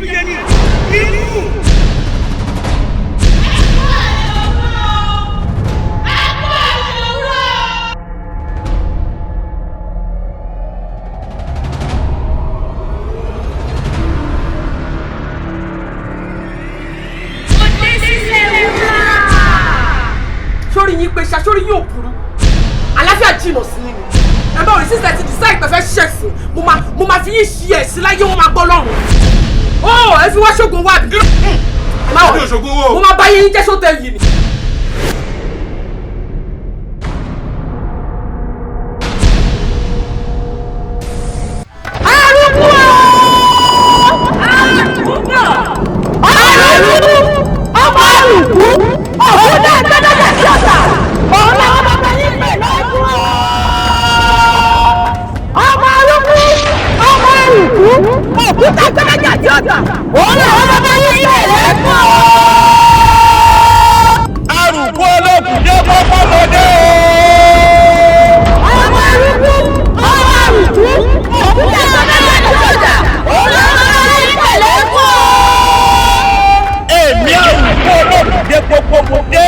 iyebíye ni inú. Sórí yín pé ṣaṣórí yóò burú, àlàáfíà jìnnà sí yín ni. Ẹ bá òrìṣì sísẹ ti decide pé fẹ́ ṣẹ̀sìn, mo máa fi yín ṣí ẹ̀sìn láyé, wọn máa gbọ́ lọ́rùn. Ó ẹ fi wá ṣògùn wá bí. Ẹ má wọ̀, mo máa bá yín jẹ́ sótẹ́ yìí ni. Arúgbó! Arúgbó! Ọmọ arúgbó! Òun náà gbẹ́dọ̀dẹ̀ sí ọ̀tà! Òun làwọn bàbá yín pè lọ́dún o! Ọmọ arúgbó! Ọmọ arúgbó! Òkúta gbẹ́dọ̀dẹ̀ sí ọ̀tà! Òun làwọn bàbá yín pè lọ́dún o! Arúgbó olókùn dé pọ́pọ́mọdé o! Ọmọ arúgbó! Ọmọ arúgbó! Òkúta gbẹ́dọ̀dẹ̀ sí ọ̀tà! Òun làwọn bàbá yín pè lọ́dún o! Èmi arúgbó olókùn dé pọ́pọ́mọdé!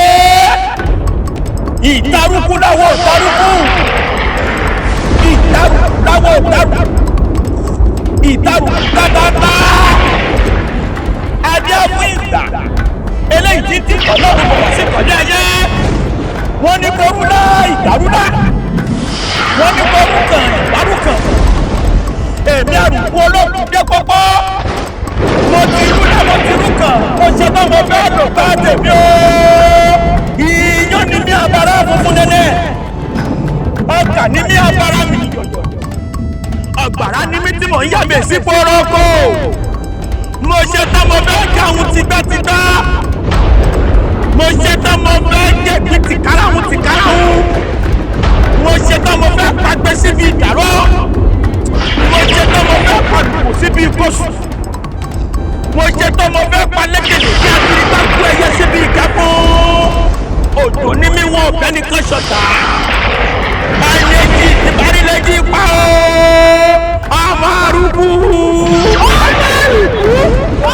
Ìtarúkú láwọ̀ ìtarúkú! Ìtarúkú láwọ̀ ìtarúkú! Ìtarúkú dáadáa! Adé fún ìgbà! Eléyìí tí tí ọlọ́run bọ̀ wá sí ìkọ̀lé ayé! Wọ́n ní kó rúlá ìdárúlá! Wọ́n ní kó rúkàn ìdárúkàn! Èmi arúgbó olókùn dé pọ́pọ́! Mo ti rúlá mo ti rúkàn! Mo ṣe bá mo fẹ́ lò bá tèmi o! Iyán ni mí abara funfun nẹ́nẹ́! Ọkà ni mí abara mi yọ̀yọ̀! Ọ̀gbàrá ni mí tí mò ń yà mí sí pọ́rọ́kọ́! Mo ṣe tán mo fẹ́ jẹun tìgbàtìgbà! Mo ṣe tán mo fẹ́ jẹ̀bi tìkáràhún tìkáràhún! Mo ṣe tán mo fẹ́ pàgbé síbi ìdàrọ́! Mo ṣe tán mo fẹ́ pàdùkù síbi ìkóṣù! Mo ṣe tán mo fẹ́ palẹ́kẹ̀lẹ̀ kí akiri bá kú ẹyẹ síbi ìkápọ̀! Òjò ní mí wọn ọ̀fẹ́ nìkan ṣọ̀tà! Ayéjì ìbárilẹ́jì pa ó! Ọmọ arúgbó! Ọmọ arúgbó!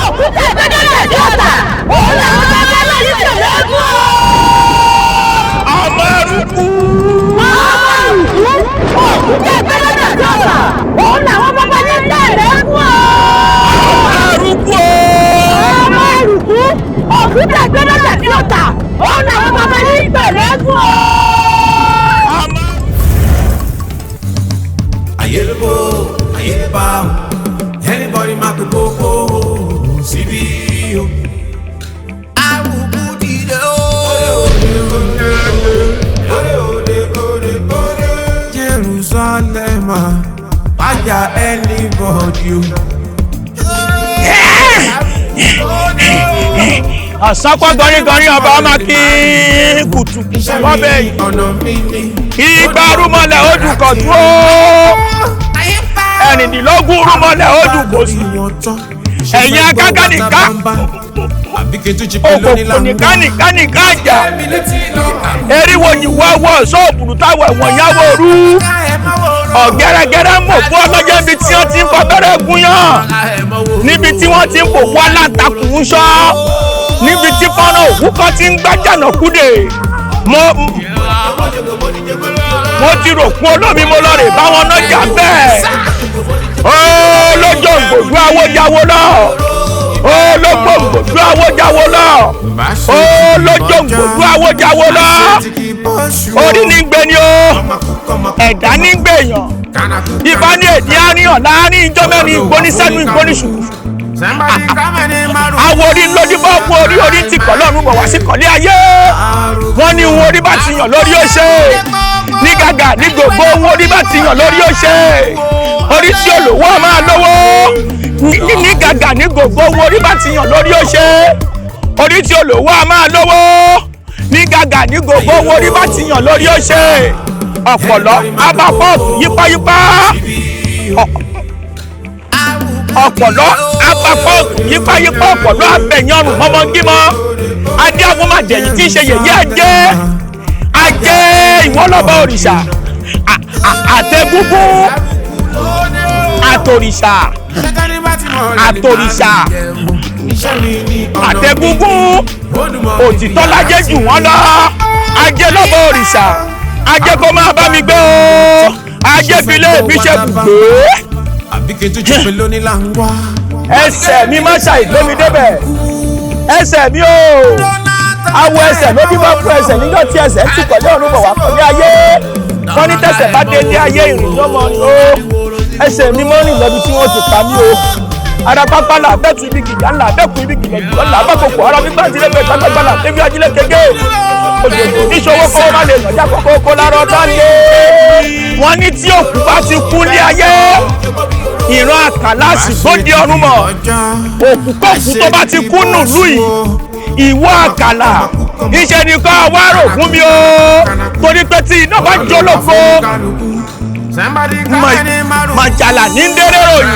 Òkúta gbẹ́dọ̀dẹ̀ sí ọ̀tà! Òun làwọn bàbá yín pè lọ́dún o! Ọmọ arúgbó! Ọmọ arúgbó! Òkúta gbẹ́dọ̀dẹ̀ sí ọ̀tà! Òun làwọn bàbá yín pè lọ́dún o! Ọmọ arúgbó! Ọmọ arúgbó! Òkúta gbẹ́dọ̀dẹ̀ sí ọ̀tà! Òun làwọn bàbá yín pè lọ́dún o! Ọmọ. Ayé ló bó, ayé bá o, anybody máa pe kókó síbí o. Arúgbó dìde o. Òde òde òde òde. Jerusalem pàjá anybody o. Àsápá gọrígọrí ọba máa kí kùtùkùtù wọ́n bẹ̀ yìí. Ọ̀nà mi ni. Igba rúmọlẹ̀ ojú kan dúró. 16 rúmọlẹ̀ ojú kò sí. Ẹ̀yin akáká nìká. Òkòkò nìká nìká nìká àjà. Eriwo yìí wọ́ sóòbùrù táwọn ẹ̀wọ̀n yáwó rú. Ọ̀gẹ́rẹ́gẹ́rẹ́ mọ̀ fún ọlọ́jọ́ ibi tí wọ́n ti ń fọbẹ́rẹ́ gúnyán. Níbi tí wọ́n ti ń fòkú aláǹtakùn ń ṣọ́. Níbi tí fọ́nrán òkú kan ti ń gbájànà kúdè. Mo ti rò kún olómi mo lọ rè báwọn náà jà bẹ́ẹ̀. Olójó gbòdú awójáwó lọ. Ológbò gbòdú awójáwó lọ. Olójó gbòdú awójáwó lọ. Orí ní gbé ni o. Ẹ̀dá ní gbé èèyàn. Ìbá ní èdè àárín láàárín ìjọ mẹ́rin ìgbónísẹ́nu ìgbóníṣùkùṣù. Àwọn orí lójú bá kú orí orí ti kọ̀ lọ́run bọ̀ wá sí kọ̀lé ayé. Wọ́n ní ohun orí bá ti yàn lórí ó ṣe. Ní gàgà ní gbogbo ohun orí bá ti yàn lórí ó ṣe. Orí tí olówó á máa lówó. Ní gàgà ní gbogbo ohun orí bá ti yàn lórí ó ṣe. Orí tí olówó á máa lówó. Ní gàgà ní gbogbo ohun orí bá ti yàn lórí ó ṣe. Ọ̀pọ̀lọ́ abapọ̀ yípáyípá. Ọ̀pọ̀lọ́ abapọ̀ yípáyípá ọ̀pọ̀lọ́ abẹ̀yànrùn mọ́mọ́gímọ́. Adé àwọn màjẹ̀yìn tí ń ṣe yèyé ajé. Ajé ìwọ́lọ́bọ òrìṣà. Àtẹ̀gúngún. Àtòrìṣà, àtòrìṣà, àtẹ̀gúngún, òtítọ́ lájẹ́ jù wọ́n lọ. Ajé lọ́bọ̀ òrìṣà, ajé kó máa bá mi gbé o, ajé fi lé mi ṣe bùgbé. Ẹsẹ̀ mi má ṣàìgbé mi débẹ̀, ẹsẹ̀ mi o, awọ ẹsẹ̀ ló bí bá fún ẹsẹ̀ níjọ́ tí ẹsẹ̀ ń tukọ̀ ní ọ̀run bọ̀ wá pọ̀ ní ayé. Wọ́n ní tẹ̀sẹ̀ bá dé ní ayé ìrìn lọ́mọ ni o, ẹsẹ̀ mi mọ́ rìn lọ́bi tí wọ́n ti pa mí o. Ara pápá là bẹ́tù ibi gìjà ńlá bẹ́kù ibi gìjà jùlọ ńlá bákòkò ara gbígbà tí lẹ́gbẹ̀ẹ́ gbàgbàgbà là débi ajílẹ̀ kéke. Òjòjò níṣòwò kọ́wọ́ má lè lọ́jà kókó kó lárọ́ tá lé. Wọ́n ní tí òkú bá ti kú ní ayé, ìran àkàlà sì gbódì ọ̀run mọ̀. Òkú kókú tó bá ti kú nùlú yìí, ìwọ àkàlà níṣẹ́ ni kọ́ wá rò fún mi o, torí pé tí iná bá jó lóko, màjàlá ní dérè ròyìn,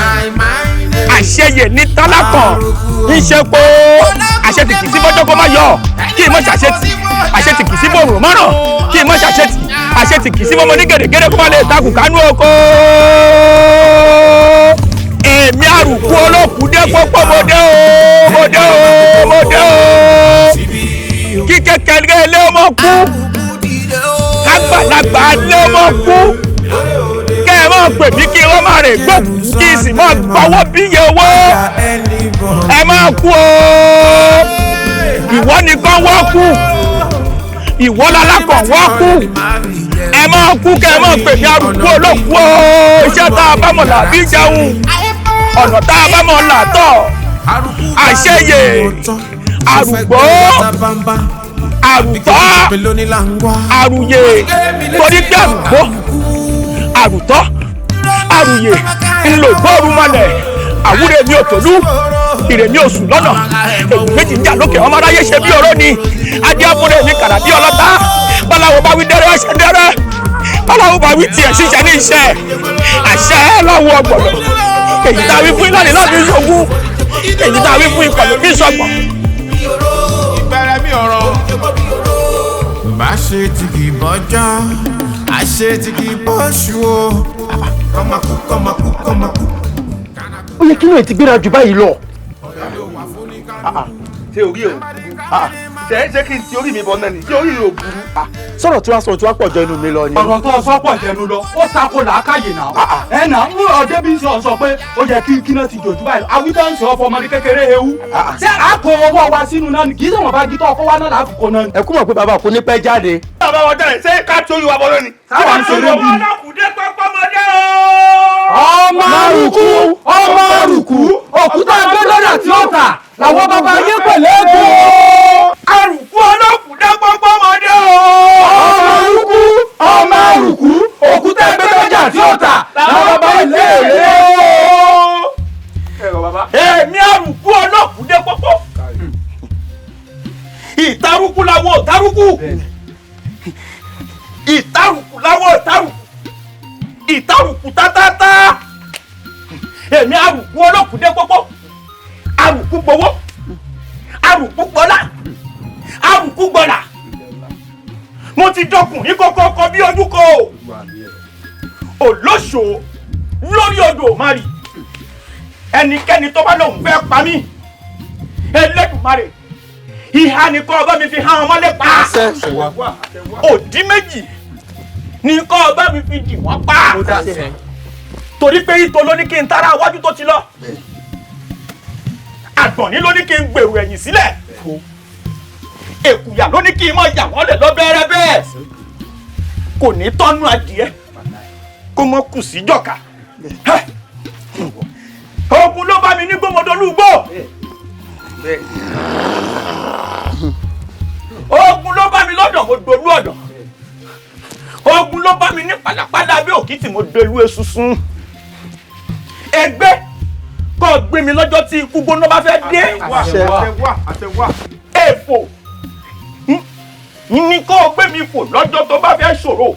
àṣeyè ní tálákàn níṣẹ́ pé àṣetì kì í sí bọ́jọ́ kó má yọ, kí ìmọ̀ ṣàṣetì, àṣetì kì í sí bòrùn mọ́ràn, kí ìmọ̀ ṣàṣetì, àṣetì kì í sí mọ́mọ́ ní gèrègèrè kó má lè takùn kánú oko. Èmi àrùkù olókùú dé pópó, mo dé o, mo dé o, mo dé o. Kí kékeré ilé ọmọ kú, kágbàlagbà ilé ọmọ kú, kẹ́ ẹ máa pè mí kí wọ́n máa rè gbókùú, kí n sì máa gbọ́wọ́ bí iye owó. Ẹ máa kú o, ìwọ nìkan wọ́n kú, ìwọ lálákàn wọ́n kú. Ẹ máa kú kẹ́ ẹ máa pè mí àrùkù olókùú o. Iṣẹ́ tá a bá mọ̀ là bí jẹun, ọ̀nà tá a bá mọ̀ là tọ̀. Àṣeyè, àrùgbó, àrùtọ́, àrùyè, torí pé àrùgbó, àrùtọ́, àrùyè ńlò gbóòrùn mọ́lẹ̀. Àwúrẹ́ mi ò tòlú, ìrè mi ò sùn lọ́nà, èyí méjì ń jà lókè ọmọ aráyé ṣe bí oró ni. Adé àbúrò mi kàrà bí ọlọ́tá, báláwo bá wí dẹ́rẹ́ ọ̀ṣẹ́ dẹ́rẹ́, báláwo bá wí tiẹ̀ ṣiṣẹ́ ní iṣẹ́, àṣẹ lọ́wọ́ ọgbọ̀nọ̀. Èyí tá a wí fún ìlànà láti ṣogún, èyí tá a wí fún ìkọlù bí sọgbọ̀n. Ìbẹ̀rẹ̀ mi ọ̀rọ̀. Bá ṣe tí kì í bọ́jọ́, àṣe tí kì í bọ́ṣù o. Kọ́mákú kọ́mákú kọ́mákú. Ó yẹ kí ló ti gbéra jù báyìí lọ. Ṣé orí o ṣe kí n ti orí mi bọ náà ni, ṣé orí rẹ ò burú? Sọ̀rọ̀ tí wàá sọ̀rọ̀ tí wàá pọ̀ jọ inú mi lọ ni. Ọ̀rọ̀ tó sọ pọ̀ jẹnu lọ, ó tako làákàyè náà. Ẹ nà ń ọdẹ bí sọ pé ó yẹ kí kíná ti jòjú báyìí. Awítọ́ ń sọ fọmọdé kékeré ewu. Ṣé àpò owó wa sínú náà ni? Kì í sọ̀rọ̀ bá gítọ́ ọkọ wa náà láàfin náà. Ẹ kú mọ̀ pé bàbá kò ní pẹ́ jáde. Bàbá wọn jáde, ṣé ká tí orí wa bọ́ lónìí? Sáwọn ń ṣeré bí. Ọmọ àrùkù, ọmọ àrùkù, òkúta gbẹ́dọ̀dà tí ó tà làwọn bàbá yé pẹ̀lú ẹ̀kọ́. Àrùkù ọlọ́kùn dé pópó mọ́dé o. Ọmọ àrùkù, ọmọ àrùkù, òkúta gbẹ́dọ̀dà tí ó tà làwọn bàbá yé pẹ̀lú ẹ̀kọ́. Èmi àrùkù ọlọ́kùn dé pópó. Ìtarúkú làwọn òtarúkú. Ìtarùkù làwọn òtarùkù. Ìtarùkù tátátá. Èmi àrùkù ọlọ́kùn dé pópó. Àrùkù gbowó, àrùkù gbọ́lá, àrùkù gbọ́là. Mo ti dọkùn ní kókókó bí ojú kò. Olóṣò lórí odò mari. Ẹnikẹ́ni tó bá lóun fẹ́ pa mí, Ẹlẹ́dùmarè, ìhà ni kọ́ ọba mi fi hàn ọmọlé pa. Òdì méjì ni kọ́ ọba mi fi dì wọ́n pa. Torí pé ìtò ló ní kí n tara iwájú tó ti lọ. Àgbọ̀nrín ló ní kí n gbèrò ẹ̀yìn sílẹ̀. Èkùyà ló ní kí n mọ̀ yà wọ́n lẹ̀ lọ́bẹ̀rẹ̀ bẹ́ẹ̀. Kò ní tọ́nu adìẹ kó mọ́ kù sí jọ̀ka. Ogun ló bá mi ní gbọ́mọdọ́lúgbò. Ogun ló bá mi lọ́dọ̀, mo dolú ọ̀dọ̀. Ogun ló bá mi ní pàlàpàlà bí òkìtì, mo dolú esunsun. Ẹgbẹ́ kọ́ gbé mi lọ́jọ́ tí ikú gbóná bá fẹ́ dé. Èfò ní kó gbé mi fò lọ́jọ́ tó bá fẹ́ ṣòro.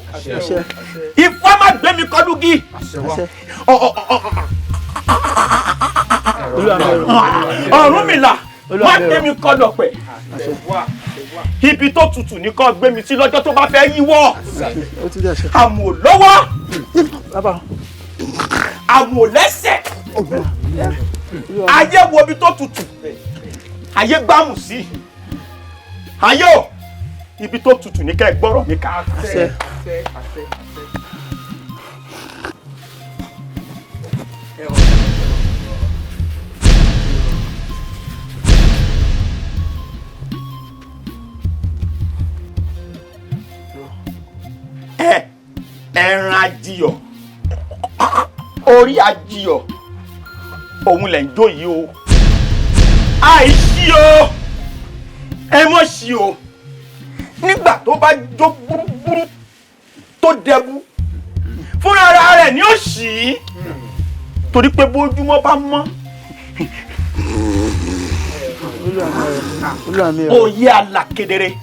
Ifá má gbé mi kọlúgí. Ọ̀rúnmìlà má gbé mi kọlọ̀pẹ̀. Ibi tó tutù ní kó gbé mi sí lọ́jọ́ tó bá fẹ́ yíwọ́. Àmọ́ lọ́wọ́. Àwọn lẹ́sẹ̀. Ayé wo ibi tó tutù. Ayé gbámù sí. Ayé o, ibi tó tutù ní kẹ́ ẹ gbọ́rọ̀ mi ká. Ẹran ajiyọ̀, orí ajiyọ̀, òun lẹ̀ ń jó yìí o. Àìsí o, ẹ mọ̀ sí o. Nígbà tó bá jó gbúrúgbúrú tó dẹbu, fúnra ara rẹ̀ ni ó ṣì í. Torí pé bójúmọ́ bá mọ́, òye àlà kedere.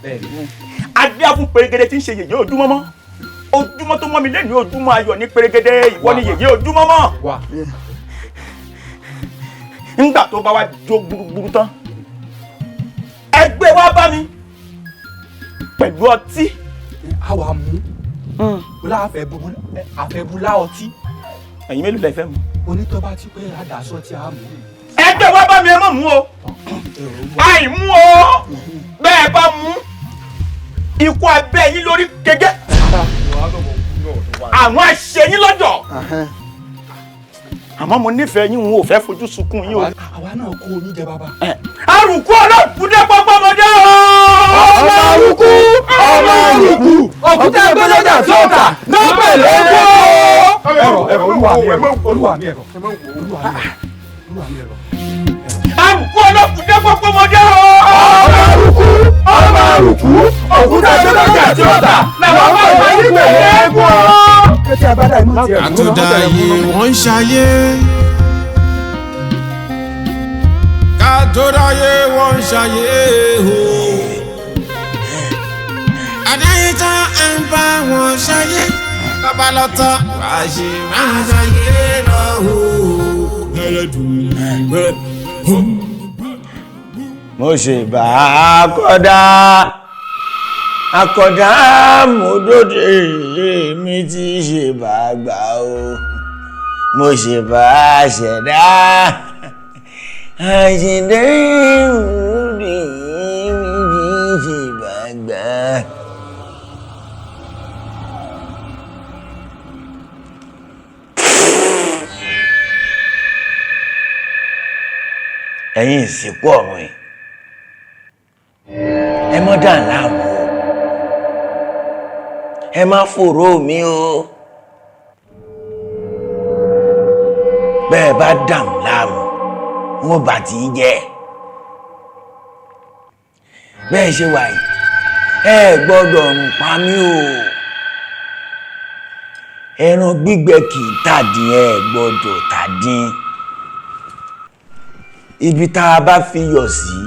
Adé á fún pèrègede tí ń ṣe yèyé ojúmọ́ mọ́. Ojúmọ́ tó mọ́ mi lẹ́nu ojúmọ́ ayọ̀ ní pèrègede, ìwọ ni yèyé ojúmọ́ mọ́. Ńgbà tó bá wá jó gbúrúgbúrú tán, ẹgbẹ́ wa bá mi pẹ̀lú ọtí. Àwa mú àfẹ́bùlá ọtí. Ẹ̀yin mélòó lẹ fẹ́ mu? Onítọ́ bá ti pé àdàsọ tí a mú. Ẹgbẹ́ wa bá mi, ẹ má mú o. Àìmú o, bẹ́ẹ̀ bá mú, ikú abẹ́ yín lórí gẹ́gẹ́. Àwọn àṣeyín lọ́jọ́. Àmọ́ mo nífẹ̀ẹ́ yín, n ò fẹ́ fojú sunkún yín o. Àwa náà kó oyin jẹ bàbá. Àrùkù ọlọ́kùnrin pọ́pọ́mọdé o. Ọmọ àrùkù, ọmọ àrùkù, òkúta ẹgbẹ́lẹ́jà tí ó tà náà pẹ̀lú ẹ̀kọ́. Ẹ̀rọ ẹ̀rọ olúwa mi ẹ̀rọ olúwa mi ẹ̀rọ olúwa mi ẹ̀rọ. Àrùkù ọlọ́kùnrin pọ́pọ́mọdé o. Ọmọ àrùkù, ọmọ àrùkù, òkúta ẹgbẹ́lẹ́jà tí ó tà náà pẹ̀lú ẹ̀kọ́. Àtúndáyé wọ́n ń ṣayé. Kàtódáyé wọ́n ń ṣayé o. Àdáyé tán à ń bá wọn ṣayé. Bàbá lọ́tọ̀ wàá ṣe máa ṣayé lọ o. Mo ṣe bá a kọ́dá akọ̀dá mo dóde mi ti ṣe bá gbà o. Mo ṣe bá a ṣẹ̀dá àṣẹ̀dá mi ti ṣe bá gbà. Ẹ̀yin ìsìnkú ọ̀run yìí, ẹ mọ́ dà láàmú o, ẹ má fòró mi o. Bẹ́ẹ̀ bá dàm láàmú, wọn bá ti jẹ́. Bẹ́ẹ̀ ṣe wà yìí, ẹ gbọ́dọ̀ rùn pa mí o. Ẹran gbígbẹ kì í tàdín, ẹ gbọ́dọ̀ tàdín. Ibi tá a bá fi yọ̀ sí,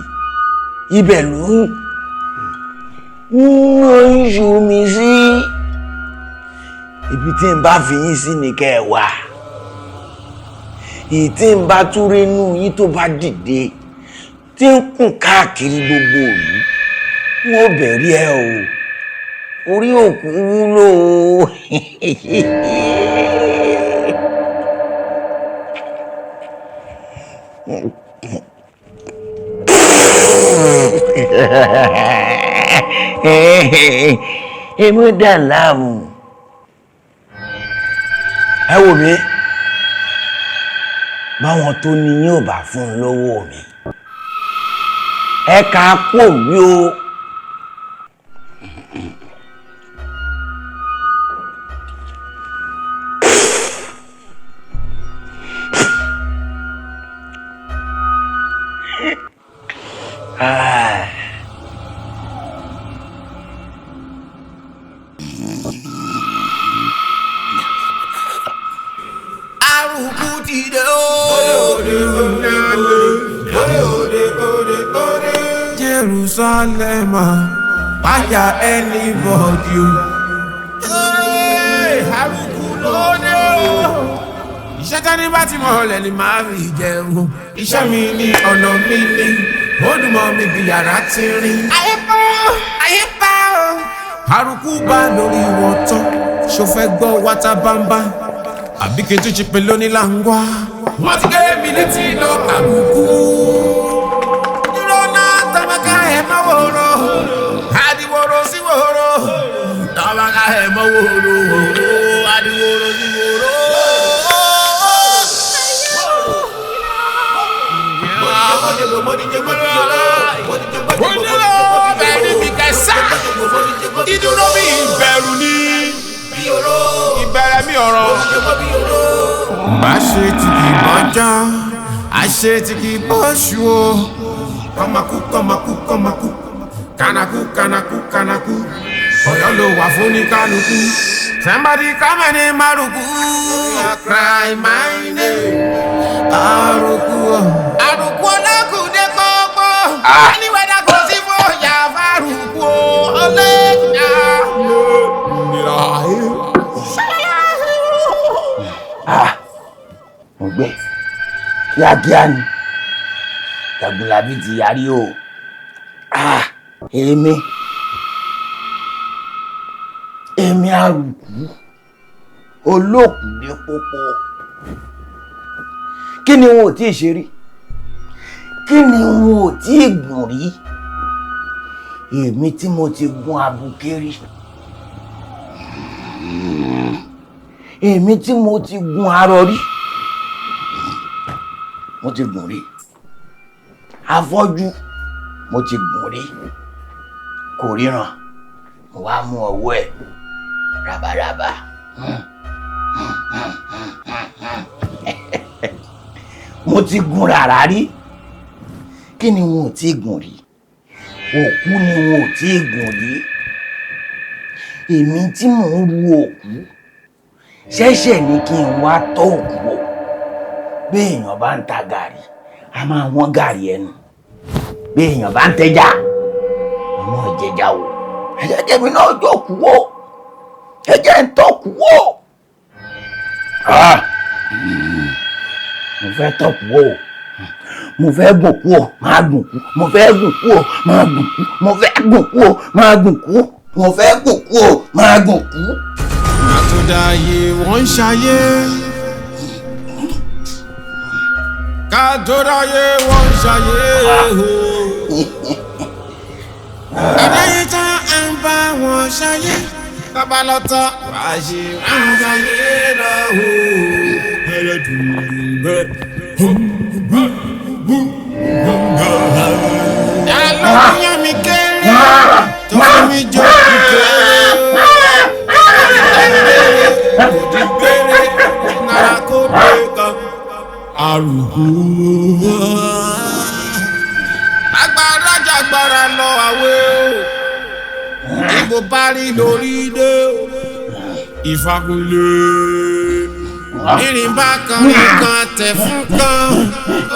ibẹ̀ ló ń ṣu mi sí. Ibi tí n bá fi yín sí ni kẹ́ ẹ wà. Èyí tí n bá túré inú yín tó bá dìde, tí ń kùn káàkiri gbogbo ìlú, wọn ò bẹ̀rí ẹ o. Orí òkú wúlò o. Èmi dà láàmú. Ẹ wò mí, báwọn tó ní yín ò bá fún un lówó mi, ẹ kà á pò mí o. Ah. Àrùkù ti dé o. Jerusalem, fire anybody o. Àrùkù ló dé o. Iṣẹ́ tání bá ti mọ̀ ọ́lẹ̀ ni màá fi jẹun. Iṣẹ́ mi ni ọ̀nà mi ni. Ó dùn mọ́ mi bí yàrá ti rin. Ayé bá o, ayé bá o. Àrùkù bá lórí wọn tán. Ṣo fẹ́ gbọ́ wátábámbá? Àbí kí n tún ṣe pé lónìí là ń wá. Wọ́n ti gé mi létí lọ àbùkù. Dúró náà tọ́mọ́ká ẹ̀ mọ́ wòrò. Àdìwòrò sí wòrò. Tọ́mọ́ká ẹ̀ mọ́ wòrò. Àdìwòrò sí wòrò. Ìdúró mi ìbẹ̀rù ni ìbẹ̀rẹ̀ mi ọ̀rọ̀. Bá ṣe tí kì í bọ́jọ́, àṣe tí kì í bọ́ṣù o. Kọ́makú kọ́makú kọ́makú, kánakú kánakú kánakú, Ọ̀yọ́ ló wà fún ní kálukú. Somebody come and name Aruku. Cry my name. Aruku. Aruku ọlọ́kùnrin kọ́kọ́. Anywhere kò sí fún yàrá Aruku ọlẹ́yà. Mo gbé kíákíá ni Jagunlabi ti yarí o. Èmi Àrùkù olókùn ní pópó. Kí ni wọn ò tí ì ṣe rí? Kí ni wọn ò tí ì gùn rí? Èmi tí mo ti gun abuké rí. Èmi tí mo ti gun arọ rí. Mo ti gùn rí. Afọ́jú mo ti gùn rí. Kò ríran. Mo wá mú ọwọ́ ẹ̀ rabaraba. Mo ti gun ràrá rí. Kí ni wọn ò tí gùn rí? Òkú ni wọn ò tí gùn rí. Èmi tí mò ń ru òkú ṣẹ̀ṣẹ̀ ní kí n wá tọ́ òkú o. Bí èèyàn bá ń ta gàrí, a máa wọ́n gàrí ẹnu. Bí èèyàn bá ń tẹja, a máa jẹja o. Ẹ jẹ́ kẹ́mi náà jókòó o. Ẹ jẹ́ ń tọ́kù o. Mo fẹ́ tọ́kù o. Mo fẹ́ gùn kú o, máa gùn kú. Mo fẹ́ gùn kú o, máa gùn kú. Mo fẹ́ gùn kú o, máa gùn kú. Mo fẹ́ gùn kú o, máa gùn kú. Àtúndáyé wọ́n ń ṣayé. Kàdóráyé wọ́n ń ṣayé. Àdáyé tán à ń bá wọn ṣayé. Babalọ́tọ̀ wàá ṣe wọ́n ṣayé lọ́wọ́. Àlọ́ mi kéré tó fún mi jọ kéré. Òdìgbére náírà kó dé kan. Àrùkù. Agbára jàgbára lọ àwẹ̀ o. Ìbò bá rí lórí dé o. Ìfagunlé. Ìrìn bá kan rí kan tẹ̀ fún kan.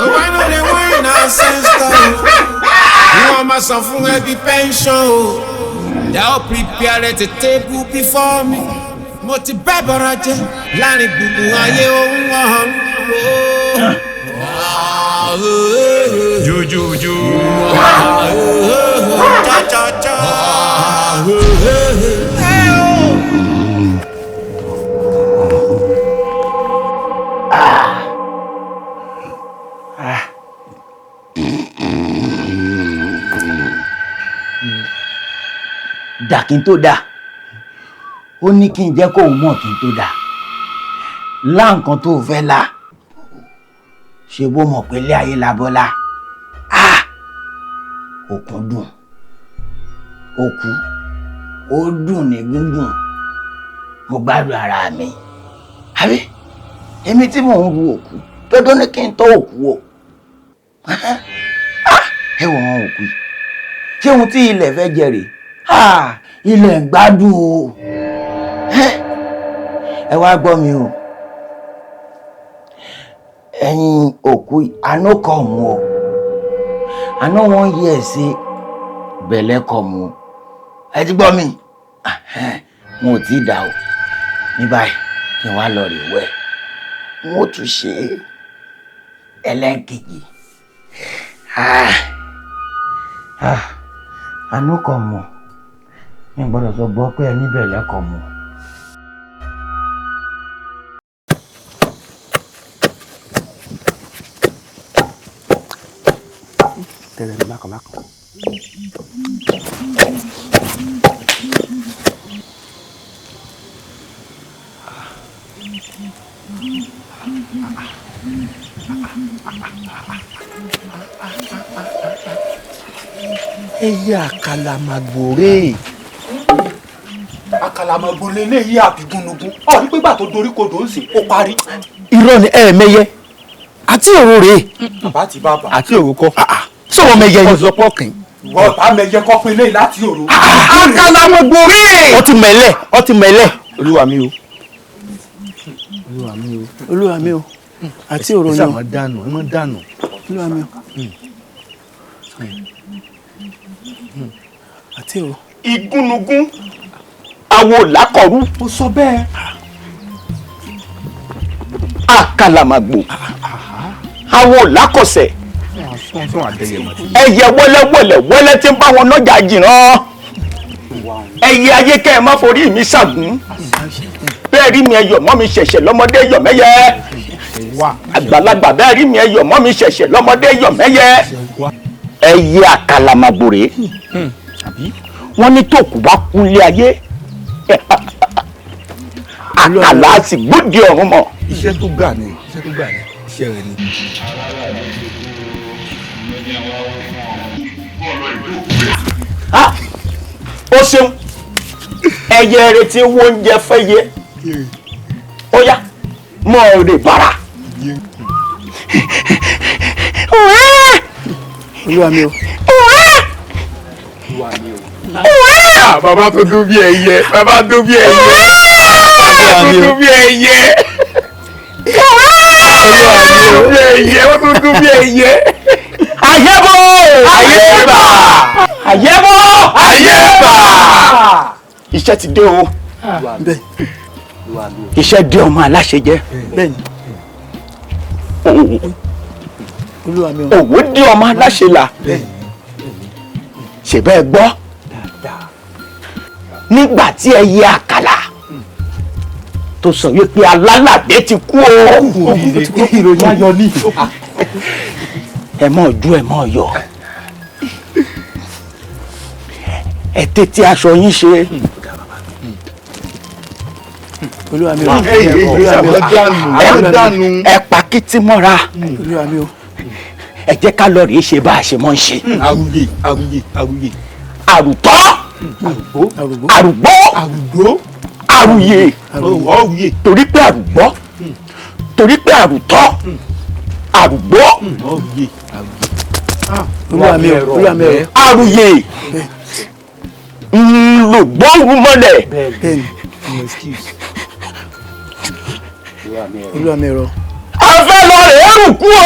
Owó inú ni wọ́n iná sísọ. Wọ́n máa san fún ẹbí pension o. Thou prepare a table before me. Mo ti bẹ́ bọ̀rọ̀ jẹ́ láàrin gbùngbùn ayé ohun ọ̀hún. Jòjòjò. Cha-cha-cha. Dà kí n tó dà. Ó ní kí n jẹ́ kóun mọ̀ kí n tó dà. Lá nǹkan tó fẹ́ la. Ṣé bó mọ̀ pé ilé ayé la bọ́lá? Òkun dùn. Òkú. Ó dùn ní gúngùn. Mo gbádùn ara mi. Àbí? Èmi tí mò ń ru òkú. Dandan ní kí n tọ́ òkú o. Ẹ wọ̀ wọn òkú yìí. Ṣé ohun tí ilẹ̀ fẹ́ jẹ rèé? Ilẹ̀ ń gbádùn o. Ẹ wá gbọ́ mi o. Ẹ̀yin òkú àná kọ̀ mú o. Àná wọ́n yí ẹ̀ sí bẹ̀lẹ́ kọ̀ mú o. Ẹ ti gbọ́ mi. Wọn ò tí ì dà o. Ní báyìí kí n wá lọ rè wẹ̀. N ó tún ṣe ẹlẹ́ẹ̀kejì. Àná kọ̀ mú o. Mi gbọ́dọ̀ sọ gbọ́ pé ẹ níbẹ̀ lẹ́kọ̀ọ́ mu. ṣẹlẹ̀ ní bákan bákan. Ẹyẹ àkàlàmàgbò rèé. Àkàlàmàgbò lélẹ́yìí àbí gúnugún ọ̀ ní pígbà tó dorí kodò ń sìn ó parí. Irọ́ ni ẹ mẹyẹ àti òru rèé. Bàbá ti bàbá. Àti òru kọ́. Sọ̀rọ̀ mẹyẹ ni. Ọ̀sọ̀ pọ̀kìn. Wọ́n bá mẹyẹ kọ́ pé léyìí láti òru. Àkàlàmàgbò rèé. Ọtí mẹ́lẹ̀ ọtí mẹ́lẹ̀. Olúwa mi o. Olúwa mi o. Olúwa mi o. Àti òru ni o. Ẹ má dànù ẹ má dànù. Olúwa mi o. Àti òru. Igúnnugún awo làkọ̀rú. Mo sọ bẹ́ẹ̀. Àkàlàmàgbò awo làkọ̀sẹ̀. Ẹyẹ wẹ́lẹ́wẹ́lẹ́ wẹ́lẹ́ tí ń bá wọn nájà jìnnà. Ẹyẹ ayé kẹ́ ẹ má forí mi ṣàgùn. Bẹ́ẹ̀ rí mi ẹyọ̀ mọ́ mi ṣẹ̀ṣẹ̀ lọ́mọdé yọ̀ mẹ́yẹ. Àgbàlagbà bẹ́ẹ̀ rí mi ẹyọ̀ mọ́ mi ṣẹ̀ṣẹ̀ lọ́mọdé yọ̀ mẹ́yẹ. Ẹyẹ àkàlàmàgbò rèé. Wọ́n ní tòkù bá kú lé ayé àkàlà á sì gbóde ọ̀run mọ́. Iṣẹ́ tó gbà ni iṣẹ́ tó gbà ni iṣẹ́ rẹ ni. Ó ṣeun ẹyẹ retí wo oúnjẹ fẹ́yẹ ó yá mọ́ rè bára. Olúwa mi o. Bàbá tó dún bí ẹyẹ, bàbá dún bí ẹyẹ, bàbá tó dún bí ẹyẹ, bí ẹyẹ, wọ́n tó dún bí ẹyẹ. Àyẹ̀bọ̀! Àyẹ̀bà! Àyẹ̀bọ̀! Àyẹ̀bà! Iṣẹ́ ti dé o. Iṣẹ́ dé ọmọ aláṣẹ jẹ́. Òwò dé ọmọ aláṣẹ là. Ṣèbẹ́ gbọ́ nígbà tí ẹyẹ àkàlà tó sọ wípé alálàdé ti kú o. Ẹ mọ̀ ojú ẹ mọ̀ yọ ẹ tètè aṣọ yín ṣe. Ẹ pa kìtì mọ́ra ẹ jẹ́ ká lọ rèé ṣe bá a ṣe mọ́ ń ṣe. Àrùyè àrùyè àrùyè. Àrùtọ́ àrùgbó àrùyè torí pé àrùgbọ́ torí pé àrùtọ́ àrùgbó àrùyè ńlọgbọ́rù mọ́lẹ̀. A fẹ́ lọ rèé rùkú o.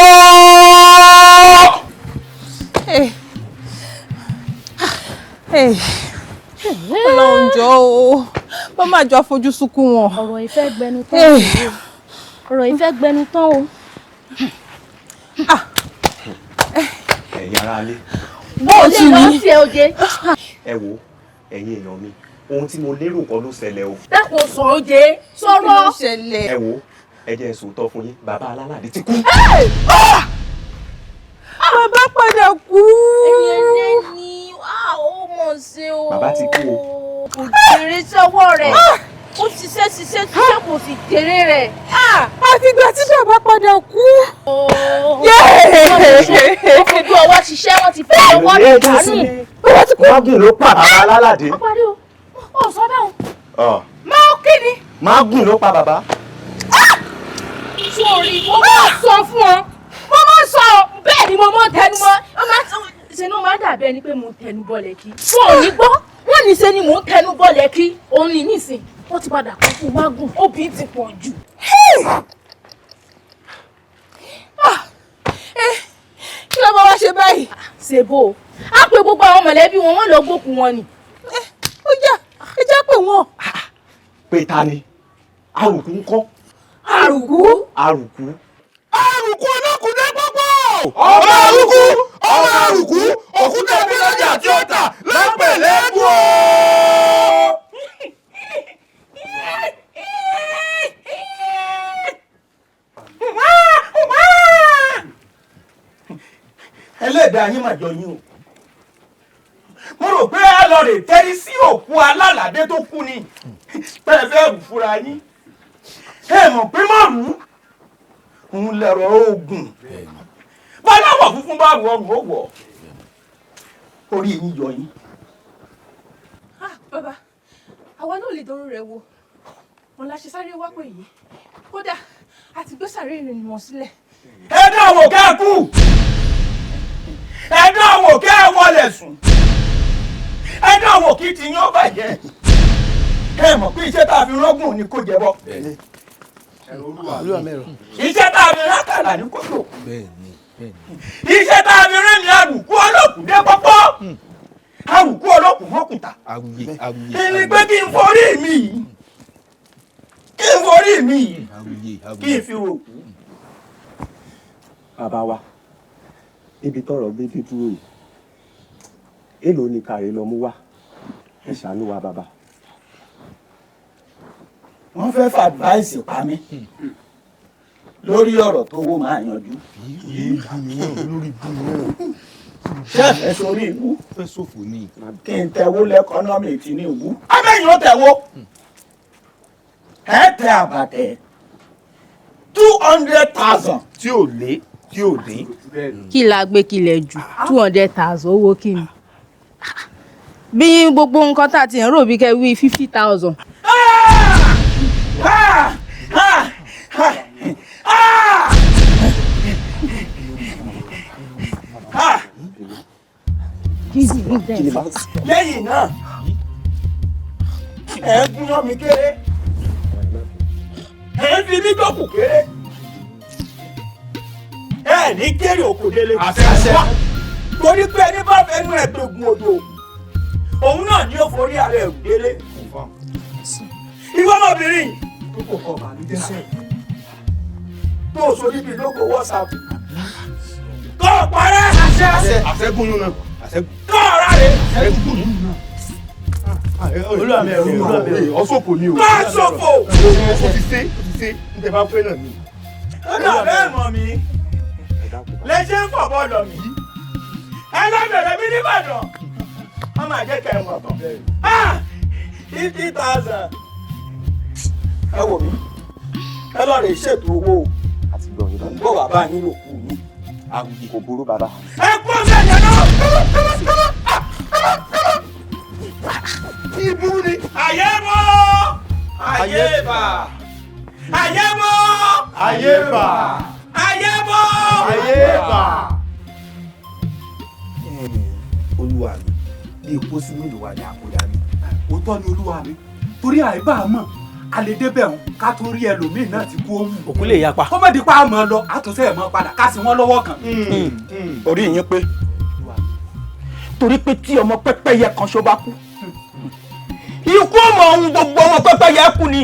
Ọlọ́run jọ̀ọ́ o, má má jọ afojú sunkún wọn. Ọ̀rọ̀ ìfẹ́ gbẹnu tán o. Ọ̀rọ̀ ìfẹ́ gbẹnu tán o. Ẹ̀yin ará ilé. Bó o ti rí. Ẹ wo ẹ̀yin èèyàn mi, ohun tí mo lérò kọ́ ló ṣẹlẹ̀ o. Dákun sọ oje, sọ̀rọ̀. Ẹ wo ẹ jẹ́ n sòótọ́ fún yín, bàbá alálàdé ti kú. Bàbá padà kú. Ẹ̀yin ẹlẹ́ni, ó mọ̀ ṣe o. Bàbá ti kú o. Kò jèrè sọ́wọ́ rẹ̀. Ó ṣiṣẹ́ ṣiṣẹ́ ṣiṣẹ́ kò sì jèrè rẹ̀. Àfìgbà tí bàbá padà kú. Ó fojú ọwọ́ ṣiṣẹ́ wọ́n ti fẹ́ ọwọ́ dànù. Bàbá ti kú. Mágùn ló pa bàbá alálàdé. Ó parí o. Ó sọ bẹ́ẹ̀ o. Máa kí ni? Mágùn ló pa bàbá. Sórí, mo máa sọ fún ọ. Mo máa sọ bẹ́ẹ̀ ni mo máa tẹnu mọ́. Ṣe ni ó máa dàbí ẹni pé mo ń tẹnu bọ́lẹ̀ kí. Wọn ò ní gbọ́, wọ́n ní ṣe ni mò ń tẹnu bọ́lẹ̀ kí. Òun ní nísìn, wọ́n ti padà kún fún mágùn, obì ti pọ̀ jù. Kí ló bá wá ṣe báyìí? Ṣe bó o, á pe gbogbo àwọn mọ̀lẹ́bí wọn, wọ́n lọ gbókùn wọn ni. Ó yá, ẹ já pè wọ́n. Pé ta ni? Àrùkù ń kọ́. Àrùkù? Àrùkù. Àrùkù olókùnrin pọ́pọ́. Ọmọ àrùkù ọmọ àrùkù òkúta ìbílẹ̀jà tí ó tà lẹ́pẹ̀lẹ́kù o. Ẹlẹ́dàá yín mà jọ yín o. Mo rò pé ẹ lọ rè tẹ́rí sí òkú alálàdé tó kú ni. Pẹ́ẹ́ fẹ́ rù fúnra yín. Ẹ mọ̀ pé márùn-ún òun lẹ̀rọ oògùn. Báláwọ̀ funfun bá rù ọrùn ó wọ̀. Orí yín yọ yín. Bàbá, àwa náà lè dánrú rẹ̀ wò. Wọn la ṣe sáré wá pè yìí. Kódà, a ti gbé sàárè ìrìn wọn sílẹ̀. Ẹ dáwọ̀ kẹ́ ẹ kú. Ẹ dáwọ̀ kẹ́ ẹ wọlé sùn. Ẹ dáwọ̀ kí ti yín ó bàjẹ́. Ẹ mọ̀ pé iṣẹ́ tá a fi rọ́gùn ni kò jẹ́bọ. Iṣẹ́ tá a fi rákàlà ni kò lò. Iṣẹ́ tá a fi rìn ní àrùkú ọlọ́kùn dé pọ́pọ́. Àrùkú ọlọ́kùn mọ́kùtà. Ẹni pé kí n forí mi yìí. Kí n forí mi yìí. Kí n fi ròkú. Bàbá wa, níbi tọ́rọ̀ gbé dé dúró yìí, èló ni kàrí lọ mú wá? Ẹ ṣàánú wa bàbá. Wọ́n fẹ́ fàdváìsì pa mí lórí ọ̀rọ̀ tó wó máa yanjú. Ṣé ẹ fẹ́ sórí ibú? Kí n tẹ̀wó lẹ́kọ́nọ́mì Tinubu. Abẹ́yìn ó tẹ̀wó. Ẹ tẹ àbàtẹ̀ 200,000. Tí ò lé, tí ò dín. Kí la gbé kílẹ̀ jù 200,000 owó kí ni? Bí gbogbo nǹkan tá a ti ń rò bí kẹ́ wí 50,000. Lẹ́yìn náà, ẹ̀ ń gúnyán mi kéré, ẹ̀ ń fi mí gbọ́kù kéré, ẹ̀ ní kéré òkò délé. Torí pé ẹni bá fẹnu ẹ̀ dogun odò, òun náà ni ó forí ara ẹ̀ délé. Ìwọ ọmọbìnrin tó o sọ níbi lóko WhatsApp kọ́ ọ parẹ́. Àṣẹ́gun yún náà. Kọ́ ọ̀rá rẹ̀. Àṣẹ́gun yún náà. Olúwa mi ẹ̀rù, olúwa mi ẹ̀rù. Ọ̀ṣọ́fò ni o. Má ṣòfò. Ó ti ṣe, ó ti ṣe, ń tẹ bá fẹ́ náà ni. Lọ́dọ̀ bẹ́ẹ̀ mọ̀ mí, lẹ́sẹ̀ ń fọ̀bọ̀ lọ̀ mí. Ẹ lọ́bẹ̀rẹ̀ mi nìbàdàn. Wọ́n máa jẹ́ kẹ́ ẹ mọ̀ tán. 50,000. Ẹ wò mí, ẹ lọ rè ṣètò owó o. Ń bọ̀ wá bá yín lò kú yín. Kò burú bàbá. Ẹ kú ọ̀sẹ̀ yẹn náà. Ibú ni. Ayé bọ́, ayé bà, ayé bọ́, ayé bà, ayé bọ́, ayé bà. Olúwa mi, bí epo sí mélòó wà ní àkódá mi. Òótọ́ ni olúwa mi, torí àìbá mọ̀ a lè débẹ̀ ń ká tó rí ẹlòmíín náà ti kú ó wù. Òkú lè yapa. Kó má di pa àmọ́ lọ, àtúnṣe ẹ̀ mọ́ padà ká sí wọn lọ́wọ́ kan. Orí yín pé torí pé tí ọmọ pẹ́pẹ́yẹ kan ṣó bá kú, ikú ọmọ ohun gbogbo ọmọ pẹ́pẹ́yẹ kú ni.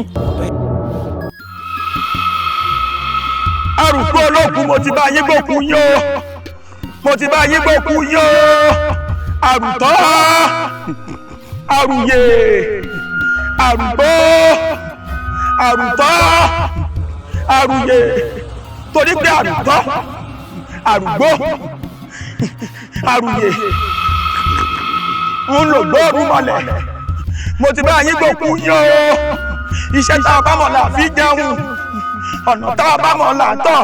Àrùkú olókùn mo ti bá yín gbókun yín o. Mo ti bá yín gbókun yín o. Àrùtọ́, àrùyè, àrùgbó, àrùtọ́, àrùyè. Torí pé àrùtọ́, àrùgbó, àrùyè ń lò gbóòrùn mọ́lẹ̀. Mo ti bá yín gbókun yín o. Iṣẹ́ tá a bá mọ̀ là fi jẹun. Ọ̀nà tá a bá mọ̀ là tọ̀.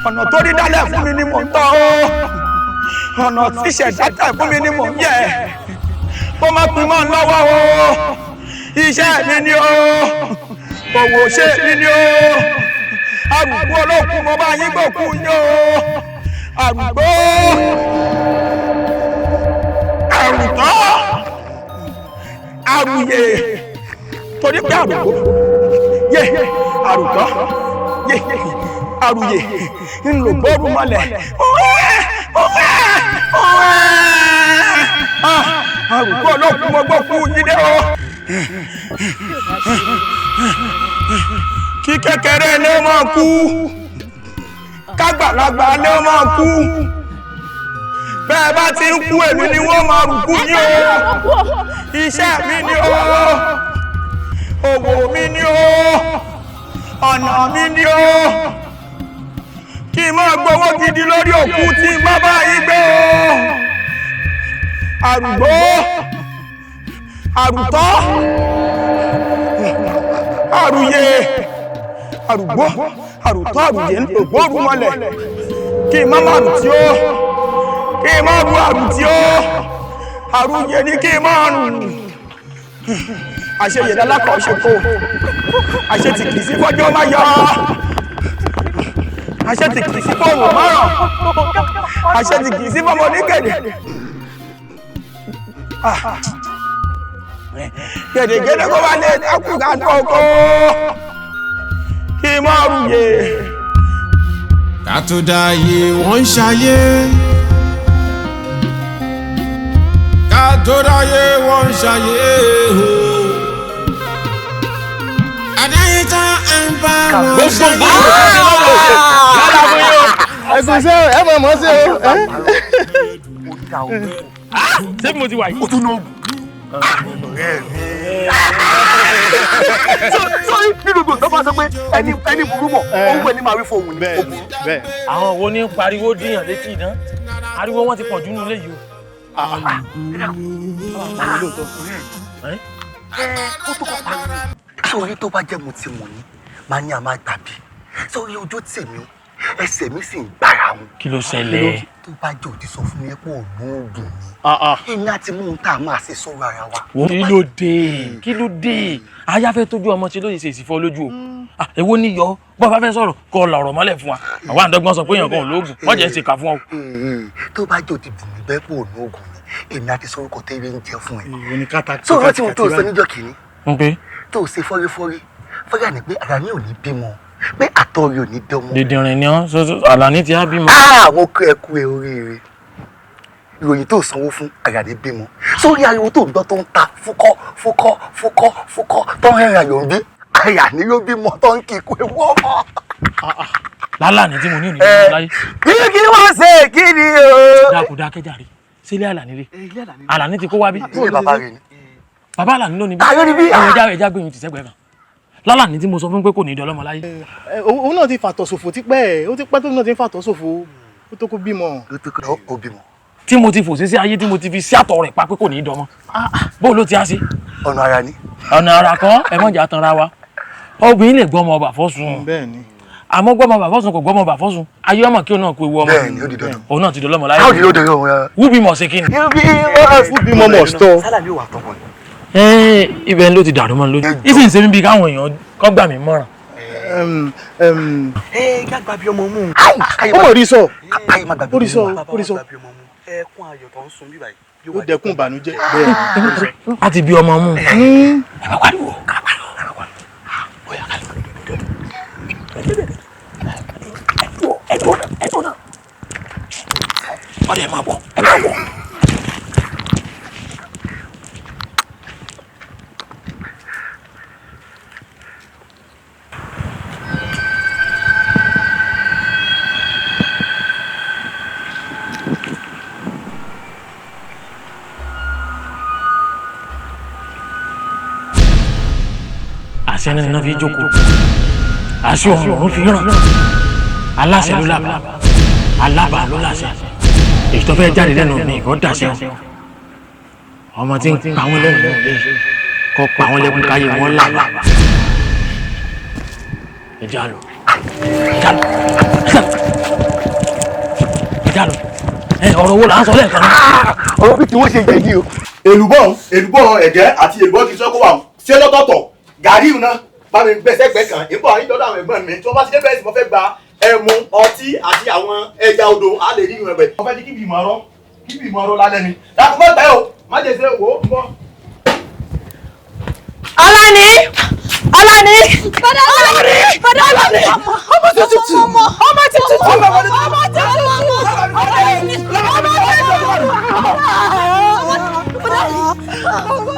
Ọ̀nà tó rí dálẹ̀ fún mi ni mò ń tọ̀ o. Ọ̀nà tí ṣẹ̀dá tẹ̀ fún mi ni mò ń yẹ̀. Kó má pin mọ́ lọ́wọ́ o. Iṣẹ́ mi ni o. Òwò ṣe mi ni o. Àrùkú olókùn mo bá yín gbókun yín o. Àrùgbó, àrùtọ́, àrùyè. Torí pé àrùgbó, yé, àrùtọ́, yé, àrùyè, ń lò gbóòrùn mọ́lẹ̀. Àrùkú olókùn mo gbókun yín dé o. Kí kékeré ni ó máa kú, kágbàlagbà ni ó máa kú. Bẹ́ẹ̀ bá ti ń kú èmi ni wọ́n máa rùkú yín o. Iṣẹ́ mi ni o, òwò mi ni o, ọ̀nà mi ni o. Kí n máa gbowó gidi lórí òkú tí n bá bá yín gbé. Àrùgbó àrùtọ́ àrùyè àrùgbó àrùtọ́ àrùyè ńlògbó òrùmọlẹ̀ kí n má má rù tí ó kí n má ru àrùn tí ó àrùyè ni kí n má rùn àṣeyè lálákọ̀ọ́ ṣe kó àṣe tí kìí sí fọ́jọ́ má yọ àṣe tí kìí sí fọ́ọ̀mù márùn àṣe tí kìí sí fọ́mọ onígẹ̀dẹ̀ gẹ̀dẹ̀gẹ̀dẹ̀ kó bá lè dákúgà kókó kí n má rúyè. Ká tó dáyé wọ́n ń ṣayé. Ká tó dáyé wọ́n ń ṣayé o. Àdáyé tán à ń bá wọn ṣayé. Ẹ̀sùn ṣe ẹ mọ̀ mọ́ sí o. Ṣé mo ti wà yìí? O tún náà sọ́rí nínú gbogbo tó bá sọ pé ẹni burú mọ̀ òun ẹni máa wí fún òun ni ó burú. Àwọn wo ni ń pariwo díyàn létí iná? Ariwo wọn ti pọ̀ jù nínú ilé yìí o. Sórí tó bá jẹ́ mo ti mọ̀ ní máa ní a máa gbàbí sórí ojú tèmi ẹsẹ̀ mi sì ń gbára wọn. Kí ló ṣẹlẹ̀? Tó bá jẹ́ òdi sọ fún mi pé òun oògùn ni èmi àti mú un tá a máa ṣe sọ́rọ̀ ara wa. Kí ló dé? Kí ló dé? Aya fẹ́ tójú ọmọ tí lóye ṣe ìsìnfọ́ lójú o. Èwo ni yọ? Bọ́ bá fẹ́ sọ̀rọ̀ kọ́ lọ̀rọ̀ mọ́lẹ̀ fún wa. Àwa àǹdọ́gbọ́n sọ pé èèyàn kan ò lóògùn. Wọ́n jẹ́ ń ṣèkà fún ọ. Tó bá jẹ́ òdi bùnmi bẹ́ẹ̀ pé òun oògùn ni èmi àti sọ́rọ́kọ tẹ́lẹ̀ ń jẹ fún ẹ. Sọ̀rọ̀ tí mo tó sọ níjọ́ kìíní. Tó ṣe fọ́rífọ́rí fọ́rí àní pé ara mi ò ní bímọ pé àtọ̀ rẹ̀ ò ní dánmọ́. Dìndìnrín ni ọ́ Àlàní ti á bímọ. Àwọn kó ẹ kú ẹ oríire ìròyìn tó sanwó fún Àlàní bímọ sórí ariwo tó ń gbọ́ tó ń ta fúkọ́ fúkọ́ fúkọ́ fúkọ́ tó ń rẹ́rìn ayọ̀ ń bí Àlàní ló bímọ tó ń kíkú ewu ọmọ. Lálàní tí mo ní òní bímọ láyé. Kí kí wọ́n ṣe kí ni o. Dákúdá kẹjàre sílé Àlàní rè Àlàní ti kó wá bí. Ilé bàbá rẹ̀ ni. Bàbá Àlàní ló ní bí. Àlọ́ ni bí. Ẹja ẹja gbẹ̀yìn ti sẹ́gbẹ̀ẹ́ kan. Lálàní tí mo sọ fún pé kò ní dọlọ́mọ láyé. Òun náà ti fàtọ̀ ṣòfò tipẹ́ ó ti pẹ́ tó náà ti ń fàtọ̀ ṣòfò ó tó kó bímọ. Ó tó kó bímọ. Tí mo ti fò sí sí ayé tí mo ti fi sí àtọ̀ rẹ̀ pa pé kò ní dọmọ. Bó ló ti á sí. Ọ̀nà ara ni. Ọ̀nà ara kan ẹ mọ̀jà tanra wa. Obìnrin lè gbọ́mọ ọba fọ́sùn. Bẹ́ẹ̀ni. Àmọ́ gbọ́mọ ọba fọ́sùn kò gbọ́mọ ọba fọ́sùn. Ayé ọmọ kí òun náà kú ewu ọmọ. Bẹ́ẹ̀ni ó di dandan. Òun náà ti dọlọ́mọ láyé. How do you do it? Wúbi mọ̀ sí kí ni. Wúbi mọ̀ stọ́. Sálàmì wà tọmọ ni. Ibẹ̀ ló ti dàrú mọ́ lójú. Ìsì ń ṣe mí bí káwọn èèyàn kọ́ gbà mí mọ́ràn. Ẹ gbàgbà bí ọmọ mú. Ó mọ̀ rí sọ. Ó rí sọ ó rí sọ. Ẹkún ayọ̀ tó ń sun bíbáyìí. Ó dẹkùn ìbànújẹ́. Láti bí ọmọ mú. Ẹ bá pariwo. Ọdẹ máa bọ̀ ẹ máa bọ̀. Àṣẹ ní iná fi jókòó àṣẹ òun lòún fi ràn aláṣẹ ló lábàá alábàá ló láṣẹ èyí tó fẹ́ jáde lẹ́nu mi kò dàṣẹ o ọmọ tí ń pa wọ́n lẹ́nu náà lé kó pa wọ́n lẹ́kún káyé wọ́n làbà ẹ já lọ ẹ já lọ ẹ já lọ ẹ ọ̀rọ̀ wo là ń sọ lẹ́ẹ̀kan náà. Ọ̀rọ̀ bí tí wọ́n ṣe jẹ́ ní o. Èlùbọ́ èlùbọ́ ẹ̀gẹ́ àti èlùbọ́ kì í sọ́kó wà ṣé lọ́tọ̀ọ̀tọ̀ gàrí ìrùnà bá mi gbé sẹ́gbẹ̀ẹ́ kan ìbọn àyíjọ́dọ̀ àwọn ẹ̀gbọ́n mi tí wọ́n bá ti dé bẹ́ẹ̀ sì mo fẹ́ gba ẹmu ọtí àti àwọn ẹja odò á lè rí ìrùn ẹ̀gbẹ́. Wọ́n fẹ́ ní kíbi ìmọ̀ ọ̀rọ̀ kíbi ìmọ̀ ọ̀rọ̀ lálẹ́ ni. Dákun mọ́ gbẹ́ o má jẹ́ ṣe wò ó mọ́. Ọláni! Ọláni! Bọ́dá Ọláni! Bọ́dá Ọláni! Ọmọ ti tutù! Ọmọ ti tutù! Ọmọ ti tutù! Ọláni! Ọmọ ti tutù!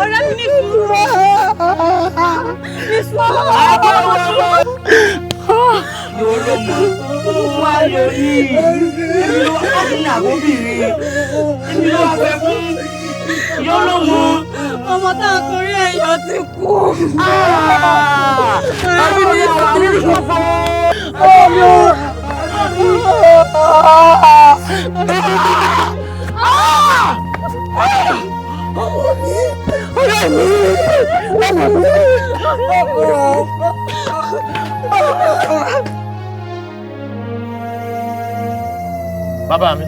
Ọ̀rẹ́ mi ní sùúrù. Ní sùúrù. Yóò lọ mọ wá lórí èmi ló wá fún àbóbìnrin èmi ló wá fẹ́ fún yóò lọ mọ. Ọmọ tá a torí ẹ̀yọ́ ti kú. Àbí ní sùúrù. Ọmọ. Bàbá mi,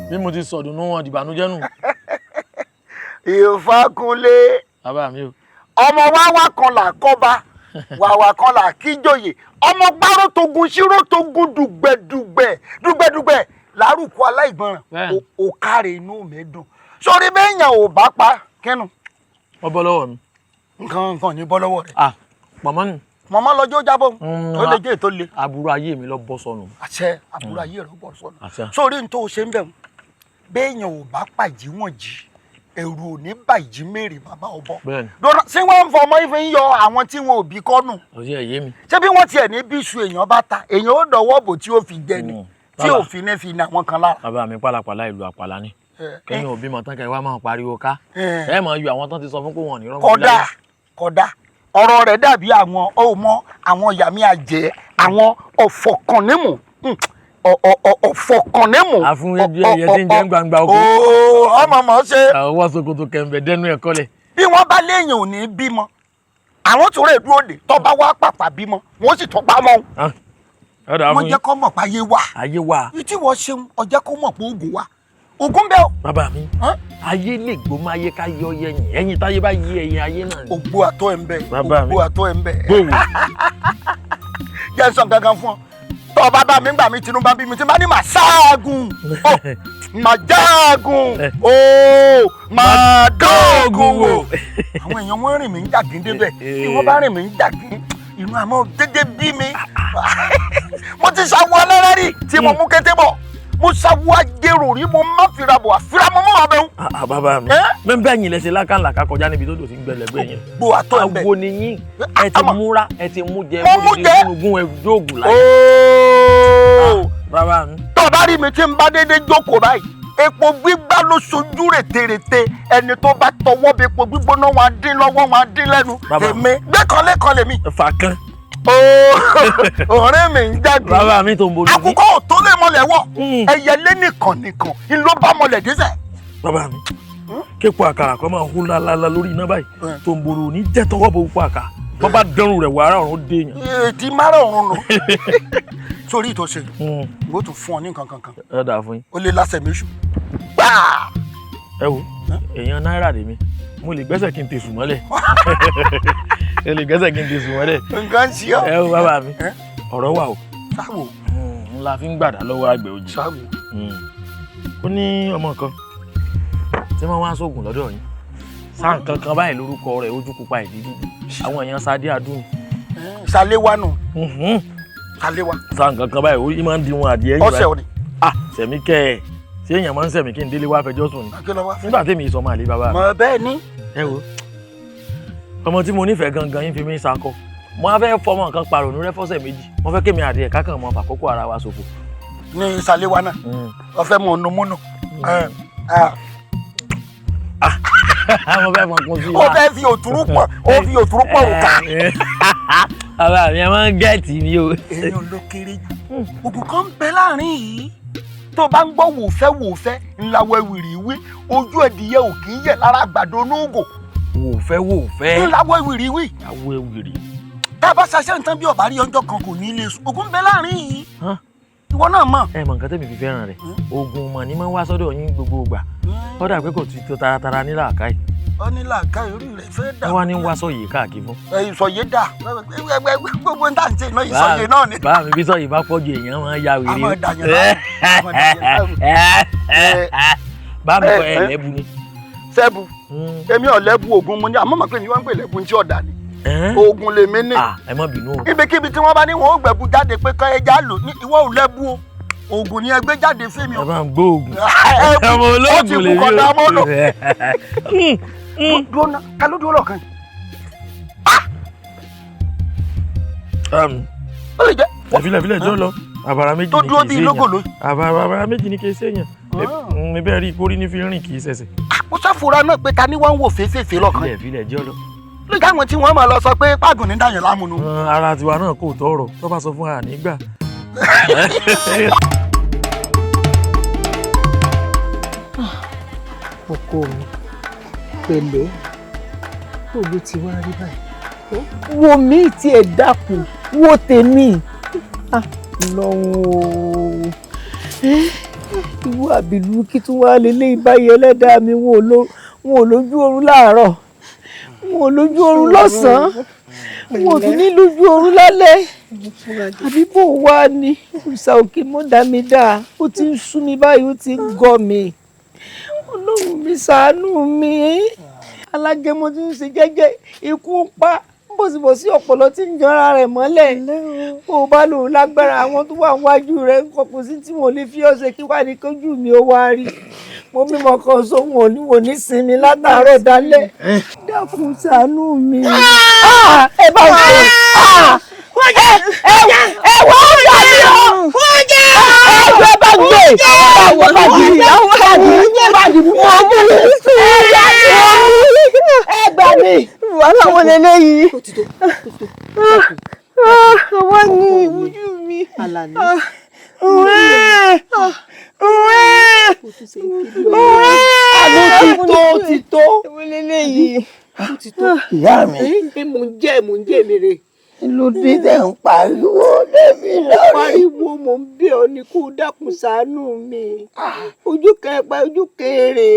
bí mo ti sọ̀dùnú wọn dìbànújẹ́ nù. Ìfàkúnlé. Bàbá mi o. Ọmọ wáwá kan là kọ́ba, wàwà kan là kíjòyè, ọmọ gbárò togun ṣírò togun dùgbẹ̀dùgbẹ̀ dùgbẹ̀dùgbẹ̀ lárúkọ aláìgbọràn òkàrè inú mi dùn. Sórí bẹ́ẹ̀yàn ò bá pa kẹ́nu. Wọ́n bọ́ lọ́wọ́ mi. Nǹkan ní bọ́ lọ́wọ́ rẹ̀. Ah, pọ̀mọ́ nù. Mọ̀mọ́ lọ́jọ́ jábọ̀ ó lè jẹ́ ètò le. Aburú ayé mi lọ bọ́ sọnù. Àṣẹ aburú ayé rẹ̀ bọ́ sọnù. Sórí n tó ṣe ń bẹ̀ wọ́n béèyàn ò bá pàjí wọ̀n jí ẹ̀rù ò ní bàjí mèrè bàbá ọbọ. Dọ́nà ṣé wọ́n ń fọ ọmọ ife ń yọ àwọn tí wọn ò bí kọ́nù. Ṣé bí wọ́n tiẹ̀ ní bí iṣu èèyàn bá ta èèyàn ó dọ̀wọ́ bò tí ó fi jẹ ni tí ò fi ní fi ní àwọn kan lára. Bàbá mi pálapàla ìlú àpàlà ni kẹ́yìn òbí mọ̀ tán kẹ́ wá máa pariwo ká ẹ máa yọ àwọn tán ti sọ fún pé wọn ò ní rọ́mọ. Kódà kódà ọ̀rọ̀ rẹ̀ dàbí àwọn ọmọ àwọn yàmí àjẹ́ àwọn ọ̀fọ̀kànnímù ọ̀fọ̀kànnímù. Àfúnwéjú ẹyẹ tí ń jẹ́ gbangba oko. Ọmọ mọ̀ ṣe. Àwọn ṣòkòtò kẹ̀mbẹ̀ dẹnu ẹ̀ kọ́lẹ̀. Bí wọ́n bá léèyàn ò ní bímọ, àwọn tó rẹ̀ dúró dè tó bá wá pàpà bímọ, wọ́n sì tún pa mọ́ wọn. Wọ́n jẹ́ kó mọ̀ pé ayé wà. Ayé wà. Ìtí wọ́n ṣeun ọjẹ́ kó mọ̀ pé oògùn wà. Ogun bẹ́ẹ̀ o. Bàbá mi, ayé lè gbó máa yé ká yọ yẹyìn, ẹyin táyé bá yí ẹyin ayé náà ni. Ògbó àtọ́ ẹ̀ ń bẹ, ògbó àtọ́ ẹ̀ ń bẹ. Gbòòwò. Jẹ́ sọ gangan fún ọ. Tọ́ ọ bá bá mi gbà mí tinú bá bí mi tí bá ní màá ṣáàgùn, màá jáàgùn, màá dóògùn wò. Àwọn èèyàn wọ́n rìn mí ń jàgín débẹ̀, bí wọ́n bá rìn mí ń jàgín, inú àmọ́ dédé bí mi. Mo ti ṣàwọ̀ ọlọ́rẹ́ rí tí mo mú kété bọ̀. Mo ṣàwọ ajérò rí mo má fira bọ̀ àfira mo mọ̀ ọbẹ̀ ń. Bàbá mi mẹ́ bẹ́ẹ̀ yín lẹ́sẹ̀ lákàlàkà kọjá níbi tó dò sí gbẹlẹ̀gbẹ́ yẹn. Gbò àtọ́ ẹ̀ bẹ́ẹ̀. Àwo ni yín ẹ ti múra ẹ ti mú jẹ mo mú jẹ gúnugún ẹ jóògùn láyé. Bàbá mi. Tó o bá rí mi tí n bá dédé jókòó báyìí epo gbígbá ló sojú rètérètè ẹni tó bá tọwọ́ bí epo gbígbóná wọn á dín lọ́wọ́ wọn á dín lẹ́nu èmi gbẹ́kànlẹ́kàn lèmi. Fà kan. Ọ̀rẹ́ mi ń jáde. Bàbá mi tó ń bolú. Àkùkọ ò tó lè mọlẹ̀ wọ̀. Ẹyẹlé nìkan nìkan ń ló bá mọlẹ̀ dẹ́sẹ̀. Bàbá mi, képo àkàrà kan máa hó lálálá lórí iná báyìí tó ń bolú ní jẹ́ tọwọ́ bó kó àkà. Bọ́ bá dẹrùn rẹ̀ wàrà ọ̀run dé yàn. Èdè mara ọ̀run nù. Sórí ìtòsí, mo tún fún ọ ní nǹkan kankan. Ẹ dà fún yín. Ó lè lásẹ̀ méṣù. Ẹ wo, èèyàn náírà lèmi, mo lè gbẹ́sẹ̀ kí n tẹ̀sùn mọ́lẹ̀. Ẹ lè gbẹ́sẹ̀ kí n tẹ̀sùn mọ́lẹ̀. Nǹkan ń ṣe ọ́. Ẹ wo bàbá mi, ọ̀rọ̀ wà o. Sáwò. N la fi ń gbàdá lọ́wọ́ àgbẹ̀ òjì. Sáwò. Ó ní ọmọ kan tí wọ́n wá sóògùn lọ́dọ̀ yín. Sáà nǹkan kan báyìí lórúkọ rẹ̀ ojú pupa ìdí dúdú. Àwọn èèyàn Sadé Adùn. Saléwá nù. Saléwá. Sáà nǹkan kan báyìí ó máa ń di wọn adìẹ yìí. Ọ̀sẹ̀ òní. Ah, sẹ̀mí kẹ́ ẹ̀. Ṣé èèyàn máa ń sẹ̀mí kí n délé wá fẹjọ́ sùn ni? Nígbà tèmi ìsọmọ àlè bàbá mi. Mọ̀ bẹ́ẹ̀ ni. Ẹ wo, ọmọ tí mo nífẹ̀ẹ́ gangan yín fi mí sakọ. Mo á fẹ́ fọmọ nǹkan parònú rẹ fọ́sẹ̀ méjì. Mo fẹ́ kémi àti ẹ̀ka kan mọ fàkókò ara wa ṣòfò. Ní Saléwá náà, o fẹ́ mọ ọ̀nà múnú. Mo fẹ́ mọ kún sí wa. O fẹ́ fi òtúrú pọ̀, o fi òtúrú pọ̀ òkà. Bàbá mi, ẹ máa ń gẹ̀ẹ́tì mi o. Èèyàn ló kéré jù. Ògùn kan ń bẹ láàrin yìí. Tó bá ń gbọ́ wòfẹ́ wòfẹ́ ńlá wẹ̀wìrì wí ojú ẹ̀dìyẹ ò kì í yẹ̀ lára àgbàdo onúgò. Wòfẹ́ wòfẹ́. Ńlá wẹ̀wìrì wí. Awẹ́wìrì. Tá a bá ṣaṣẹ́ nǹkan bí ọ̀bá rí ọjọ́ kan kò ní í lè sùn. Ògùn ń bẹ láàrin yìí. Ìwọ náà mọ̀. Ẹ mọ̀ nǹkan tẹ́mi fi fẹ́ràn rẹ̀. Ògùn mọ̀ ni máa ń wá sọ́dọ̀ yín gbogbo ìgbà. Ó dà pé kò ti tó taratara ní làákàyè. Ó ní làákàyè orí rẹ̀ fẹ́ dà. Wọ́n wá ní wá sọ̀yè káàkiri fún. Ìsọ̀yè dà gbogbo ń tà ń ṣe iná ìsọ̀yè náà ni. Bá mi bí sọ̀yè bá pọ̀ ju èèyàn máa ń ya wèrè. Àmọ́ dàyàn láàmú. Bá mi kọ ẹ lẹ́bu ni. Sẹ́bu èmi ò lẹ́bu ògùn mu ni àmọ́ màá pè ní wọ́n ń pè lẹ́bu tí ọ̀dà ni. Ògùn lèmi ní. Ẹ má bínú o. Ibikíbi tí wọ́n bá ní wọn ò gbẹ̀bu jáde pé kọ́ ẹja lò ní ìwọ ò lẹ́bu o. Ògùn ni ẹ gbé jáde fún mi o. Ẹ bá ń gbóògùn. Ọmọ olóògùn lèmi o. Dúró ná, ká ló dúró lọ́kàn yìí? Ó lè jẹ́. Ẹ̀fílẹ̀ ẹ̀fílẹ̀ jọ lọ. Àbàrà méjì Tó ni dúró kì í bíi ṣèyàn. lógò lóyún. Àbàrà méjì ni kì í ṣèyàn. Bẹ́ẹ̀ rí ìkórí ní fi rìn kì í ṣẹ̀ṣẹ̀. Mo ṣàfura náà pé ta ni wọ́n ń wò fèéfèé lọ́kàn yìí. Ẹ̀fílẹ̀ jọ lọ. Ló jẹ́ àwọn tí wọ́n máa lọ sọ pé páàgùn ní dàyàn láàmú nu. Ara tiwa náà kò tọrọ tó bá sọ fún wa nígbà. Ọkọ mi, pẹ̀lẹ́, bó ló ti wá rí báyìí? Wo mí tí ẹ dákun, wo tèmi. Lọ́wọ́ o. Irú àbìlú kí tún wá lélẹ́ ìbáyé ẹlẹ́dàá mi, wọn ò lójú oorun láàárọ̀, wọn ò lójú oorun lọ́sàn-án, wọn ò tún ní lójú oorun lálẹ́. Àbí bò wá ní ìsà òkè mọ́ dá mi dá, ó ti ń sú mi báyìí, ó ti ń gọ́ mi. Ọlọ́run mi ṣàánú mi. Alágẹmọ tí ń ṣe jẹ́jẹ́, ikú ń pa bọ̀sibọ̀sí ọ̀pọ̀lọ́ tí ń jọra rẹ̀ mọ́lẹ̀. Bó o bá lòun lágbára, àwọn tó wà níwájú rẹ̀ ń kọ kò sí tí wọn ò lè fi ọ̀sẹ̀ kí wà ní kójú mi ó wá rí. Mo bímọ kan sóhun òní wò ní sinmi látàárọ̀ dálẹ̀. Dákun ṣàánú mi. Ẹ bá ń pè ẹ wọ́n gbà mí o. Ẹ bá gbé bá dì bá dì bá dì mú ọmú ẹ gbà mí. Wàhálà wọn lélẹ́yìí. Àwa ni ìwújú mi. Àlàní. Àlọ́ ti tó ti tó. Èwo lélẹ́yìí. Ìyá mi. Mò ń jẹ́ mò ń jẹ́ mi rè. Ló dé tẹ̀ ń pariwo lémi lórí. Pariwo mò ń bí ọ ní kó dákun ṣàánú mi. Ojú kẹpẹ ojú kéré.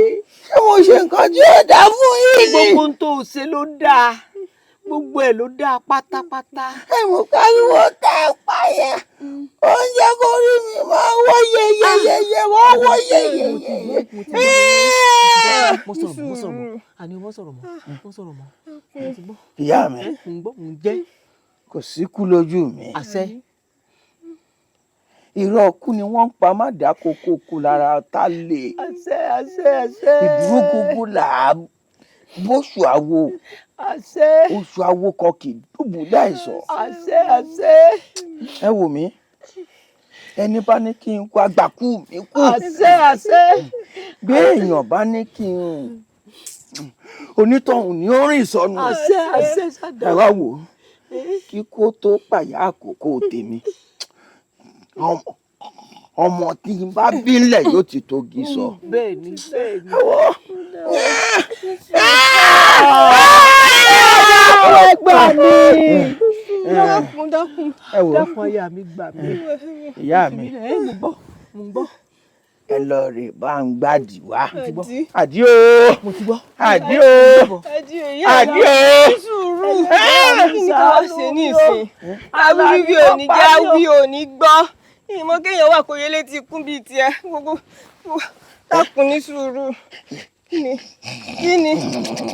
Ṣé mo ṣe nǹkan tí ó dáa fún yín ni? Gbogbo ohun tó o ṣe ló dáa. Gbogbo ẹ̀ ló dáa pátápátá. Ẹ mọ̀ pariwo tá a pa yẹn. Oúnjẹ kò rí mi máa wọ́ yeyeyeye wọ́n wọ́ yeyeyeye. Mo sọ̀rọ̀ mo sọ̀rọ̀ mọ́ àní wọ́n sọ̀rọ̀ mọ́ wọ́n sọ̀rọ̀ mọ́. Ìyá mi. Ń gbọ́ ń jẹ́. Kò síkú lójú mi. Àṣẹ. Irọ́ ọkú ni wọ́n ń pa má dá kókó kú lára ta lè. Àṣẹ àṣẹ àṣẹ. Ìdúró gbogbo là á bóṣù àwo. Àṣẹ. Oṣù àwo kan kì í dùbúlẹ̀ àìsàn. Àṣẹ àṣẹ. Ẹ wò mí, ẹni bá ní kí n kú àgbàkú mi kú. Àṣẹ àṣẹ. Bí èèyàn bá ní kí n onítọ̀hún ni ó rìn sọnù. Àṣẹ àṣẹ sádà. Ẹ wá wò ó, kíkó tó pàyà àkókò tèmi, ọmọ tí n bá bílẹ̀ yóò ti tógi sọ. Bẹ́ẹ̀ni bẹ́ẹ̀ni. Ẹ gbà mí. Dákun dákun. Ẹ wò ó. Dákun aya mi gbà mí. Ìyá mi. Ẹ mo gbọ́ mo gbọ́. Ẹ lọ rè bá ń gbàdì wá. Àdí. Àdí o. Mo ti gbọ́. Àdí o. Àdí Àdí o. Sùúrù. Kí ni ká wá ṣe ní ìsìn? Awíwí ò ní jẹ́ awí ò ní gbọ́. Ìmọ̀ kéèyàn wà kó yẹlé ti kún bíi tiẹ̀. Gbogbo dákun ní sùúrù. Kí ni? Kí ni?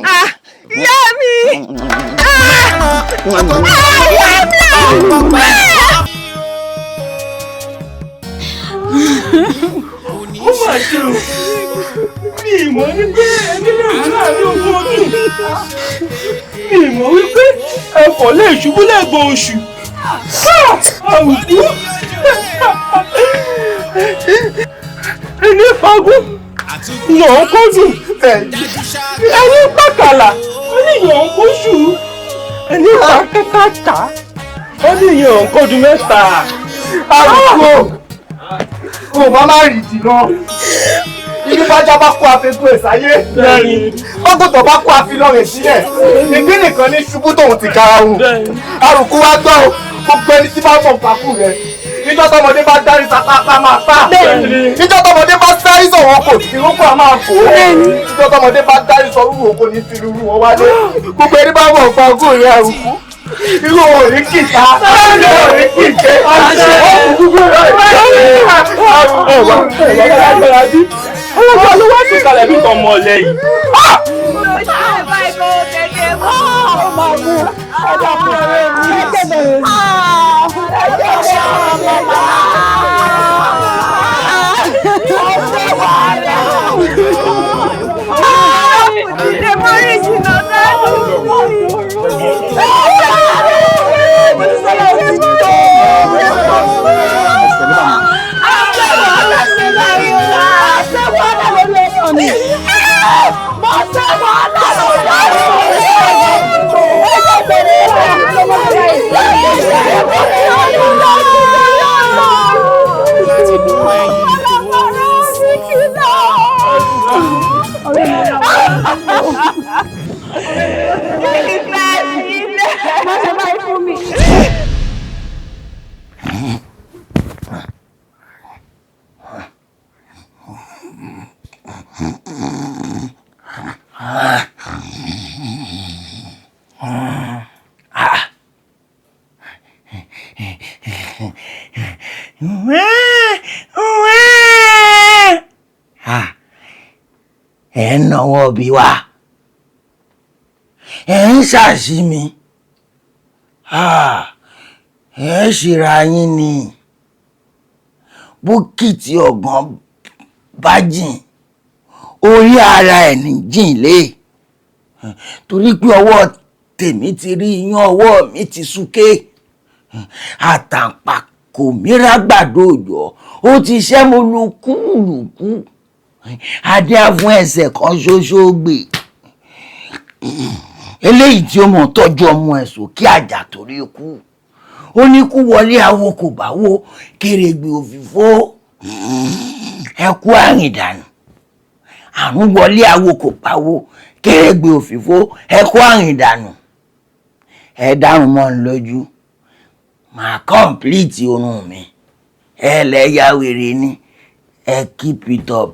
Ah! Ìyá mi! Ah! Ìyá mi! Ó mà ṣe o, mi ìmọ̀ ní pé ẹni lè rú láàrin ogún ọdún, mi ìmọ̀ wípé ẹ̀fọ́ lè ṣubú lẹ́gbọ̀n oṣù. Àwùjọ ẹni fagún yàn kójú, ẹni pàkàlà ó ní yàn kóṣù, ẹni pàkàkàkà ó ní yàn kójú mẹ́ta. Àrùkò kò bá má rì jì lọ. Ibi bájá bá kó àfikún ẹ̀ sáyé. Bágòtò bá kó àfilọ́ rẹ̀ sílẹ̀. Ìgbín nìkan ní ṣubú tóun ti kára hù. Àrùkù wá gbọ́ o, gbogbo ẹni tí bá mọ̀ pàkú rẹ̀. Níjọ́ tọmọdé bá dárí sapapa máa fà. Níjọ́ tọmọdé bá sáré sọ̀wọ́n kò ìrókò á máa fò. Níjọ́ tọmọdé bá dárí sọ rúrù oko ní fi rúrú wọn wálé. Gbogbo ẹni bá mọ̀ pàkú rẹ̀ àrùkù. Irú wọn ò ní kìta, irú wọn ò ní kìkẹ́. Ọlọ́pàá ló wá sí kalẹ̀ bí kan mọ̀ ọ̀lẹ́ yìí. Ẹ ń náwó bí wa, ẹ ń ṣàṣì mi, ẹ ṣèrà yín ni. Bókìtì ọ̀gán bá jìn, orí ara ẹ̀ ní jìn lé, torí pé ọwọ́ tèmi ti rí iyán, ọwọ́ mi ti súnké. Àtàǹpàkò mìíràn gbàdo òjò ó ti ṣẹ́ mo lu kúlùkù. Adé á fún ẹsẹ̀ kan ṣoṣo gbè, eléyìí tí ó mọ̀ tọ́jú ọmọ ẹ̀ sókè àjà torí ikú. Ó ní kú wọlé awo kò bá wo kèrègbè òfìfo, ẹkú àrìndànù. Àrùn wọlé awo kò bá wo kèrègbè òfìfo, ẹkú àrìndànù. Ẹ dárùn mọ́ ń lójú, màá kọ́ǹplìtì oorun mi. Ẹ lẹ́yà wèrè ni, ẹ keep it up.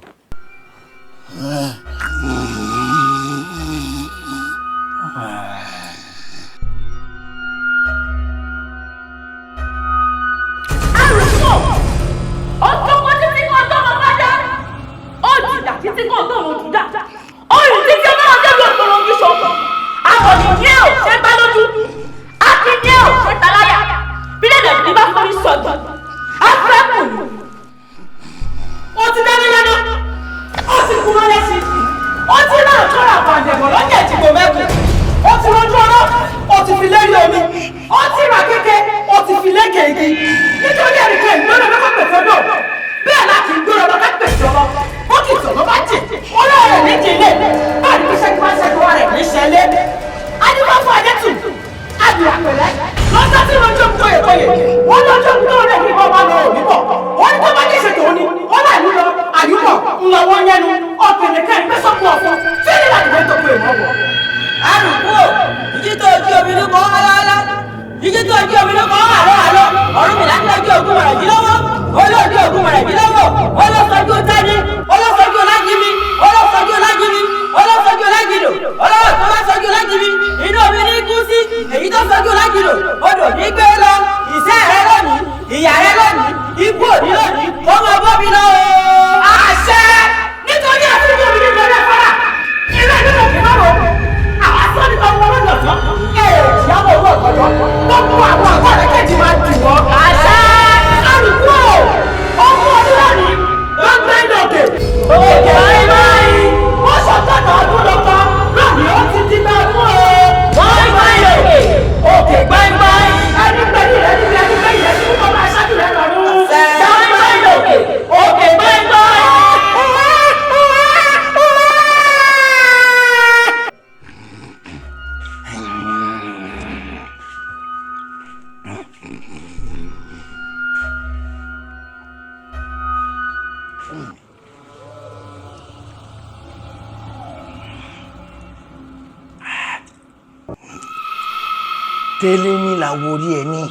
Tẹ́lẹ̀ ní làwọn orí ẹni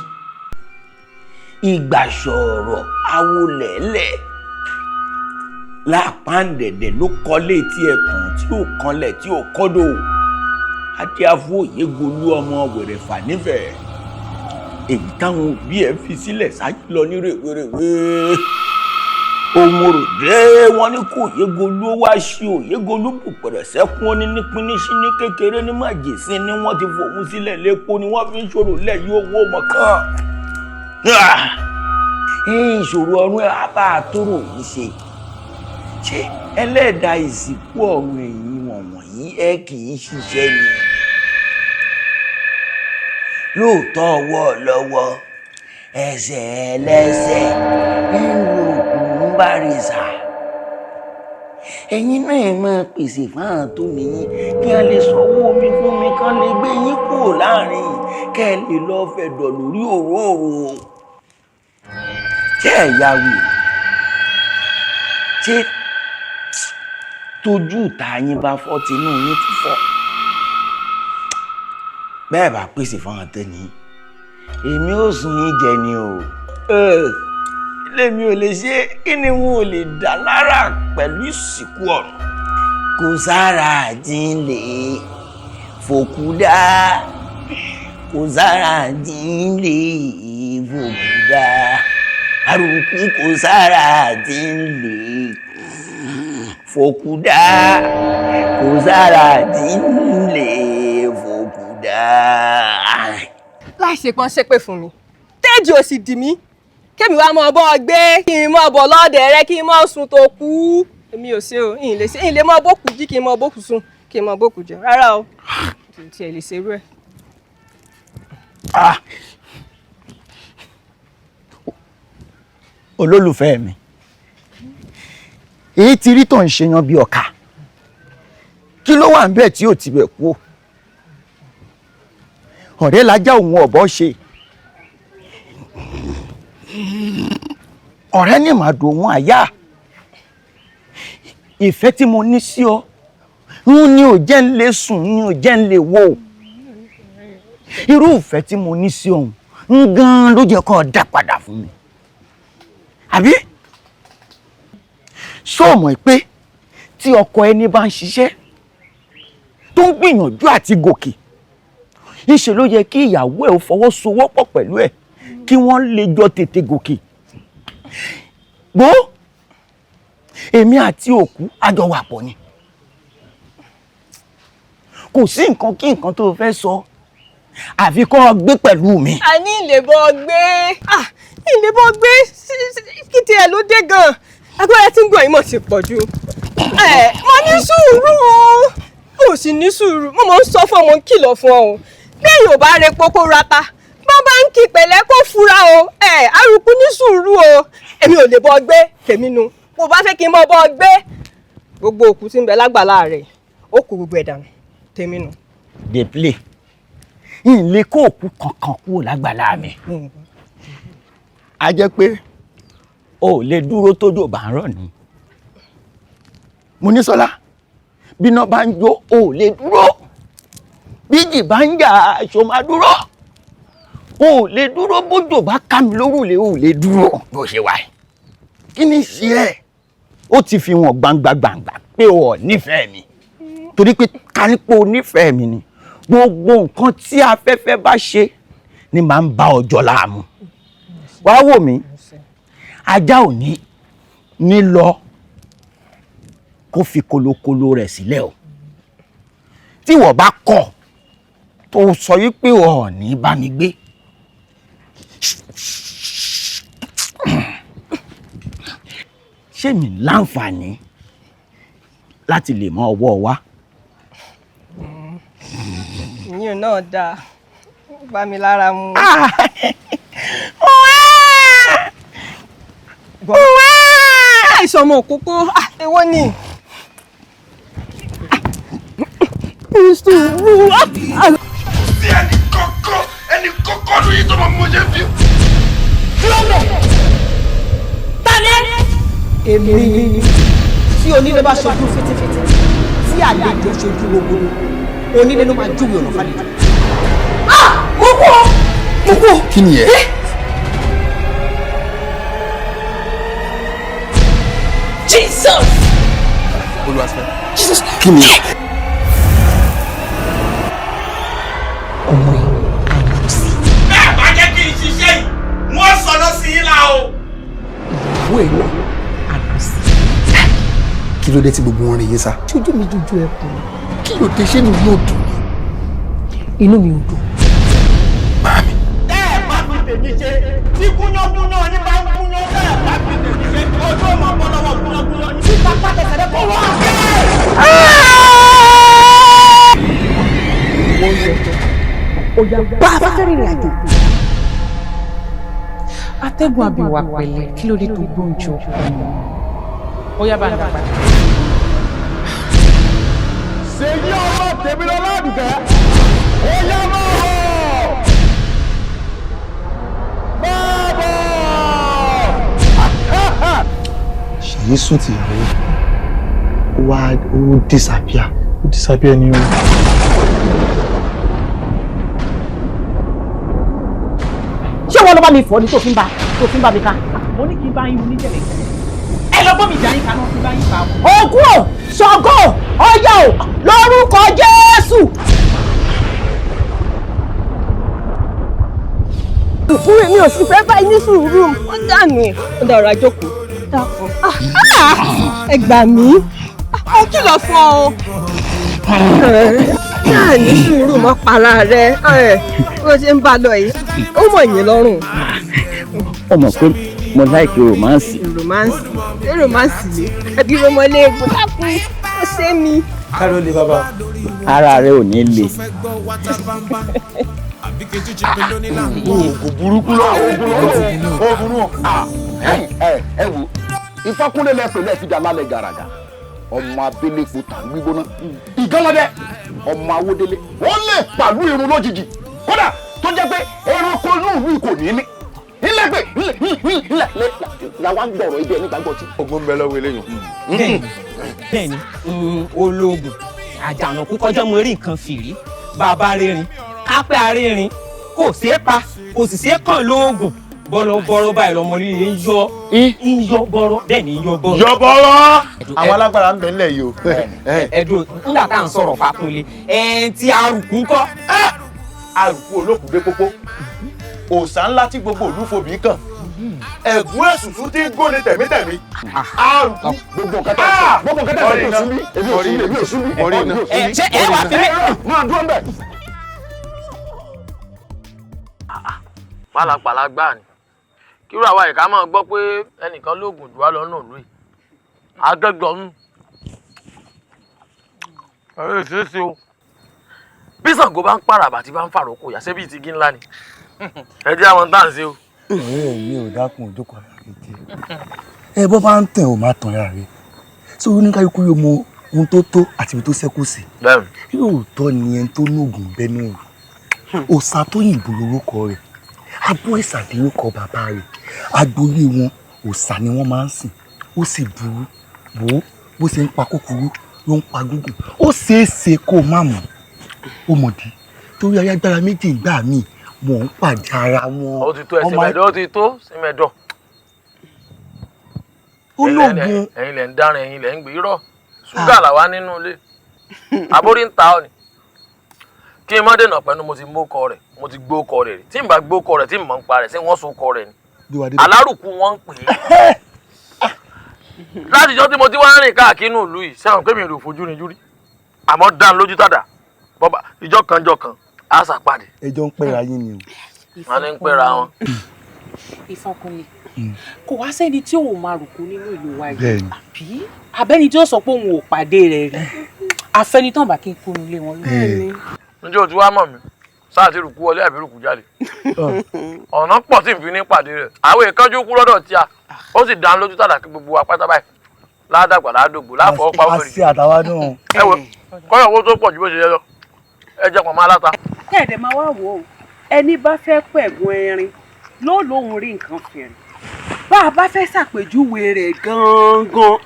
ìgbà sọ̀rọ̀ awolẹ̀lẹ̀ lápáǹdẹ̀dẹ̀ ló kọ́lé tí ẹ̀ tàn tí ò kanlẹ̀ tí ò kọ́dọ̀. Adéáfó Òyegolú ọmọ wẹ̀rẹ̀fà nífẹ̀ẹ́, èyí táwọn òbí ẹ̀ fi sílẹ̀ sáyé lọ ní rèwerèwe. Ohun òròdé wọn ní kó Òyegolú wá sí Òyegolú bùpẹ̀rẹ̀ sẹ́kún. Ó ní nípínnísí ní kékeré ní májèsín ni wọ́n ti fòun sílẹ̀ lẹ́kọ́ ni wọ́n fi ń ṣòro lẹ́yìn owó mọ̀kàn. Ìṣòro ọ̀run àbá àtòrò yìí ṣe ṣé ẹlẹ́dàá ìsìnkú ọ̀run ẹ̀yìn wọ̀nyí ẹ kì í ṣiṣẹ́ ni. Lóòótọ́ ọwọ́ lọ́wọ́ ẹsẹ̀ ẹlẹ́sẹ̀ ń lo òkú ń bá rìsà. Ẹ̀yin náà ẹ máa pèsè fáwọn tó níyìn kí wọ́n lè sanwó omi fún mi, kán lè gbé yín kúrò láàrin kẹ́ ẹ lè lọ́ọ́ fẹ̀dọ̀ lórí òróòrò. Ṣé ẹ̀ ya wèrè? Ṣé tójú ìta yín bá fọ́ tinú yín tún fọ́? Bẹ́ẹ̀ bá pèsè fáwọn tó ní, èmi ò sùn yín jẹ ni o. Ilé mi ò lè ṣe, kí ni wọn ò lè dá lára pẹ̀lú ìsìnkú ọ̀run. Kò sára tí ń lè fòkúdá, kò sára tí ń lè fòkúdá. Àrùkù kò sára tí ń lè fòkúdá, kò sára tí ń lè fòkúdá. Láì ṣe pọ́n ṣépè fún mi, téèjì ò sì dì mí, kémi wá mọ bọ́ gbé, kí n mọ bọ̀ lọ́ọ̀dẹ̀ rẹ, kí n mọ sùn tó kú. Èmi ò ṣe o, ìyìn lè ṣe, ìyìn lè mọ bókù jí, kí n mọ bókù sùn, kí n mọ bókù jẹ, rárá o, kì í tiẹ̀ lè ṣerú ẹ̀. Olólùfẹ́ mi, èyí ti rí tó ń ṣe yan bí ọ̀ka, kí ló wà ń bẹ̀ tí ò ti bẹ̀ kú o? Ọ̀rẹ́ lajá òun ọ̀bọ ṣe, ọ̀rẹ́ ní màdùn òun àyà. Ìfẹ́ tí mo ní sí ọ ń ní ò jẹ́ ń lè sùn, ní ò jẹ́ ń lè wò. Irú ìfẹ́ tí mo ní sí ọ̀hún ń gan ló jẹ́ kó dá padà fún mi. Àbí ṣó mọ̀ pé tí ọkọ ẹni bá ń ṣiṣẹ́ tó ń gbìyànjú àti gòkè, ńṣe ló yẹ kí ìyàwó ẹ̀ ó fọwọ́sowọ́pọ̀ pẹ̀lú ẹ̀ kí wọ́n lè jọ tètè gòkè. Gbó, èmi àti òkú àjọ wà pọ̀ ni. Kò sí nǹkan kí nǹkan tó fẹ́ sọ àfi kó o gbé pẹ̀lú mi. A ní ìlébọ̀ gbé, ìlébọ̀ gbé, kí tiẹ̀ ló dé gan-an? Agbára tí ń gbọ̀n yìí mọ̀ ti pọ̀ jù. Mo ní sùúrù o, ò sì ní sùúrù. Mo mọ̀ ń sọ fún ọ, mo ń kìlọ̀ fún ọ o. Bí èèyàn ò bá repo kó rata, bọ́n bá ń kí pẹ̀lẹ́ kó fura o. Arúgbó ní sùúrù o. Èmi ò lè bọ́ gbé tèmi nu. Mo bá fẹ́ kí n mọ́ bọ́ gbé. Gbogbo òkú tí ń bẹ lágbàlá rẹ̀, ó kó gbogbo ẹ̀ dànù tèmi nu. Dey play. N lè kó òkú kankan kúrò lágbàlá mi. A jẹ́ pé o ò lè dúró tójò bá ń rọ̀ ni. Monísọ́lá, bíná bá ń jó o ò lè dúró. Bíjì bá ń jà aṣọ máa dúró. O ò lè dúró bójò bá ká mi lórùlé, o ò lè dúró bó ṣe wà yìí. Kí ni ṣe ẹ́? Ó ti fi hàn gbangba gbangba pé o ò nífẹ̀ẹ́ mi. Torí pé ká ní pé o nífẹ̀ẹ́ mi ni. Gbogbo nǹkan tí afẹ́fẹ́ bá ṣe ni màá ń bá ọjọ́ láàmú. Wàá wò mí, ajá ò ní lọ kó fi kolokolo rẹ̀ sílẹ̀ o. Tí ìwọ bá kọ̀ tó sọ yí pé o ò ní bá mi gbé. Ṣé mi láǹfààní láti lè mọ ọwọ́ wa? Ìyún náà dáa, bá mi lára mu. Àìsàn ọmọ òkókó, èwo ni? Sí ẹnì kọ́kọ́, ẹnì kọ́kọ́ ló yí tó máa mú ṣe fi. Èmi tí onílé bá ṣojú fitifiti, tí àlejò ṣojú gbogbo, onílé ló máa júwe ọ̀nà fàlejò. Mo kú o! Mo kú o! Kí ni ẹ? Jesus! Olúwaṣẹ́. Jesus! Kí ni ẹ? Ọmọ ẹ̀ àrùn sí. Bẹ́ẹ̀ bá jẹ́ kí n ṣiṣẹ́ yìí, wọ́n sọ̀rọ̀ sí yín lá o. Ìyàwó ẹ̀ náà àrùn sí. Kí ló dé tí gbogbo wọn rìn yín sá? Ṣojú mi dojú ẹkùn. Kí ló dé, ṣé mi yóò dùn ni? Inú mi ò dùn. Màámi. Tẹ́ ẹ bá fi tèmi ṣe, tí gúnyángúnyán yín bá ń gúnyán, tẹ́ ẹ bá fi tèmi ṣe, ojú ọmọ bọ́ lọ́wọ́ gúnyángúnyán yín. Tí pápá tẹsẹ̀ rẹ kó wá. Ó yá bá a fẹ́ rìnrìn àjò. Atẹ́gùn àbíwá pẹ̀lẹ́, kí ló dé tó gbóúnjẹ ọkọ mọ́? Ó yá bá ń dàgbà. Ṣèyí ọmọ tèmi lọ ládùúgbẹ́, ó yá máa bọ̀. Máa bọ̀. Ṣèyí sùn tìyàwó, ó wá ó disappear. Ó disappear ni o. Ṣé wọn ló bá mi fọ ni tó fi ń bá mi ká? Mo ní kí n bá yín mu ní jẹ̀lẹ̀kẹ́. Ẹ lọ gbọ́ mi jà yín kaná kí n bá yín fà á. Ògún o, Ṣàngó o, o lórúkọ Jésù. Fún mi ò sì fẹ́ báyìí ní sùúrù ó dànù ó dàrú àjókòó dàpọ̀ ẹ gbà mí ó kìlọ̀ fún ọ. Náà ní sùúrù mọ́ para rẹ bó ṣe ń bá a lọ yìí ó mọ̀ yín lọ́rùn. Ó mọ̀ pé mo láìkí romance. Romance ṣé romance ni àbí romọléegun dákun ó ṣe mí. Káró lè bàbá. Ara rẹ ò ní le. Oògùn burúkú lọ oògùn lọ. Ẹ wo Ifákúnlé lẹ́pẹ̀ lẹ́ẹ̀fìdá lálẹ́ gàràgà ọmọ abẹ́lẹ́po tà ń gbígbóná ìgánlọ́dẹ ọmọ awódélé wọ́n lè pàlú irun lójijì kódà tó jẹ́ pé ẹranko inú ìlú kò ní ní ilẹ̀ pé ilẹ̀ làwa ń gbọ̀rọ̀ ibi ẹni gbàgbọ́ tí. Ogun ń bẹ lọ́wọ́ eléyìí. Bẹ́ẹ̀ni ológun àjànàkú kọjá mo rí nǹkan fìrí bàbá rìnrìn kápẹ́ arìnrìn kò ṣeé pa kò sì ṣeé kàn lóògùn bọ́rọ̀bọ́rọ̀ báyìí lọmọ líle ń yọ ń yọ bọ́rọ̀ bẹ́ẹ̀ ni ń yọ bọ́rọ̀. Yọ bọ́rọ̀. Àwọn alágbára ń bẹ nílẹ̀ yìí o. Ẹ dúró nígbà tá à ń sọ̀rọ̀ Fákúnlé ẹ̀ ti arùkù ńkọ́. Arùkù olókùn dé pópó òòṣà ńlá tí gbogbo ìlú fobì kàn ẹ̀gún ẹ̀sùsù tí ń góni tẹ̀mítẹ̀mí. Arùkù gbogbo nǹkan tẹ̀ gbogbo nǹkan tẹ̀ èmi ò sún bí èmi ò sún bí èmi ò sún bí. Ṣé ẹ wà fi mí. Máa dúró ń bẹ̀. Pálapàla gbáà ni kírú àwa ìka máa gbọ́ pé ẹnìkan lóògùn jù wá lọ́nà ìlú yìí akẹ́gbọ̀n ń ẹ̀rọ ìṣeéṣe o bí Ṣàngó bá ń pàràbà tí bá ń fàrókò yà ṣé bíi ti igi ńlá ni ẹ jẹ́ àwọn tá à ń ṣe o. Ọ̀rẹ́ mi ò dákun òjókòó ara rẹ jẹ ẹ bọ́ bá ń tẹ̀ ò máa tàn ara rẹ sọ oníkálukú yóò mọ ohun tó tó àti ibi tó ṣẹ́kù sí yóò tọ́ ni ẹni tó nóògùn bẹ́ẹ̀ náà òòṣà tó yìnbó lórúkọ rẹ̀ abọ́ ìsàlẹ̀ orúkọ bàbá rẹ̀ agboolé wọn òòṣà ni wọ́n máa ń sìn ó sì burú wò ó bó ṣe ń pa kúkúrú ló ń pa gúngùn ó ṣeé ṣe kó o má mọ̀ ó mọ̀dí torí ayágbára méjì ìgbà míì mò ń pàdé ara wọn. Ó ti tó ẹsẹ̀ mẹ́dọ̀ ó ti tó sí mẹ́dọ̀. Ó lóògùn. Ẹ̀yin lẹ̀ ń dáràn ẹ̀yin lẹ̀ ń gbé irọ́ ṣúgà làwa nínú ilé àbórí ń ta ọ ni kí n má dènà pẹ̀lú mo ti mókọ rẹ̀ mo ti gbókọ rẹ̀ tí n bá gbókọ rẹ̀ tí n mọ̀ ń pa rẹ̀ ṣé wọ́n so kọ rẹ̀ ni alárùkù wọn ń pè é látijọ́ tí mo ti wá ń rìn káàkiri inú ìlú yìí sẹ́wọ̀n pé mi ò fojú ni júrí àmọ́ dá lójú tàdá bọ́bá ìjọ kan jọ kan á ṣàpàdé. Ẹjọ́ ń pẹ́ra yín ni o. Wọ́n ní ń pẹ́ra wọn. Ifákúnlé kò wá sẹ́ni tí òun máa rùkú nínú ìlú wa yìí àbí abẹ́ni tí ó sọ pé òun ò pàdé rẹ̀ rí afẹ́nitán bá kí n kúnú lé wọn lónìí. Ǹjẹ́ o ti wá mọ̀ mí sáà ti rùkú wọlé àbí rùkú jáde ọ̀nà pọ̀ tí n fi ní pàdé rẹ̀ àwọn ìkánjú kú lọ́dọ̀ tí a ó sì dá lójú tàdá kí gbogbo wa pátá báyìí ládàgbà ládògbò láfọwọ́ pa ó fèrè. Àṣì àtàwa náà. Ẹ wo kọ́yọ̀ owó tó pọ̀ ju bó ṣe yẹ lọ ẹ jẹ́ pọ̀nmọ́ aláta. Kẹ́ẹ̀dẹ̀ máa wá wò ó ẹni bá fẹ́ pẹ̀gùn erin ló lóun rí nǹkan fèrè bá a bá fẹ́ ṣàpèjúwe rẹ̀ gangan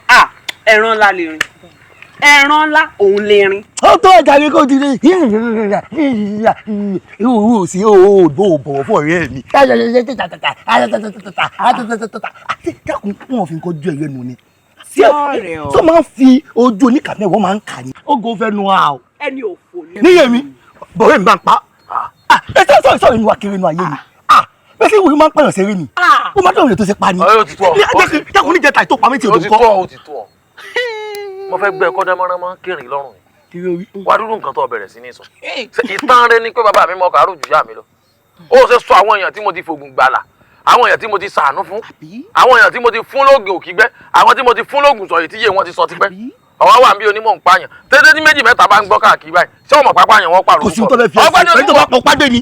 ẹran ńlá lè rìn ẹran ńlá òun lè rìn. Ó tó ọjà mi kò ti rí ìwúwo sí òògbó bọ̀wọ̀ fún ọ̀rẹ́ mi. Dákun wọn fi nǹkan ju ẹ̀yẹ́ nu ni. Tó máa ń fi ojú oníkàmẹ́wọ́ máa ń kà ní. Ó go fẹ́ nu a o. Ẹni òfò ni. Níyẹ̀mí bọ̀wé mi máa ń pa. Ẹ sọ sọ inú wa kiri inú ayé mi. Bẹ́ẹ̀ sì wòye máa ń pààyàn ṣeré ni. Ó máa dọ̀rọ̀ tó ṣe pa ni. Dákun níjẹta ìtò pa mí tí o tó kọ́. Ó ti tó ọ. Mo fẹ́ gbé ẹ̀kọ́ dánmọ́ránmọ́ kéré lọ́rùn ni wá dúró nǹkan tó bẹ̀rẹ̀ sí ní sọ ìtàn rẹ ni pé bàbá mi mọ kàárò jù yá mi lọ ó ṣe sọ àwọn èèyàn tí mo ti fògùn gbàlà àwọn èèyàn tí mo ti ṣàánú fún àwọn èèyàn tí mo ti fún lóògùn òkígbẹ́ àwọn tí mo ti fún lóògùn sọ̀yì tíyé wọn ti sọ tipẹ́ ọwọ́ wà ń bí onímọ̀ ń pààyàn tètè tí méjì mẹ́ta bá ń gbọ́ káàkiri báyìí ṣé ọmọ pápá yẹn wọ́n pàrọ̀ kò sí tó fẹ́ fi ẹsẹ̀ tó bá pọ̀ pàdé ni.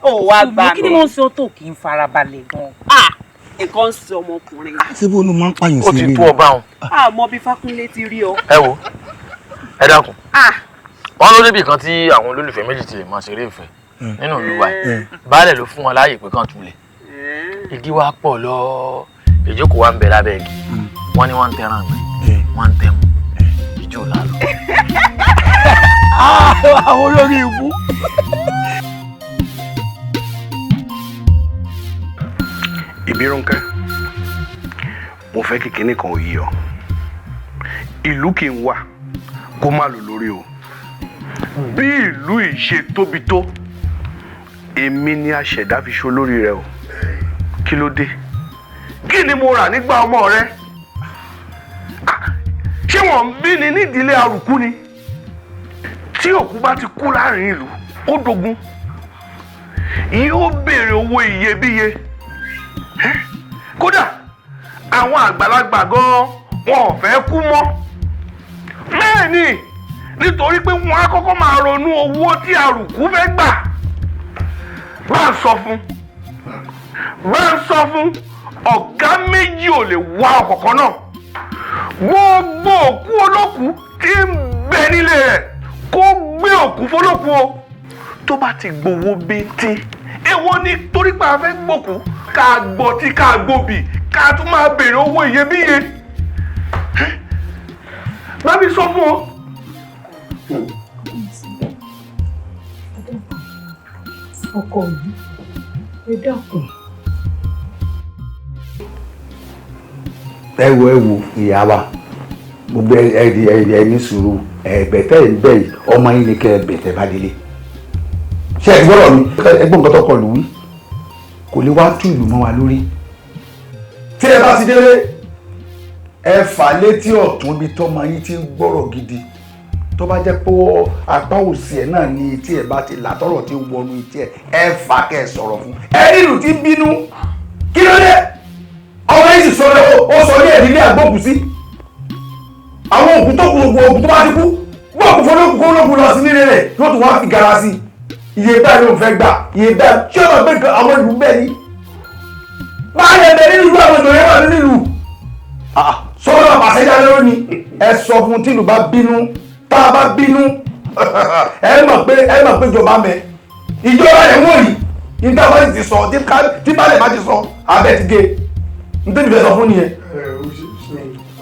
Ó wá gbà mí. Kí ni mo ń sọ tó kì í farabalẹ̀ gan-an. Nǹkan ń sọ ọmọkùnrin. Ṣé bó ló máa ń pààyàn sí ó ti tó ọba wọn. Àmọ́ bí Fákúnlé ti rí ọ. Ẹ wo ẹ dákun wọn ló débi kan tí àwọn olólùfẹ́ méjì ti lè máa ṣeré ìfẹ́ nínú ìlú wa yìí baálẹ̀ ló fún wọn láàyè pé kàn túlẹ̀ igi wa pọ̀ lọ ìjókòó wa ń bẹ lábẹ́ igi wọ́n ní wọ́n ń tẹran àgbẹ̀ wọ́n ń tẹmu ìjó làlọ́. Àwọn olórí ibú. Ìbírónkẹ́ mo fẹ́ kí kinní kan ò yí ọ ìlú kì í wà Kó má lò lórí o. Bí ìlú yìí ṣe tóbi tó, èmi ni aṣẹ̀dá fi ṣe olórí rẹ o. Kí ló dé? Kí ni mo rà nígbà ọmọ rẹ? Ṣé wọ́n ń bí ni nídìílé arùkú ni? Tí òkú bá ti kú láàrin ìlú, ó dogun. Yóò béèrè owó iyebíye. Kódà àwọn àgbàlagbà gan-an wọn ò fẹ́ kú mọ́. Bẹ́ẹ̀ ni, nítorí pé wọ́n á kọ́kọ́ máa ronú owó tí arùkú fẹ́ gbà. Bá ń sọ fún ọ̀gá méjì ò lè wá ọkọ̀ kan náà. Gbogbo òkú olókùú tí ń bẹ nílé rẹ̀ kó gbé òkú fọlọ́kù o. Tó bá ti gbowó bíntín, èwo ni torí pé a fẹ́ gbòkú ká gbọ́ tí ká gbòbì ká tún máa béèrè owó iyebíye. Bá mi sọ fún ọ. Ọkọ mi, ẹ dákun. Ẹ wo ìyá wa, gbogbo ẹ ní sùúrù, ẹ̀bẹ̀ tẹ́ ẹ ń bẹ̀ yìí, ọmọ yín ni kẹ́ ẹ bẹ̀ tẹ́ bá délé. Ṣé ẹ gbọ́dọ̀ mi? Ẹgbọ́n nǹkan tó kọ lù wí, kò lè wá tú ìlú mọ́ wa lórí. Tí ẹ bá ti délé, ẹ fà létí ọ̀tún ibi tọ́mọ yín ti ń gbọ́rọ̀ gidi. Tó bá jẹ́ pé apá òsì ẹ̀ náà ni etí ẹ̀ bá ti là tọ́rọ̀ ti wọnú etí ẹ̀, ẹ fà kẹ́ ẹ sọ̀rọ̀ fún. Ẹ nílùú ti bínú. Kí ló dé? Ọmọ yìí sì sọ ó sọ ní ẹ̀dílé àgbókù sí. Àwọn òkú tó kú òkú tó bá ti kú, wọ́n kú fọlọ́kù kó lókun lọ sí nílé rẹ̀ yóò tún wá fi gara sí i. Iye báyìí ló ń fẹ́ gbà, iye báyìí tí ó máa gbé àwọn ìlú bẹ́ẹ̀ ni. Báyìí ẹ̀bẹ̀ nínú ìlú àwọn ìjòyè wà nínú ìlú. Sọ́dọ̀ àpàṣẹjáde lónìí, ẹ sọ fún tìlú bá bínú, tá a bá bínú, ẹ mọ̀ pé ìjọba mẹ́. Ìjọba rẹ̀ wọ̀n yìí, níta bá ti sọ, tí balẹ̀ bá ti sọ, abẹ́ ti gé. N tẹ́lẹ̀ fẹ́ sọ fún nìyẹn. Ẹ o ṣe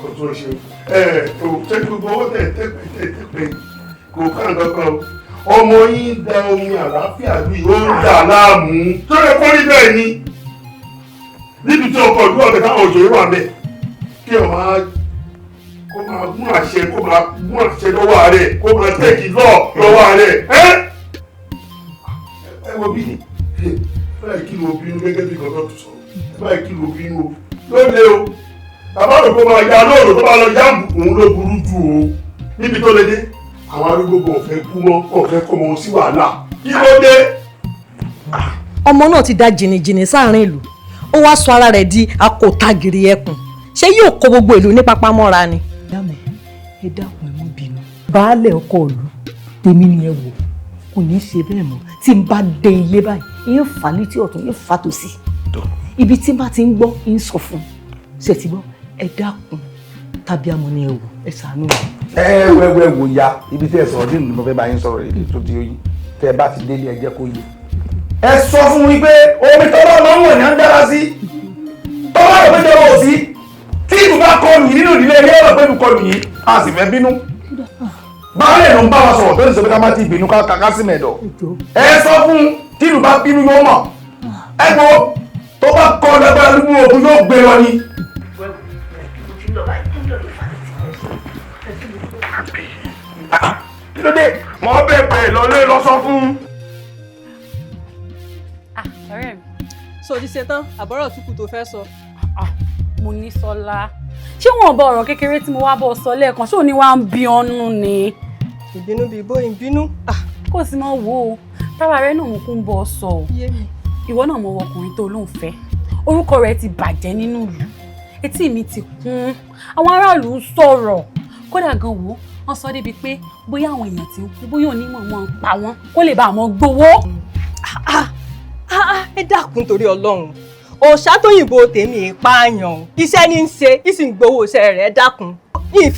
ọtún ṣe ẹ o ṣe gbogbo owó tẹ tẹ tẹ kò ká nǹkan kan ọmọ yín da omi àlàáfíà bí ó ń dà láàmú tó lè kó rí bẹ́ẹ̀ ni níbi tí ọkọ̀ ìlú ọ̀bẹ táwọn òjòyè wà mẹ́ kí ọ máa kó máa gún àṣẹ kó máa gún àṣẹ lọ́wọ́ ààrẹ kó máa tẹ̀kì lọ́ lọ́wọ́ ààrẹ ẹ ẹ wo bí báyìí kí ló bínú gẹ́gẹ́ bí kankan tó sọ báyìí kí ló bínú o lóde o bàbá rẹ̀ kó máa ya lóòrò tó bá lọ yá òun ló burú jù o níbi tó lè dé àwọn arúgbó kò fẹ́ kú mọ́ kò fẹ́ kọ́ mọ́ sí wàhálà kí ló dé. Ọmọ náà ti da jìnnìjìnnì sáàrin ìlú, ó wá sọ ara rẹ̀ di akòtagìrì ẹkùn, ṣé yóò kó gbogbo ìlú ní pápá mọ́ra ni. Ìyá mi, ẹ dákun ẹ mọ́ bínú. Baálẹ̀ ọkọ ìlú tèmi ni ẹ wò, kò ní í ṣe bẹ́ẹ̀ mọ́. Tí n bá dé ilé báyìí, ń fà létí ọ̀tún, ń fà tòsí. Ibi tí n bá ti ń gbọ́, ń sọ fún un. Ṣé ti gbọ́? Ẹ dákun, tàbí àmọ́ ni ẹ wò, ẹ ṣàánú mi. Ẹ wẹ́wẹ́ wò ya, ibi tí ẹ sọ̀rọ̀ dé nínú mo fẹ́ bá yín sọ̀rọ̀ èdè tó di oyin. Tẹ́ ẹ bá ti délé ẹ jẹ́ kó yé. Ẹ sọ fún mi pé omi tọ́lá máa ń wọ̀n ní à ń dára sí. Tọ́lá rẹ̀ pé jọba ò sí. Tí ìlú bá kọlù yìí nínú ìdílé ilé ọ̀rọ̀ pé ìlú kọlù yìí, a sì fẹ́ bínú. Baálé ló ń bá wa sọ̀rọ̀ tó ń sọ pé ká má ti bínú ká sí mẹ̀dọ̀. Ẹ sọ fún tí ìlú bá bínú yóò mọ̀. Ẹ gbọ́ tó bá kọ́ lágbára lúgbú ogun yóò gbé lọ ni. Kí ló dé? Mo bẹ̀ pẹ̀ lọlé lọ sọ fún. Ọ̀rẹ́ mi, so ti ṣe tán àbọ̀rọ̀ túkù tó fẹ́ sọ. Mo ní Sọlá, ṣé wọn bá ọ̀rọ̀ kékeré tí mo wá bọ̀ sọ lẹ́ẹ̀kan ṣé òní wá ń bí ọ́nú ni. Ìbínú bíi bó ìbínú. Kò sì máa wò ó, tára rẹ náà mo kún ń bọ̀ sọ o. Ìwọ náà mo wọ ọkùnrin tó lóun fẹ́, orúkọ rẹ̀ ti bàjẹ́ nínú ìlú, etí mi ti kún, àwọn aráàlú ń sọ̀rọ̀, kódà gan wo wọ́n sọ débi pé bóyá àwọn èèyàn ti ń kú bóyá onímọ̀ wọn ń pa wọ́n kó lè bá àwọn gbowó. Ẹ dákun torí Ọlọ́run, òòṣà tóyìnbó tèmi ìpààyàn iṣẹ́ ní í ṣe ìsìn gbowó iṣẹ́ rẹ̀ dákun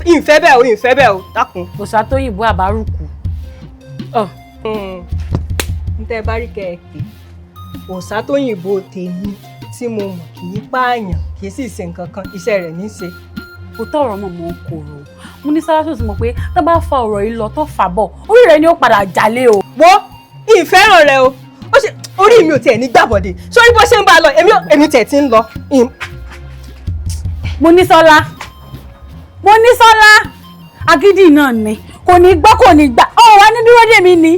ìfẹ́ bẹ́ẹ̀ o ìfẹ́ bẹ́ẹ̀ o dákun. Òòṣà tóyìnbó àbárùkù. N tẹ́ bá rí kẹ́ ẹ pè òòṣà tóyìnbó tèmi tí mo mọ̀ kì í pààyàn kì í sì ṣe nǹkan kan iṣẹ́ rẹ̀ ní í ṣe. Òótọ́ ọ̀rọ̀ mọ̀ mọ́ kòrò mo ní sára tó ti mọ̀ pé tó bá fa ọ̀rọ̀ yìí lọ tó fà bọ̀ orí rẹ̀ ni ó padà jalè o. Wo ìfẹ́ràn rẹ o ó ṣe orí mi ò tiẹ̀ ní gbàbọ̀dé sórí bó ṣe ń bá a lọ èmi tiẹ̀ ti ń lọ. Mo ní Sọlá agídí náà ni Kò ní gbọ́, kò ní gbà. Ọ̀ wá ní dúró dè mí ni,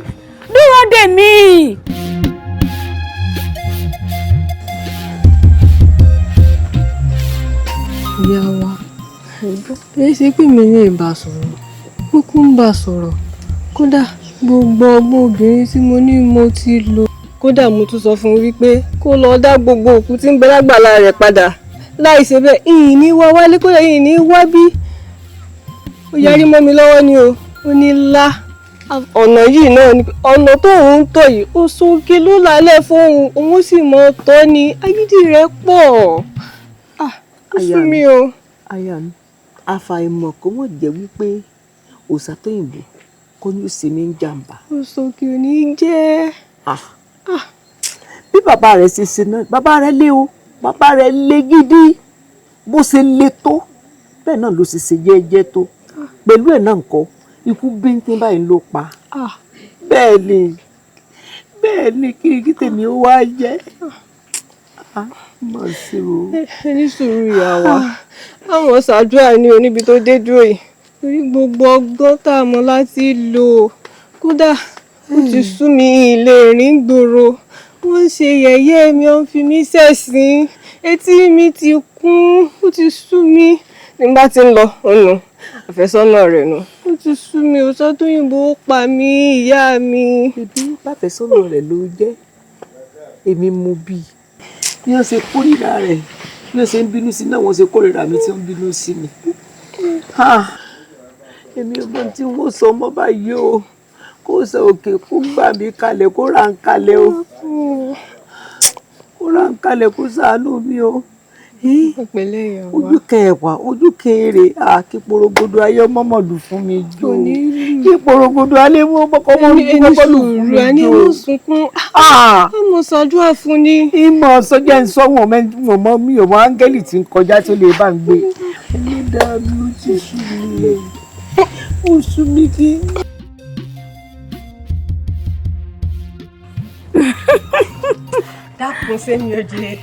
dúró dè mí. Ìyá wa, kì í ṣe pé mi ní ìbá sọ̀rọ̀, mo kún ń bá sọ̀rọ̀. Kódà gbogbo ọgbọ́n obìnrin tí mo ní mo ti lò. Kódà mo tún sọ fún un wípé kó lọ dá gbogbo òkú tí ń bẹ lágbàlá rẹ̀ padà. Láì ṣe bẹ́ẹ̀, ìyìn ní wá wálé, kódà ìyìn ní wá bí. Ó yarí mọ́ mi lọ́wọ́ ni o, ó ní lá. Ọ̀nà yìí náà ni ọ̀nà tó ń tọ̀ yìí, ó sókè ló lálẹ́ fún òun, òun sì mọ̀ tọ́ ni, agídí rẹ̀ pọ̀. Ó sú mi o. Aya mi, àfàìmọ̀ kó mọ̀ jẹ́ wípé Òòṣà Tóyìnbó kò ní ó ṣe mí ń jàǹbá. Òsòkè ò ní jẹ́. Bí bàbá rẹ̀ ṣe ṣe náà, bàbá rẹ̀ lé o, bàbá rẹ̀ lé gidi, bó ṣe le tó, bẹ́ẹ̀ náà ló ṣe ṣe jẹ́jẹ́ tó. Pẹ̀lú ẹ̀ náà ńkọ́, ikú bíntín báyìí ló pa. Bẹ́ẹ̀ ni, bẹ́ẹ̀ ni, kí tèmi ó wá jẹ́. Mọ̀ sí o. Ẹ ní sùúrù ìyá wa, àwọn ṣàdúrà ní oníbi tó dé dúró yìí, torí gbogbo ọgbọ́n tá a mọ̀ láti lò, kódà ó ti sú mi, ilé ìrìn gbòòrò. Wọ́n ń ṣe yẹ̀yẹ́ mi, ó ń fi mí ṣẹ̀sín, etí mi ti kún, ó ti sú mi. Ní bá ti ń lọ ọ̀nà àfẹ́sọ́nà rẹ̀ nù, ó ti sú mi. Òòṣà Tóyìnbó ó pa mí, ìyá mi. Ẹbí bàfẹ́sọ́nà rẹ̀ ló jẹ́, èmi mo bí i. Bí wọ́n ṣe kórìíra rẹ̀, bí wọ́n ṣe ń bínú sí náà, wọ́n ṣe kórìíra mi tí wọ́n ń bínú sí mi. Èmi ò mọ tí wọ́n sọ ọmọ báyìí o, kó sọ òkè kó gbà mí kalẹ̀, kó ra ń kalẹ̀ o, kó ra ń kalẹ̀, kó ṣàánú mi o. Ojú kẹwàá, ojú kẹrẹ, kí porogodo ayé ọmọmọlù fún mi jó, kí porogodo ayé ọmọmọlù fún mi jó. Ẹni ló sunkún, àmọ́ ṣàdúrà fún ni. Ìmọ̀ sọ́jà ń sọ wọn mọ́ mi ò mọ áńgẹ́lì tí ń kọjá tó lè bá ń gbé. Ẹlẹ́dàá mi, ó ti sú mi, ó sú mi kí. Dákun sẹ́mi oje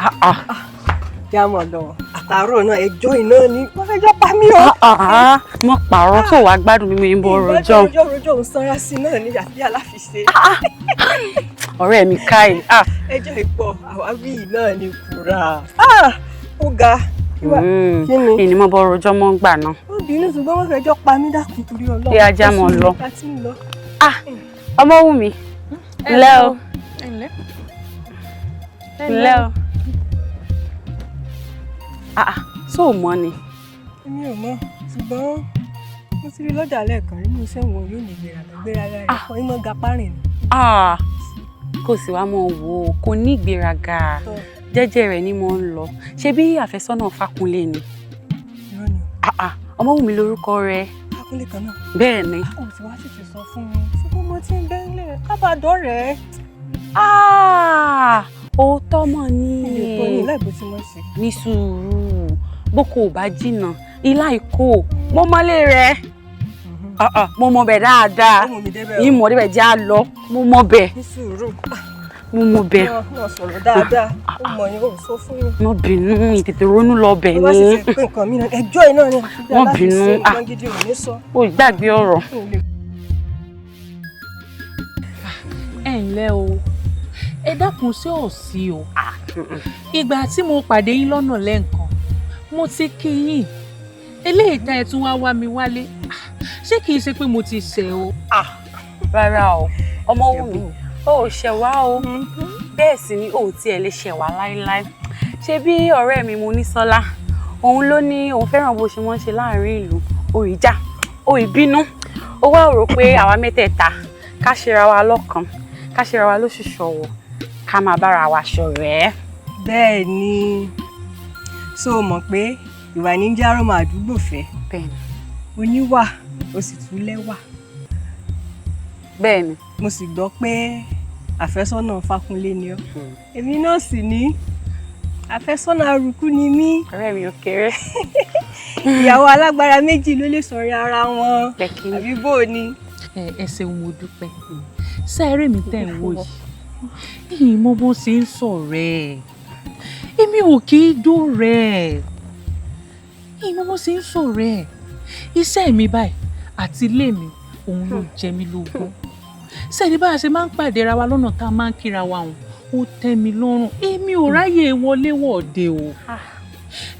já mọ̀ lọ, àtàárọ̀ náà ẹjọ́ iná ni wọ́n fẹ́ jọ pa mí o. Mo pààrọ̀ tó wàá gbádùn mímú ìbò rojọ́. Ìbọn rojọ́ òun sanra sí náà ní àti aláfiṣe. Ọ̀rẹ́ mi káì. Ẹjọ́ ìpọ̀ àwáwí náà ni kùrà. Ó ga. Kí ni? Ìní mo bọ rojọ́ mọ́ ń gbà náà. Ó bínú ṣùgbọ́n wọ́n fẹ́ jọ pa mí, dákun torí Ọlọ́run. Bí ajá mọ̀ lọ. Ọmọ wù mí. Ǹlẹ́ o. Ǹlẹ́ o. So mọ̀ ni. Èmi ò mọ̀, ṣùgbọ́n mo ti rí lọ́jà lẹ́ẹ̀kan rí, mo ṣe ń wo yóò ní ìgbéraga ìgbéraga rẹ̀ kọ́ ìmọ̀ gapárìn ni. Kò sì wá mọ̀ wò ó, kò ní ìgbéraga, jẹ́jẹ́ rẹ̀ ni mo ń lọ. Ṣé bí àfẹ́sọ́nà Fákúnlé ni? Irọ́ ni o. Ọmọwùmí lórúkọ rẹ̀. Fákúnlé kan náà. Bẹ́ẹ̀ ni. Kò sì wá tètè sọ fún mi, ṣùgbọ́n mo ti ń bẹ́ńlẹ̀ kábàdọ́ rẹ̀. Òótọ́ mọ̀ ní. Ìlẹ̀kùn ní láìpẹ́ tí mo ṣe. Ní sùúrù, bó kò bá jìnnà ilá ìkó, mo mọ́lé rẹ̀, mo mọ bẹ̀ dáadáa, ìmọ̀ débẹ̀ jẹ́ á lọ, mo mọ bẹ̀. Ní sùúrù. Mo mọ bẹ̀. Náà sọ̀rọ̀ dáadáa, ó mọ̀ ní òun sọ fún mi. Mo bínú, ìtètè ronú lọ bẹ̀ ni. Wọ́n sì ti pé nǹkan mi náà, ẹjọ́ iná ni. Wọ́n bínú. Ó gbàgbé ọ̀rọ̀. Ẹ ǹlẹ́ o, ẹ dákun, sí ò sí o? Ìgbà tí mo pàdé yín lọ́nà lẹ́ǹkan, mo ti kí yín. Eléyìí tá ẹ tún wá wá mi wálé, ṣé kìí ṣe pé mo ti ṣẹ̀ o? Rárá o, Ọmọwùmí, o ò ṣẹ̀ wá o. Bẹ́ẹ̀ sì ni o ò tiẹ̀ lè ṣẹ̀ wá láéláé. Ṣé bí ọ̀rẹ́ mi Monísọ́lá, òun ló ní òun fẹ́ràn bó ṣe wọ́n ṣe láàrin ìlú, òrì já òrì bínú, ó wá rò pé àwa mẹ́tẹ̀ẹ̀ta ká ṣera wa lọ́kàn, ká ṣera wa lóṣùṣù ọ̀wọ̀, ká máa bára wa ṣọ̀rẹ́. Bẹ́ẹ̀ ni, so mọ̀ pé ìwà ní jẹ́ àrọ́mọ àdúgbò fẹ́. Bẹ́ẹ̀ni. Oníwà, o sì tún lẹ́wà. Bẹ́ẹ̀ni. Mo sì gbọ́ pé àfẹ́sọ́nà Fákúnlé ni ọ́. Èmi náà sì ní àfẹ́sọ́nà arúkú ni mí. Ọ̀rẹ́ mi ò kéré. Ìyàwó alágbára méjì ló lè sọ̀rọ̀ ara wọn. Àbí bó o ni. Ẹ ṣeun, mo dúpẹ́. Sẹ́ẹ̀rì mi tẹ̀ ń wò yìí, ìmọ̀ bó ṣe ń sọ̀rọ̀ ẹ̀, èmi ò kì í dóòrẹ́ ẹ̀, ìmọ̀ bó ṣe ń sọ̀rọ̀ ẹ̀. Iṣẹ́ mi báyìí àti ilé mi Òun ló jẹ mí lógún. Sẹ́ni bá a ṣe máa ń pàdé ra wa lọ́nà tá a máa ń kíra wa hùn, ó tẹ́ mi lọ́rùn. Èmi ò ráyè wọléwọ̀de o.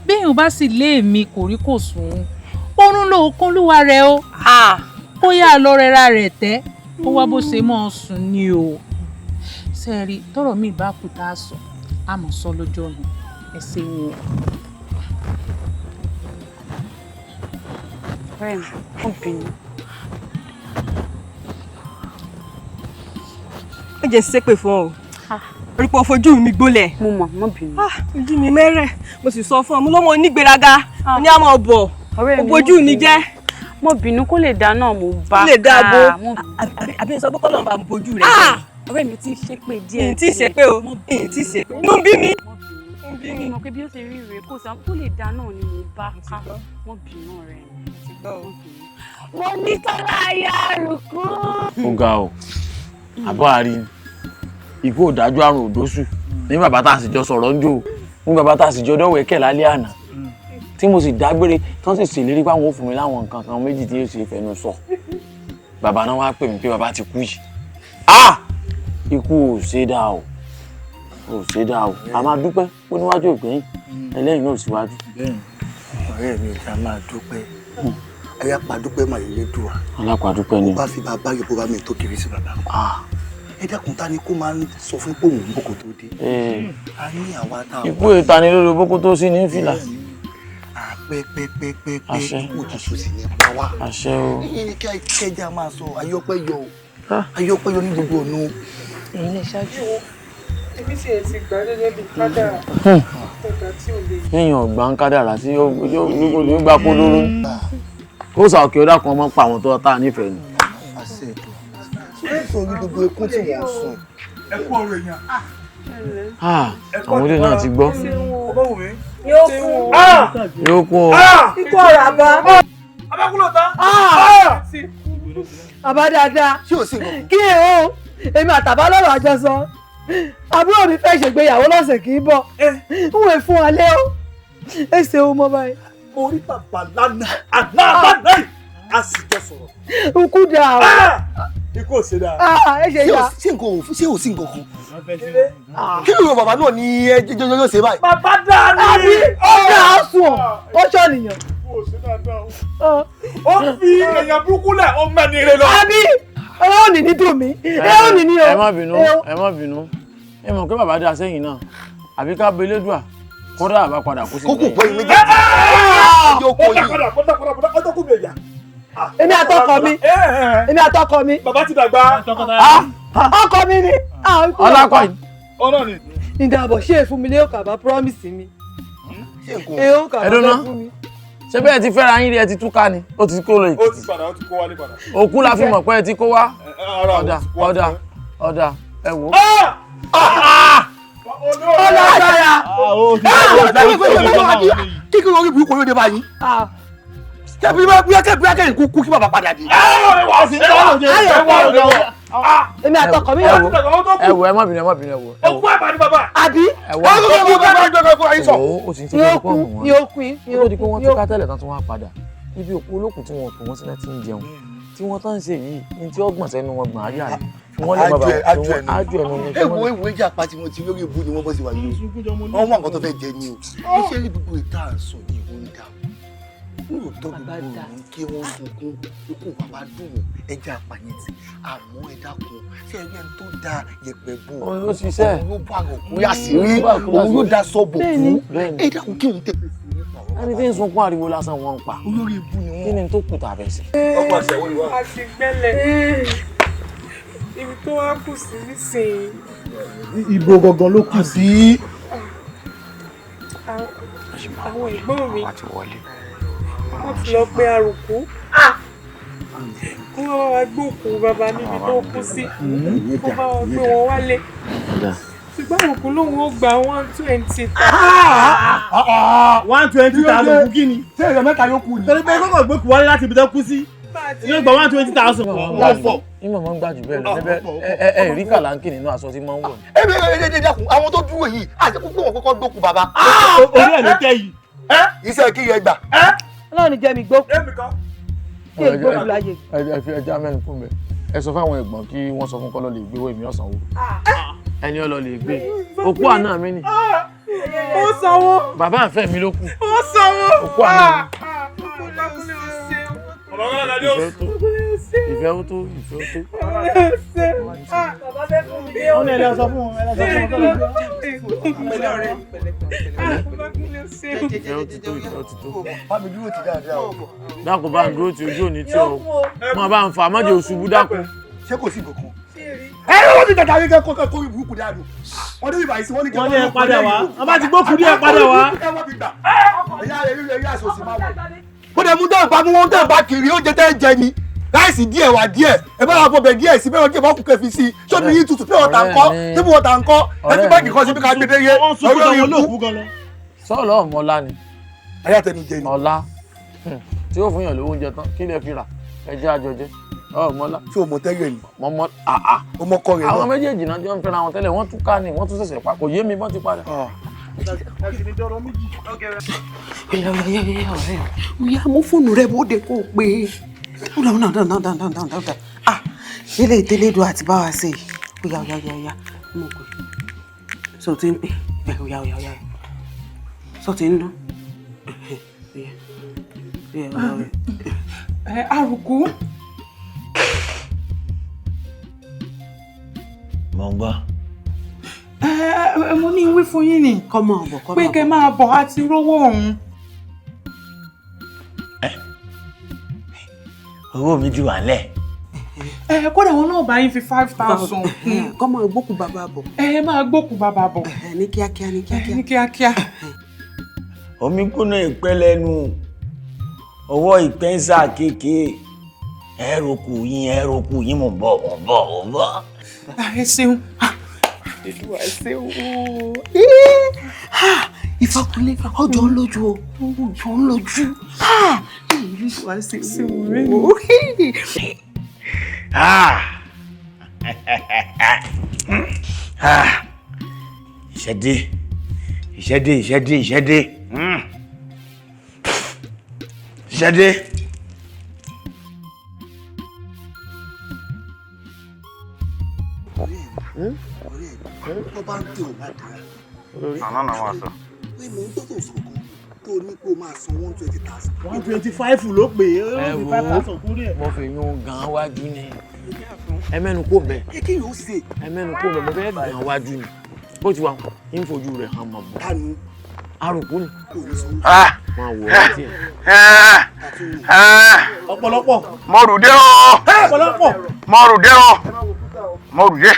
Béèyàn bá sì lé èmi kò rí kò sùn, oorun ló kún lúwa rẹ o. Kó yá lọ rẹra rẹ̀ tẹ́, kó wá bó ṣe mọ́ ọ sùn ni o. Sẹ́ẹ̀rí tọ́rọ̀ mi bá kú tá a sọ, a mọ̀ sọ lójú ọ̀nà. Ẹ ṣeun o. Ọ̀rẹ́ mi, ó bínú. Ó jẹ́ ṣépè fún ọ o. Orí pọ̀ fojú mi gbólẹ̀. Mo mọ̀, mo bínú. Ojú mi mẹ́rẹ̀, mo sì sọ fún ọ, mo lọ́mọ onígbéraga, mo ní àmọ́ bọ̀, Ọ̀rẹ́ mi, ojú mi jẹ́. Mo bínú kó lè dá náà mo bá. Kó lè dá bo. Àbí sọ pé kọ́ lọ́nà bá bojú rẹ̀ jẹ́. Ọ̀rẹ́ mi ti ṣépè díẹ̀. Ìyìn tí ì ṣépè o, ìyìn tí ì ṣépè. Inú bí mi. Mo mọ̀ pé bí ó ṣe rí rèé kó sọ kó lè dá náà ni mo bá ká. Mo bínú ọ̀rẹ́ mi. Mo ní Tọ́lá ya àrùkú. Ó ga o, àbọ̀ àárín ikú òdájú àrùn òdòṣù ní bàbá tá a sì jọ sọ̀rọ̀ ń jò ní bàbá tá a sì jọ dọ́wẹ̀kẹ̀ lálẹ́ àná tí mo sì dágbére tí wọ́n sì ṣèlérí pé àwọn ò fún mi láwọn nǹkan kan méjì tí yóò ṣe fẹnu sọ. Bàbá náà wá pè mí pé bàbá ti kú yìí. Ah! Ikú ò ṣe dáa o, ò ṣe dáa o. A máa dúpẹ́ ó níwájú ògbẹ́yìn ẹlẹ́yìn náà síwájú. Ọ̀rẹ́ mi ò já máa dúpẹ́. Alápàdúpẹ́ mà lè dùn wa. Alápàdúpẹ́ ni. Bó bá fi bàbá yìí bó bá mi tó kiri sí bàbá. Ẹ dákun ta ni kó máa ń sọ fún pé òun boko tó dé. A ní àwa tá a. Ikú ìtanilólobó boko tó sí ní fìlà. Pẹ́pẹ́pẹ́pẹ́ ikú òjijì sì ní pa wá. Àṣẹ o. Ìyẹn ni kẹjá máa sọ ayọ́pẹ́ yọ o. Ayọ́pẹ́ yọ ní gbogbo ọ̀nà o. Ẹ̀yin lè ṣáájú. Èmi sì ti gbà gẹ́gẹ́ bíi kádàrá. Ẹ̀dá tí ò lè. Yíyan ọ̀gbà ń kádàrá tí yóò gbà kó lóró. Kó sà òkè ọ̀dà kan ọmọ pa àwọn tó tá a nífẹ̀ẹ́ ni. Àṣẹ ètò. Sórí gbogbo ẹkún tí wọ́n sùn. Ẹ kú ọ̀rọ̀ èèyàn. Àwọn olè náà ti gbọ́. Yóò kú. Yóò kú o. Ikú ọ̀rọ̀ àbá. Abákúlò tán. Àbá dáadáa. Ṣé o sì ń kí ẹ o? Èmi àtàbá lọ́rọ̀ àjọsọ. Àbúrò mi fẹ́ ṣègbéyàwó lọ́sẹ̀ kì í bọ̀. N ò fún wa lé o. Ẹ ṣe o mọ báyìí. Mo rí bàbá lánàá àná àbáná yìí a sì jọ sọ̀rọ̀. Ikú dáa o. Ikú ò ṣe dáa. Ẹ ṣe yá. Ṣé nǹkan ò sí nǹkan kan? Kí ló yọ bàbá náà ní ẹjọ́jọ́ ṣe báyìí? Bàbá dáa ni. Àbí ọ̀gá sùn ọ̀ ó ṣọ̀nìyàn. Ikú ò ṣe dáadáa o. Ó fi èèyàn burúkú lẹ̀ ó mẹ́ni rẹ lọ. Àbí ọlọ́run ní ní dùn mí. Ẹ ní ní o. Ẹ má bínú, ẹ má bínú. Ẹ mọ̀ pé bàbá dáa sẹ́yìn náà. Àbí ká bẹ Elédùà kódà àbá padà kó sí. Kókò bọ́ ìwé jẹ́. Ó dá padà kó dá padà kó dá kó mi ẹ̀yà. Èmi àtọkọ mi. Èmi àtọkọ mi. Bàbá ti dàgbà. Ọkọ mi ni. Ọlákọ̀ yìí. Ọlọ́ ni. Ìdàbọ̀ ṣé èfún mi léyò kàbá promise mi. Èyó kàbá fẹ́ fún mi. Ṣé bẹ́ẹ̀ ti fẹ́ra yín rí ẹ ti túká ni? Ó ti kó lọ Èkìtì. Ó ti padà, ó ti kó wálé padà. Òkú la fi mọ̀ pé ẹ ti kó wá. Ọ̀dà ọ̀dà ọ̀dà ẹ wò. Ọlọ́gbàrà. Kíkí orí burúkú ló dé báyìí. Kẹ́bi bá kẹ́yìn kú kí bàbá padà dé. Èmi àtọkọ mi yà. Ẹ wò ẹ má bínú ẹ má bínú ẹ wò. Òkú àbá ni bàbá. Àbí. Ẹ wò. Ó sì ń ṣe kí ọkọ wọn. Yóò kú Ó di pé wọ́n túká tẹ́lẹ̀ tán tún wá padà. Ibi òkú olókùn tí wọ́n pè wọ́n sílẹ̀ tí ń jẹun. Tí wọ́n tán ń ṣe yìí ní tí ọgbọ̀n sẹ́nu wọn gbọ̀n ayé àná. Wọ́n lè bàbá ájú ẹnu ni. Ewu ewu ẹja apá tí wọ́n ti lórí ibú ni wọ́n bọ́ sí wa yìí o. Wọ́n wá nǹkan tó fẹ́ jẹ ni o. Iṣẹ́ rí gbogbo ìta àǹsọ̀ ni ìwọ ń dà. Lóòótọ́ gbogbo òun kí wọ́n sunkún ikú bàbá dùn ẹja apàyẹ̀tì àmọ́ ẹ dákun ṣé ẹni ẹni tó da yẹ̀pẹ̀ bò òun ló ṣiṣẹ́ òun ló bá òkú àṣírí òun ló da sọ́bò kú ẹ dákun kí òun tẹ̀lé sí i. Ẹni tí ń sunkún ariwo lásán wọn ń pa. Olórí ibú ni wọn. Kí ni tó kù tàbí sí. Ọkọ àṣẹ wo ni wá. A ti gbẹ́lẹ̀ ibi tó wá kù sí nísìnyí. Ibo gangan ló kù sí. Àwọn ẹ̀gbọ́n mi wọ́n ti lọ pé àròkú kó wọ́n bá wa gbókùú bàbá níbi tó kú sí kó bá wọn gbé wọn wálé ṣùgbọ́n àròkú lòun ó gba 120,000. 120,000 kú kí ni. Ṣé èèyàn mẹ́ta ló kú ni. Torí pé kókò gbókùú wálé láti ibi tó kú sí yóò gba 120,000. Ìmọ̀ máa ń gbà jù bẹ́ẹ̀ lọ ẹ ẹ rí kàláńkì nínú aṣọ tí máa ń wọ̀. Ẹ bẹ ẹ ẹ dákun àwọn tó dúró yìí àti kúkú wọn kọ́kọ́ gbókùú bàbá. Orí ẹ̀ ló tẹ́ yìí. Iṣẹ́ kí yẹn gbà. Ọlọ́run jẹ́ mi gbó. Èmi kan. Kí ègbókù láyé. Ẹ fi ẹja mẹ́nu kún bẹ́ẹ̀. Ẹ sọ fáwọn ẹ̀gbọ́n kí wọ́n sọ fún kọ́lọ́ lè gbé owó èmi ọ̀sán wo. Ẹni ọlọ lè gbé. Òkú àná mi ni. Ó sanwó. Bàbá àfẹ́ mi ló kù. Ó sanwó. Òkú àná mi. Ìfẹ́ ó tó, ìfẹ́ ó tó. Wọ́n ní ẹ lọ sọ fún wọn, ẹ lọ sọ fún wọn. Ìfẹ́ ó ti tó, ìfẹ́ ó ti tó. Bá mi dúró ti dáadáa o. Dákun bá ń dúró ti ojú òní tí o. Máa bá ń fà má jẹ́ òṣùbù dákun. Ṣé kò sí nǹkan kan? Ẹ ẹ wọ́n ti dàda wíkẹ́ kó kó ìbùkún dáadọ́. Wọ́n ní ìbàyìí sí wọ́n ní kí Wọ́n ní ẹ padà wá. Wọ́n bá ti gbókùú ní ẹ padà wá. Bó dẹ̀ mú dáhùn bá mú wọn dáhùn bá kiri oúnjẹ tẹ́ ń jẹ ni ráìsì díẹ̀ wà díẹ̀ ẹ bá wà fọbẹ̀ díẹ̀ sí bẹ́ẹ̀ wọ́n díẹ̀ bá kú kẹfì sí i sómi yín tutù pé ọ̀tà ńkọ́ tí mo ọ̀tà ńkọ́ ẹ ti báàgì kan sí bí ká gbé dé yé ọ̀rọ̀ yìí kú. Sọ́ọ̀lọ́ ọmọ ọlá ni. Ayé àtẹnujẹ ni. Ọlá tí ó fún yàn lówó oúnjẹ tán kí lè fi rà ẹ jẹ́ àjọjẹ ọmọ ọlá. Ṣé o mọ tẹ́lẹ̀ ni? Mo mọ àà. O mọ kọ rẹ̀ náà. Àwọn méjèèjì náà jọ ń fẹ́ra wọn tẹ́lẹ̀ wọ́n tún ká ni wọ́n tún ṣẹ̀ṣẹ̀ pa kò yé mi bọ́n ti padà. Oya mú fóònù rẹ bóde kó o pé ó ah ilé ìtẹ́lẹ́dùn àti báwa ṣe yìí oya oya oya oya mo pè so ti ń pè ẹ oya oya oya so ti ń dún oya oya oya. Ẹ àrùkù. Mo ń gbọ́. Ẹ mo ní wí fún yín ni. Kọ́ máa bọ̀ kọ́ máa bọ̀. Pé kẹ́ máa bọ̀ á ti rówó òun. Owó mi ti wà lẹ̀. Ẹ kódà wọn náà bá yín fi 5,000 kún. Kọ́ máa gbókù bàbá bọ̀. Ẹ máa gbókù bàbá bọ̀. Ní kíákíá ní kíákíá. Ní kíákíá. Omi kùnà ìpẹ́ lẹ́nu ọwọ́ ìpẹ́nsà kéèké ẹ̀rọ̀kù yín ẹ̀rọ̀kù yín mò ń bọ̀ mò ń bọ̀ mò ń bọ̀. Ẹ ṣeun. Èdùwà ṣe o. Ìfọkànlé ọjọ́ ń lójú o ọjọ́ ń lójú. Èdùwà ṣe o. Iṣẹ́ dé iṣẹ́ dé iṣẹ́ dé iṣẹ́ dé iṣẹ́ dé. Wọ́n bá ń tẹ òun àdúrà. Àná náà wà sọ. Pé mò ń gbọ́dọ̀ sọ kan tó ní kó máa san 120,000. 125 ló pè é, ó fi 5,000 kúrò ẹ̀. Mo fi yún gan wájú ni. Ẹ mẹ́nu kó bẹ̀. Kí yóò ṣe? Ẹ mẹ́nu kó bẹ̀, mo fẹ́ gan wájú ni. Bó ti wà, ń fojú rẹ̀ hàn mọ̀ bọ̀. Tánu. Àròkú ni. Kò ní sanwó. Máa wò ó tiẹ̀. Ọ̀pọ̀lọpọ̀. Mo rù dé o. Ọ̀pọ̀lọpọ̀. Mo rù dé o. Mo rù dé.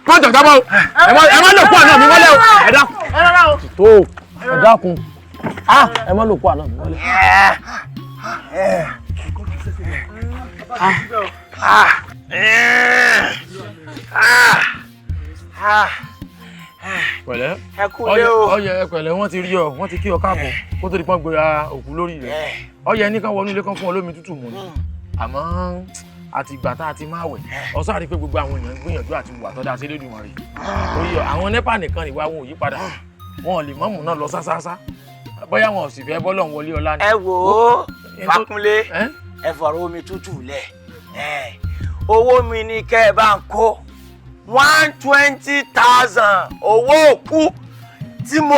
Pọ́ńtà jábọ̀ o, ẹ má lò kú àná mi wọlé o, ẹ dákun. Tó ẹ dákun, ẹ má lò kú àná mi wọlé. Pẹ̀lẹ́ ọyẹ pẹ̀lẹ́ wọ́n ti rí ọ wọ́n ti kí ọ káàbọ̀ kó tó di pọ́n gbéra òkú lórí rẹ̀ ọyẹ nìkan wọnú ilé kan fún ọ lómi tútù mu ni àmọ́ àti ìgbà tá a ti máa wẹ̀ ọ sáré pé gbogbo àwọn èèyàn ń gbìyànjú àti wà tọ́da sí Elédùmarè orí àwọn nẹ́pà nìkan ìwà wọn ò yí padà wọn ò lè mọ́mù náà lọ sásásá bóyá wọn ò sì fẹ́ bọ́lọ̀ ń wọlé ọlá ni. Ẹ wò ó Fákúnlé ẹ fọ̀rọ̀ omi tútù lẹ̀ owó mi ni kẹ́ ẹ bá ń kó 120,000 owó òkú tí mo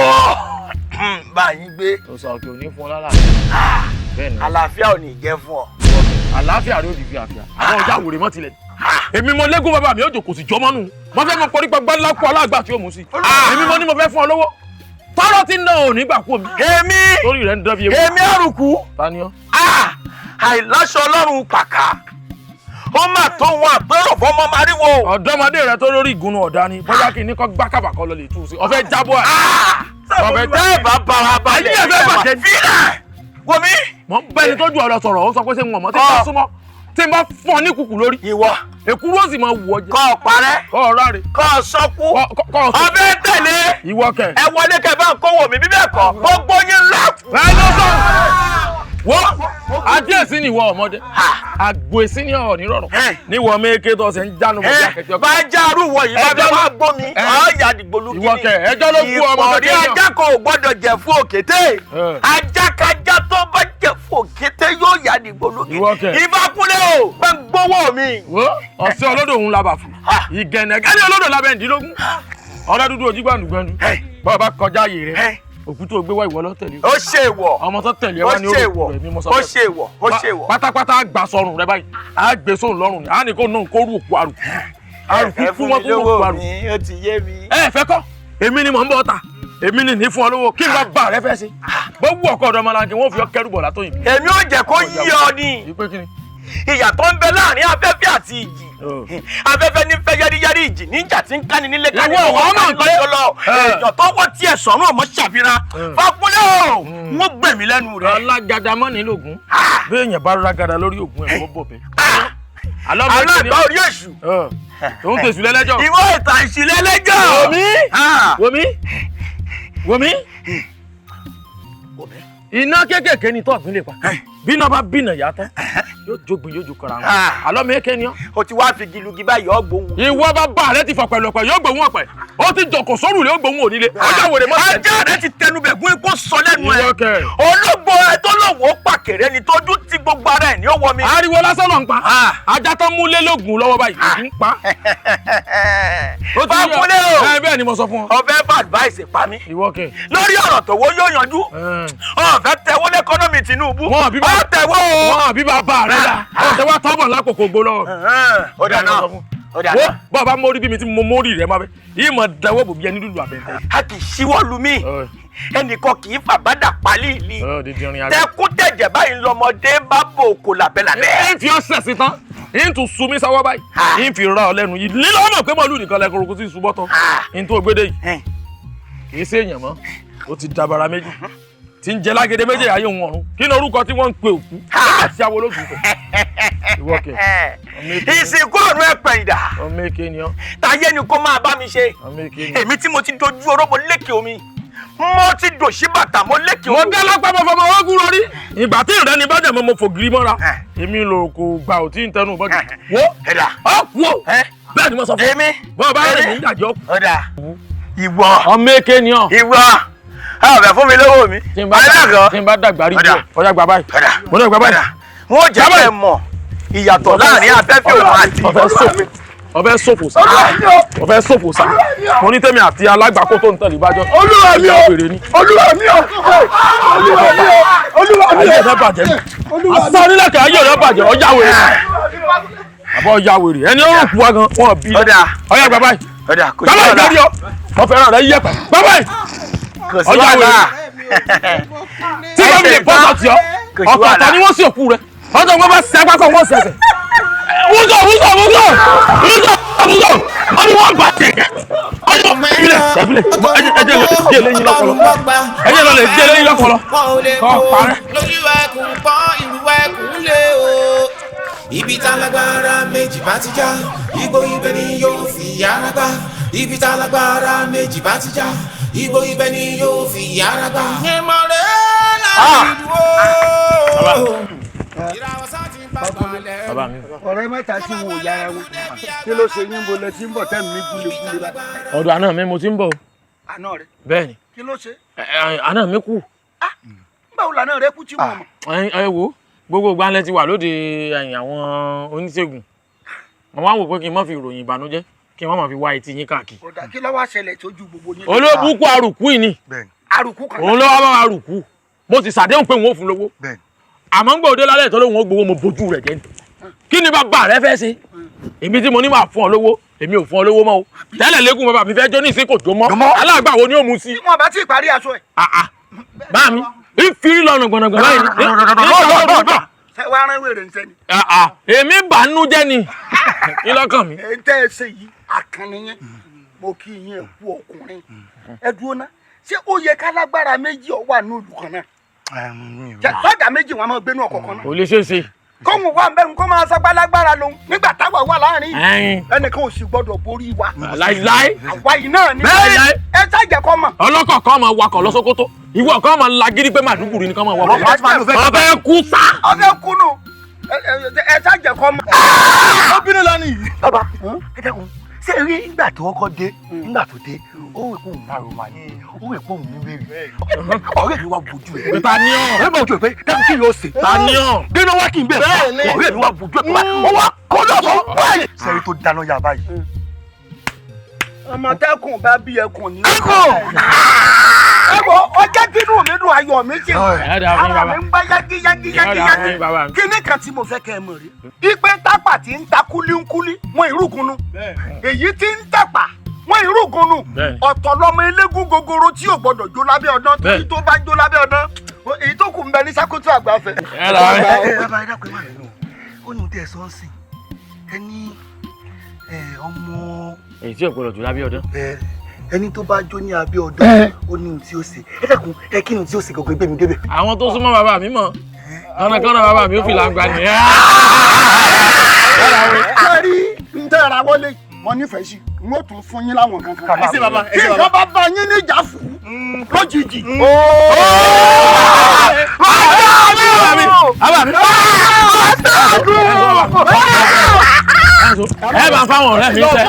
bá yín gbé. O sọ òkè òní fún ọ lálàáfíà. Bẹ́ẹ̀ ni. Àlàáfíà ò ní jẹ́ fún ọ. Àlàáfíà rẹ ò ní fi àfíà. Àwọn ọjà wòrè mọ́ tilẹ̀. Èmi mo légún bàbá mi ó jò kò sì jọmọ́ nù. Mo fẹ́ mọ pọ̀rí gbàgbá ńlá kú aláàgbà tí ó mú sí. Èmi mo ní mo fẹ́ fún ọ lówó. Tọ́rọ̀ ti ń ná òní gbà kú mi. Èmi. Torí rẹ̀ ń dán bí ewu. Èmi àrùkù. Ta ni ọ́? Àìláṣọ Ọlọ́run pàkà. Ó mà tó wọn àpérò fọmọ mariwo. Ọ̀dọ́mọdé rẹ tó lórí ìgúnnu ọ̀dá ni bóyá kí ní kọ́ gbá kàbà kọ́ lọ lè tú sí. Ọ̀fẹ́ jábọ̀ ẹ̀. Ọ̀fẹ́ tẹ́ ẹ̀ bá bara balẹ̀. Ayé ẹ̀ fẹ́ bàjẹ́. Fílẹ̀ wò mí. Mo ń bẹ́ni tó ju ọ̀rọ̀ sọ̀rọ̀ ó sọ pé ṣé ń wọ̀n mọ́ tí ń bá súnmọ́ tí ń bá fún ọ ní kùkù lórí. Ìwọ. Èkúrú ó sì máa wù ọ jẹ. Kọ́ ọ parẹ́. Kọ́ ọ ráre. Kọ́ ọ sọ́kú. Kọ́ ọ sọ́kú. Ọbẹ̀ tẹ̀lé. Ìwọ kẹ̀. Ẹ wọlé kẹ bá ń kówó mi bí bẹ́ẹ̀ kọ́. Gbogbo yín lọ Ẹ lọ sọ wọ́n adíẹ̀sí ni ìwọ ọmọdé àgbò èsì ni ọ̀ nírọ̀rọ̀ níwọ̀ mẹ́kẹ́ tó ṣe ń jánu bọ̀ bí akẹ́kẹ́ ọkọ̀. Bá járù wọ yìí, bá bá wá gbó mi, ọ̀ọ́yà àdìgbòlù Ìwọ kẹ ẹjọ́ ló kú ọmọ Ìpọ̀rí ajá kan ò gbọ́dọ̀ jẹ̀ fún òkété. Ajákajá tó bá jẹ̀ fún òkété yóò yà àdìgbòlù kí. Ìwọ kẹ. Ìfákúnlé o, bá ń gbówó mi. Wo ọ̀sẹ̀ olódò òun labà fún ìgẹ̀nẹ̀gẹ́ni olódò labẹ́ ǹdínlógún ọ̀rẹ́ dúdú ojú gbàǹdùgbàǹdù bọ́ọ̀ bá kọjá ààyè rẹ, òkú tó gbé wá, ìwọ ló tẹ̀lé. Ó ṣe ìwọ. Ọmọ tó tẹ̀lé wá ní Ó ṣe orúkọ ìwọ. rẹ mímọ́ sọ Ó bẹ́ẹ̀. ṣe ìwọ. Ó ṣe ìwọ. Pátápátá á gbà sọrùn rẹ báyìí, á gbé sóun lọ́rùn ni, á ní kó náà kó rú òkú àrùkù àrùkù Ẹ kú fún wọn mi tó rú lówó òkú àrùkù. mi, ó ti yé mi. Ẹ fẹ́ kọ́, èmi ni mò ń bọ̀ ta, èmi ni ní fún ọ lówó kí n bá bá rẹ fẹ́ sí bó wù ọkọ ọ̀dọ́ ọmọlanke wọn fi ọ kẹrù bọ̀ látọ̀yìn. Èmi ò jẹ́ kó yí ọ ni. Ìpè kí ni? Ìyàtọ̀ ń bẹ láàrin afẹ́fẹ́ àti ìjì. Afẹ́fẹ́ ní fẹ́ yẹ́rìyẹ́rì, ìjì níjà tí ń káni nílé káni Ìwọ lọ́wọ́ ọ̀wọ́ káni mọ̀ pé- lọ́jọ́ lọ. Èèyàn tó wọ́ tiẹ̀ sọ̀rọ̀ ọmọ ṣàfihàn. Fákúnlé o, wọ́n gbẹ̀mí lẹ́nu rẹ̀. Alágàdá mọ́ ní lògùn bí èèyàn bá rágàdá lórí ògùn ẹ̀ wọ́n bọ̀ bẹ́ẹ̀. Alágbá orí èṣù. Tòun tèṣù lẹ́lẹ́jọ́. Ìwọ ìtàn ìṣù lẹ́lẹ́jọ́. Wòmí wòmí wòmí, iná kékèké ni tọ́ọ̀gbìn lè pa, bí iná bá bínà yá tán, yóò jogbin, yóò jokọra wọn. Àlọ́ mi kéènì ọ́. O ti wá fi gilugi báyìí, ọ́ gbóhùn. Ìwọ bá bá rẹ ti fọ pẹ̀lọpẹ̀, yóò gbóhùn ọ̀pẹ̀, ó ti jọkọ̀ sórùlé, ó gbóhùn onílé, ọjọ́ wèrè mọ́. Ajá rẹ ti tẹnubẹ̀ gún ikú sọ lẹ́nu ẹ̀. Ìwọ kẹ. Ológbò ẹ tó lòun ó pàkèrè ni tójú ti gbogbo ara ẹ̀ ní ó wọ mi. Ariwo lásán ló ń pa, ajá tó mú lé lóògùn lọ́wọ́ báyìí, ògùn ń pa. Ó ti yé ọ. Fákúnlé o. Ẹ bẹ́ẹ̀ ni mo sọ fún ọ. Ọbẹ̀ bá advice pa mí. Ìwọ kẹ. Lórí ọ̀rọ̀ tòwó yóò yanjú. Ọ̀fẹ́ tẹ̀wọ́ lẹ́kọ́nọ́mì Tinubu. Wọn àbí bá Ọ tẹ̀wọ́ o. Wọn àbí bàbá rẹ la ọ̀tẹ̀ wa tọ́bọ̀ lákòókò gbó lọ́wọ́. Ó dà náà. Ó dà Wo náà. bọ́ọ̀ bá mórí bí mi tí mo mórí rẹ máa bẹ yìí mọ̀ dáwọ́ bò bí ẹni dúdú àbẹ̀ntẹ́. A kì í ṣíwọ́ lu mí. Ẹnìkan kì í fàbádà pálí ìlí. Tẹkún tẹ̀jẹ̀ báyìí lọmọdé bá bò kò làbẹ́làbẹ́. Ń fi ọ̀sẹ̀ sí tán, ń tún sun mí sáwọ́ báyìí, ń fi ra ọ lẹ́nu yìí lílọ́ ọmọ pé màálù nìkan lẹ́kọ̀ọ́ kó sì subọ́ tán ń tó gbédè yìí kì í ṣe èèyàn mọ́, ó ti dabara méjì tí ń jẹ lágede méjì ayé òun ọ̀run. Kí ni orúkọ tí wọ́n ń pe òkú nígbà tí awo lójú fẹ̀? Ìwọ kẹ. Ìsìnkú ọ̀run ẹ̀pẹ̀ ìdà. Ọmọ èké ni ọ́. Tayé ni kó máa bá mi ṣe. Ọmọ èké ni ọ́. Èmi tí mo ti dojú oró, mo lékè omi. Mo ti dòṣí bàtà, mo lékè Mo omi. dé lápá, mo fọmọ ogun rọrí ìgbà tí ìrẹ́ni bá jẹ̀ mọ́, mo fògiri mọ́ra, èmi lò kò gbà ò tí ń tẹnu bọ́jú wo ọ kú o, bẹ́ẹ̀ ni mo sọ fún Èmi. bọ́ọ̀ bá rẹ̀ mí ń jàjọ́. Ọ̀dà. Ìwọ. Ọmọ èké ni ọ́. Ìwọ. Ọ̀bẹ fún mi lówó mi. Tí n bá dàgbà rí bí ọjà gbà báyìí, mo náà gbà báyìí. Wọ́n jẹ́ kẹ́ mọ̀ ìyàtọ̀ láàrin afẹ́fẹ́ òun àti Ọbẹ̀ sòfò sá, ọbẹ̀ sòfò sá, mo ní tèmi àti alágbàkó tó ń tẹ̀lé bájọ́. Olúwa mi o, Olúwa mi o, Olúwa mi o, Olúwa mi o. Ayé rẹ bàjẹ́ ni asán nílẹ̀kẹ̀, ayé rẹ bàjẹ́, ọjà wèrè àbọ̀ ọjà wèrè ẹni ó rò kú wa gan wọn bí ọyá gbà báyìí, gbà báyìí lórí ọ, mo fẹ́ràn rẹ yẹpẹ, gbà báyìí, ọjà wèrè tí wọ́n fi lè bọ́ sọ̀tì ọ, ọ̀tọ̀ọ̀tọ̀ ni wọ́n sì òkú rẹ, ọjọ́ wọn bá sẹ́ pákó wọn sẹ̀sẹ̀ wúzọ̀ wúzọ̀ wúzọ̀ wúzọ̀ wúzọ̀ wọ́n ní wọ́n bá tẹ̀ ọjọ́ ìbílẹ̀ ìbílẹ̀ ẹjẹ lọ lè dé lẹ́yìn lọ́pọ̀lọ́, ẹjẹ lọ lè dé lẹ́yìn lọ́pọ̀lọ́ kọ́ parẹ́. Lójú ẹkùn pọ́n ìlú ẹkùn lé o. Ibi tálágbára méjì bá ti já, igbó ibẹ̀ ni yóò fi yára gbá. Ibi tálágbára méjì bá ti já, igbó ibẹ̀ ni yóò fi yára gbá. Ìmọ̀lẹ́ láti dúró. Bàbá mi. Ọ̀rẹ́ mẹ́ta tí wọn ò yára wọn, kí ló ṣe yín? Bolẹ̀ tí ń bọ̀ tẹ́ mi gúlegúle báyìí? Ọ̀dọ̀ àná mi mo ti ń bọ̀ o. Àná rẹ? Bẹ́ẹ̀ ni. Kí ló ṣe? Àná mi kú. Báwo làná rẹ kú tí wọn mọ̀? Ẹ wo gbogbo gbalẹ̀ ti wà lóde ẹ̀yìn àwọn oníṣègùn, mo wá wò pé kí n má fi ìròyìn ìbànújẹ́, kí n má fi wá etí yín káàkiri. Ọ̀dà, kí ló wá ṣẹlẹ̀ tójú gbogbo yín? Olóbùkún àrùkù yìí ni. Àrùkù kan? Òun ló wá bá wa rùkú, mo sì ṣàdéhùn pé òun ò fún lówó, àmọ́ ń gbòde lálẹ́ ìtọ́lóhùn ó gbowó, mo bójú rẹ̀ jẹ́ ni. Kí ni bàbá rẹ fẹ́ ṣe? Èmi tí mo ní máa fún ọ lówó, èmi ò fún ọ lówó mọ́ o. Tẹ́lẹ̀ lẹ́gùn bàbá mi fẹ́ jó ní ìsín kò jó mọ́, aláàgbà wo ni ó mu sí? Tí wọn bá tí ì parí aṣọ ẹ̀. Bá mi ń fi lọ́nà gbọ̀nàgbọ̀n báyìí. Ṣé wàá rán wèrè ń sẹ́ni? Èmi bànú jẹ́ ni, kí lọ́kàn mi. Ẹ ń tẹ́ ẹ ṣe yìí, àkànní yín, mo kí yín, ẹ kú ọkùnrin. Ẹ dúró ná, ṣé ó yẹ kálágbára méjì ọ wà ní ìlú kan náà? Sọ́jà méjì wọn máa gbénú ọkọ̀ kan náà? Kò lè ṣeé ṣe. Kóhun wà nbẹ nǹkan máa sọgbà lágbára lòun nígbà táwa wà láàrin ẹnìkan ò sì gbọdọ̀ borí wa. Láíláí. Àwa yìí náà ni. Bẹ́ẹ̀ni. Ẹ ṣàjẹ́ kọ́ mọ̀. Ọlọ́kọ̀ kan máa wakọ̀ lọ Sókótó, ìwọ kan máa lagídí pé Màdúgùrí ni kan máa wakọ̀. Ọbẹ̀ kú sá. Ọbẹ̀ kú nù. Ẹ ṣàjẹ́ kọ́ mọ̀. Ó bínú lọ nìyí. Bàbá ẹ dẹ́kun, ṣé rí nígbà tó kọ́kọ́ dé, nígbà tó dé, ó rò pé òun náà rò máa ní, ó rò pé òun ní wèrè. Ọ̀rẹ́ mi wá bojú ẹ̀. Ta ni ọ́? Ọ̀rẹ́ mi wá bojú ẹ̀ pé dákun kí yóò ṣe. Ta ni ọ́? Dénú wá kí n bẹ̀. Ọ̀rẹ́ mi wá bojú ẹ̀ pé ó wá kọ́ lọ́sọ̀ báyìí. Sẹ́rí tó dáná yà báyìí. Àmọ̀tẹ́kùn bá bí ẹkùn ní. Ẹkùn! Ẹ̀wọ̀ ọjọ́ kínú mi dùn ayọ̀ mi ṣe. Ara mi ń gbá yági yági yági yági. Kíní kan tí mo fẹ́ kẹ́ ẹ mọ̀ rí. Ipe tápà tí ń ta kúlíkúlí wọn ìrúkunu. Èyí tí ń tàpà wọn ìrúkunu. Ọ̀tọ̀ lọmọ eléégún gogoro tí ò gbọdọ̀ jó lábẹ́ ọdán torí tó bá jó lábẹ́ ọdán. Èyí tó kù ń bẹ ní Sákótó àgbàfẹ́. Bàbá ẹ dákun ẹ má bínú. Ó ní ohun tí ẹ sọ ń sìn. Ẹ ní ọmọ. Èyí tí ò gbọdọ̀ jó lábẹ́ ọdán. Ẹni tó bá jó ní abẹ́ ọdán ó ní ohun tí ó ṣe. Ẹ dákun ẹ kí ni ohun tí ó ṣe gbogbo ẹgbẹ́ mi débẹ̀. Àwọn tó súnmọ́ bàbá mi mọ̀ kánnákánná bàbá mi ó fi làǹgbà ní. Ṣé rí n tẹ́ ra wọlé mo nífẹ̀ẹ́ sí n ó tún fún yín láwọn kankan. Ẹ ṣé bàbá, ẹ Kí ṣé nǹkan bàbá. bá bá yín níjà fún lójijì. Bàbá mi. Ẹ bá fáwọn ọ̀rẹ́ mi sẹ́.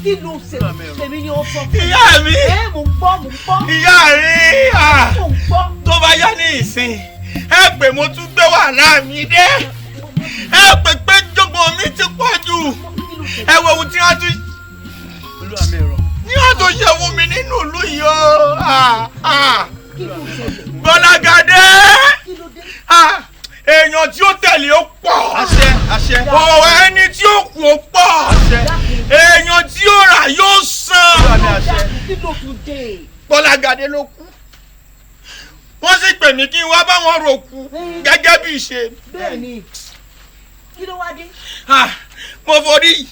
Kí ló ṣe tèmi ni ó sọ fún mi. Ìyá mi. Ẹ mò ń gbọ́, mò ń gbọ́. Ìyá mi, Mò ń gbọ́. tó bá yá ní ìsìn, ẹ pè mo tún gbé wàhálà mi dé. Ẹ pè pé jọ̀gbọ̀n mi ti pọ̀ jù. Ẹ wo ohun tí wọ́n tún ní wọ́n tún ṣe fún mi nínú ìlú yìí o. Bọ́lágadé. Èèyàn tí ó tẹ̀lé ó pọ̀. Àṣẹ, àṣẹ. Ọ̀rọ̀ ẹni tí ó kù ó pọ̀. Èèyàn tí ó rà yóò san. Kí ló tún dé? Bọ́lágadé ló kú. Wọ́n sì pè mí kí n wá bá wọn rò kú gẹ́gẹ́ bí ìṣe. Bẹ́ẹ̀ni, kí ló wá dé? Mo forí.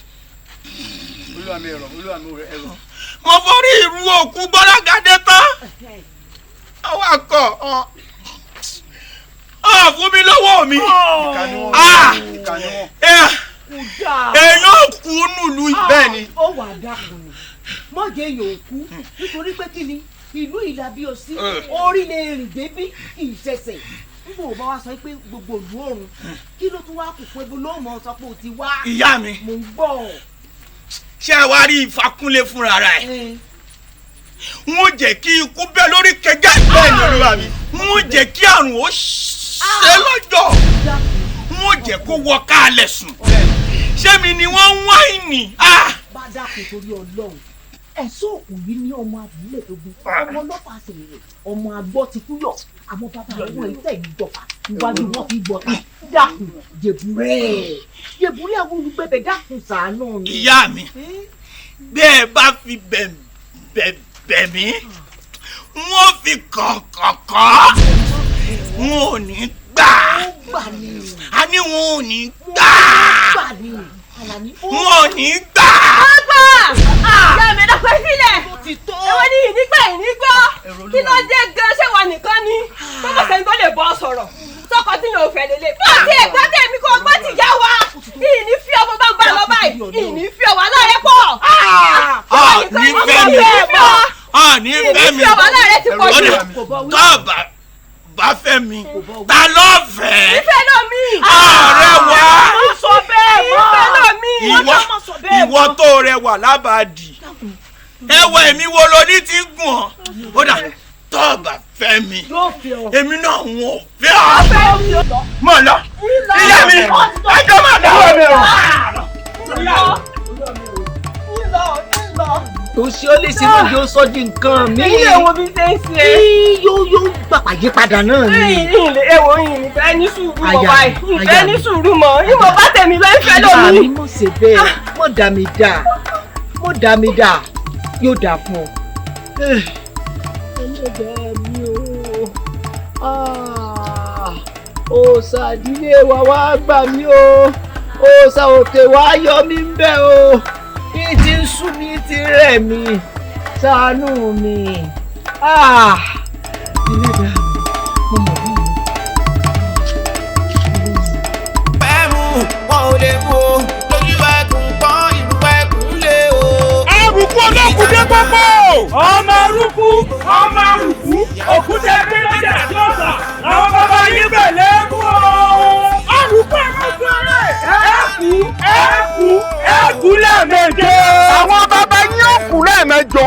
Olúwa mi ẹ̀rọ, Olúwa mi ẹ̀rọ. Mo forí ìrú òkú Bọ́lágadé tán. Awakọ̀ fún mi lọ́wọ́ mi. Èèyàn kú nùlù yìí. Bẹ́ẹ̀ni. Ó wà dákun ni. Mọ̀jẹ̀ èèyàn ò kú nítorí pé kí ni ìlú ìlà bí o sí orí lè rìn débí kì í ṣẹ̀ṣẹ̀. Nígbà wo bá wá sọ pé gbogbo ìlú ọ̀run kí ló tún wá kù pé bó ló mọ̀ sọ pé o ti wá. Ìyá mi. Mò ń gbọ́. Ṣé ẹ wá rí Ìfàkúnlé fúnra rẹ̀? N ó jẹ́ kí ikú bẹ́ lórí kẹjá. Bẹ́ẹ̀ni Olúwa mi. N ó jẹ́ kí àrùn ó ṣe lọ́jọ́. N ó jẹ́ kó wọ káàlẹ̀ sùn. Ṣé mi ni wọ́n ń wáìnì? Bá dákun torí Ọlọ́run. Ẹ̀sùn òkú yìí ní ọmọ abúlé dogun. Ọmọ ọlọ́pàá sì rè ọmọ agbọ́ ti kú yọ̀. Àwọn bàbá àwọn ìfẹ́ ìjọba iwájú wọn fi gbọ́ ta. Dákun jèbúrẹ́. Jèbúrẹ́ àwọn olùgbẹ̀bẹ̀ dákun ṣàánú mi. Ìyá mi, bẹ́ẹ̀ bá fi bẹ̀ mí, wọ́n fi kọ̀kọ̀kọ̀, wọn ò ní gbà. A ní wọn ò ní gbà. Wọn ò ní gbà. Ọgbà! Ìyá mi dọ́pẹ́ sílẹ̀. Èwo ni ìnígbà ìnígbọ́? Kí ló dé gan ṣé wà nìkan ni? Bọ́bá sẹ́ni tó lè bọ́ sọ̀rọ̀. Sọ́kọ tí yóò fẹ́ lélẹ̀. Bó ti ẹ̀gbọ́n tèmi kò gbọ́ ti yá wa. Ìní fi ọmọ bá ń bá lọ báyìí. Ìní fi ọwọ́ aláàrẹ pọ̀. Ní fẹ́ mi. Ní fẹ́ mi. Ìní fi ọwọ́ aláàrẹ ti pọ̀ jù. Tó bá fẹ́ mi, ta ló fẹ́? Ìfẹ́ náà mi. Ọ̀rẹ́ wa. Má sọ bẹ́ẹ̀ mọ́. Ìfẹ́ náà mi. Ìwọ tó rẹwà lábàdì. Ẹwà èmi wo lo ní ti ń gùn ọ́? Ó dà tó bá fẹ́ mi. Èmi náà wọ́n fẹ́ ọ́. Mọ̀ lọ. Ìyá mi, ẹjọ́ máa dá. Tó ṣe ó lè ṣe mọ́ yóò sọ di nǹkan mi. Ilé wo bí ṣe ń ṣe. Yóò gbàpà yípadà náà ni. Èwo ìfẹ́ ní sùúrù mọ́ báyìí. Ìfẹ́ ní sùúrù mọ́. Ìmọ̀ bá tèmi lọ ìfẹ́ lómi. Àyà mi mọ̀ ṣe bẹ́ẹ̀, mọ̀ dà mí dà, mọ̀ dà mí dà, yóò dà fún ọ. Ẹlẹ́dàá mi o, òòṣà ìdílé wa wá gbà mí o, òòṣà òkè wá yọ mí ń bẹ̀ o, bí ti ń sú mi ti rẹ̀ mí, ṣàánú mi. Ẹlẹ́dàá mi, mo mọ̀ bí mi. Fẹ́ mú wọn ò lè mú o, lójú ẹkùn pọ́n ìlú ẹkùn lé o. Àrùkù olókùn dé pópó. Ọmọ arúkú, ọmọ àrùkù, òkúta ẹgbẹ́ lọ́jà àti ọ̀sà, àwọn bàbá yín bẹ̀ lẹ́kùn o. Àrùkù ẹ̀rọ̀kù rẹ̀ ẹ̀kú ẹ̀kú ẹ̀kú lẹ́ẹ̀méje. Àwọn bàbá yín ó kú lẹ́ẹ̀mẹjọ,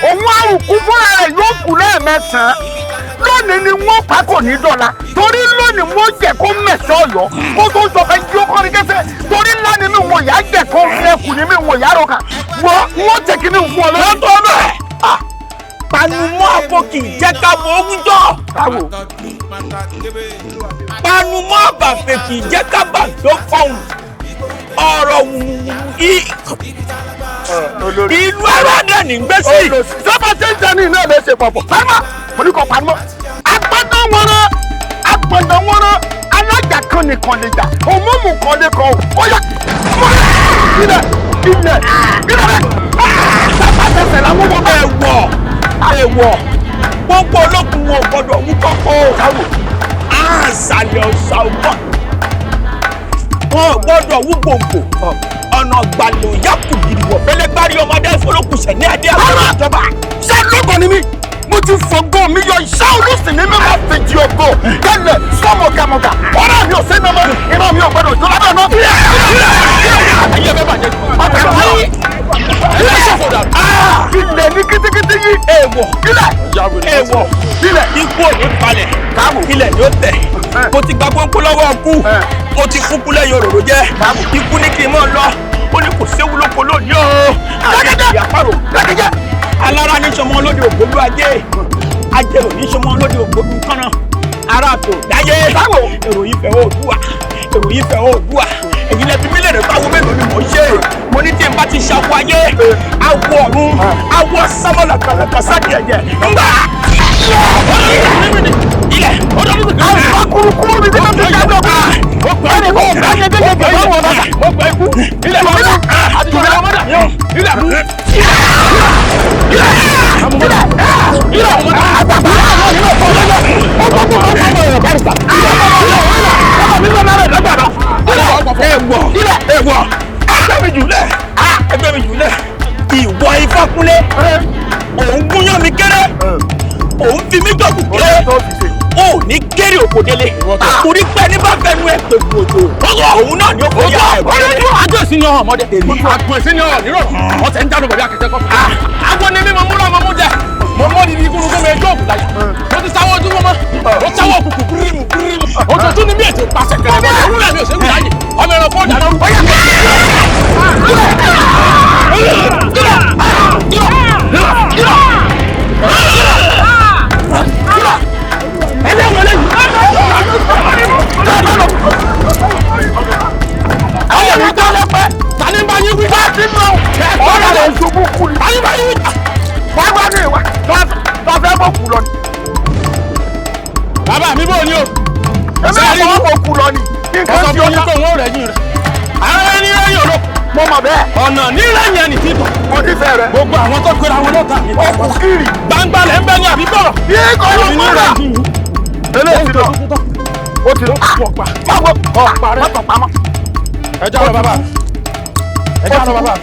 òun àrùkù fúnra rẹ̀ yóò kú lẹ́ẹ̀mẹsàn-án. Lónìí ni wọ́n pa kò ní dọ̀la, torí lónìí wọ́n jẹ́ kó mẹ̀sán ọ̀yọ́ kó tó sọ fẹ́ yí ó kọ́ni kẹsẹ̀, torí ńlá ni mi wọ̀n yá jẹ́ kó ẹkù ni mi wọ̀n yá rọ̀kà wọ́n jẹ́ kí ni fún ọ lọ́wọ́. Lọ́tọ̀ bẹ́ẹ̀, panumọ́ àpò kì í jẹ́ ká mọ owújọ́. Panumọ́ àbàfẹ́ kì í jẹ́ ká bà tó fọ̀hún. Ọ̀rọ̀ ìlú aládé ní gbèsè. Sábà tí ń jẹ ní iná ẹ̀ ṣe pọ̀pọ̀. Sábà mo ní kò panumọ́. Agbọ́dọ̀ wọ́nrán, agbọ́dọ̀ wọ́nrán, alájà kan nìkan lè jà, òmùmù kan lè kàn ó. Ó yá, ilẹ̀ ilẹ̀ ilẹ̀ rẹ̀. Sábà tẹsẹ̀ làwọn ọmọ bẹ́ẹ̀ wọ̀. Ẹ̀wọ̀ gbogbo olókùn wọn ò gbọdọ̀ wú kọ́kọ́. Àṣàlẹ̀ ọ̀sà ọgbọ́n wọn ò gbọdọ̀ wú gbòǹgbò. Ọ̀nà gbàlè òyà kù gidiwọ̀ fẹlẹ́gbárí ọmọdé ìfọlọ́kùsẹ̀ ní adé àwọn ìjọba. Ṣé lóko ni mí? Mo ti fọgbọ́n mi yọ iṣẹ́ olùsìn ní mímọ́ fèjì ògo tẹ́lẹ̀ sọ́mọ̀gàmọ̀gà. Ọ̀rẹ́ mi ò sẹ́ni ọmọ ìran mi ò gbọdọ̀ jó lábẹ́ náà. Ayé bẹ́ẹ̀ bàjẹ́. Ilẹ̀ ní kítíkítí yìí. Èèwọ̀. Ilẹ̀. Èèwọ̀. Ilẹ̀. Ikú ò ní palẹ̀. Ilẹ̀ ni ó tẹ̀. Mo ti gba pọ́npọ́ lọ́wọ́ ọkú. Mo ti kúkú lẹ́yìn òróró jẹ́. Ikú ní kí n mọ̀ lọ. Ó ní kò séwu lóko lónìí o. Dákẹ́jẹ́. Dákẹ́jẹ́. Alára ní sọmọ lóde ògbólú ajé. Ajérò ní sọmọ lóde ògbólú kánná. Ara tó dáyé. Èrò yìí fẹ́ Oòduà. Èrò yìí fẹ́ Oòduà. Èyí lẹ fi mí lèrè báwo mélòó ni mò ń ṣe. Mo ní tí n bá ti ṣàwọ ayé, awọ ọ̀run, awọ sámọ́là kàlàkà sáàdì ẹ̀jẹ̀. Ńgbà! Ilẹ̀! Àwọn kurukuru mi ti máa ń fi jáde ọkọ. Ẹnì kò bá yẹ déjé gbé wọn bàtà. Mo gbà ikú. Ilẹ̀! Ilẹ̀! Ilẹ̀! Ẹ̀wọ̀! Ẹgbẹ́ mi jùlẹ̀! Ẹgbẹ́ mi jùlẹ̀! Ìwọ Ifákúnlé! Òun gúnyán mi kéré! Òun fi mí gbọ̀gùn kéré! Ó ní kéré òkòdélé! Torí pé ní bá fẹnu ẹ pè gbòdò! Òun náà ni ó kó yá ẹ̀ wọlé. Àgbẹ̀sí ni ọ̀hún ọmọdé. Àgbẹ̀sí ni ọ̀hún nírọ̀rùn. Ọ̀sẹ̀ ń jáde bọ̀bí akẹ́kẹ́ kọ́. Àwọn ni mímọ múra ọmọ mú jẹ. Mo mọ́ ní ikú rúgbọ́n mi ẹjọ́ òkú láyà. Mo ti sáwọ́ ojú mọ́mọ́. Mo sáwọ́ òkùnkùn bírímù bírímù. Òtútù ni mí ètò ìpàṣẹ kẹrẹ mọ́. Òwúrọ̀ mi ò ṣe wù láyè. Ọmọ ẹranko ọ̀dà náà. Àwọn mi dá lọ́pẹ́. Tani bá yín wí. Bá a ti mọ̀ ọ̀rọ̀ rẹ̀ ṣubú kú ni. Tani bá yín wí. Wá wá ní ìwà tó fẹ́ bọ̀ kú lọ ni. Bàbá mi bò ní o. Èmi àwọn ọmọ kú lọ ni. Nǹkan tí ó yí pé wọ́n rẹ̀ yín rẹ̀. Àwọn ẹni rẹ̀ yín olóko. Mo mọ̀ bẹ́ẹ̀. Ọ̀nà ní rẹ̀yìn ẹni títọ̀. Mo ti fẹ́ rẹ. Gbogbo àwọn tó pera wọn lọ́ta mi. Ọkùn kiri. Gbangba lẹ̀ ń bẹ́ ní àbí bọ̀rọ̀. Yé kọ́ ló mú rà. Eléyìí ti lọ. Ó ti lọ. Ọ̀pá. Báwo Ọ̀pá rẹ̀. Mọ́tò pamọ́. Ẹ já lọ bàbá. Ẹ já lọ bàbá.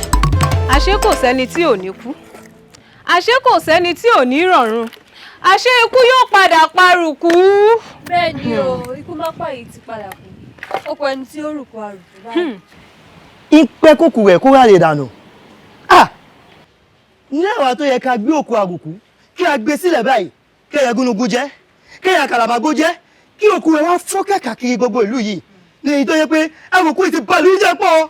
Àṣé kò sẹ́ni tí ò ní kú, àṣé kò sẹ́ni tí ò ní rọ̀run, àṣé ikú yóò padà parùkú. Bẹ́ẹ̀ ni o, ikú má pààyè ti padà kú, ó kọ ẹni tí ó rùkú àrùkú báyìí. Ìpẹ́ kòkù rẹ̀ kó ráre dànù. Ní àwa tó yẹ ká gbé òkú àrùkú kí a gbé sílẹ̀ báyìí, kẹ́yà gúnugún jẹ́, kẹ́yà kàlàbàgó jẹ́, kí òkú rẹ̀ wá fọ́n káàkiri gbogbo ìlú yìí ní èyí tó yẹ pé àrùkú ti bàlú jẹ́ pọ̀.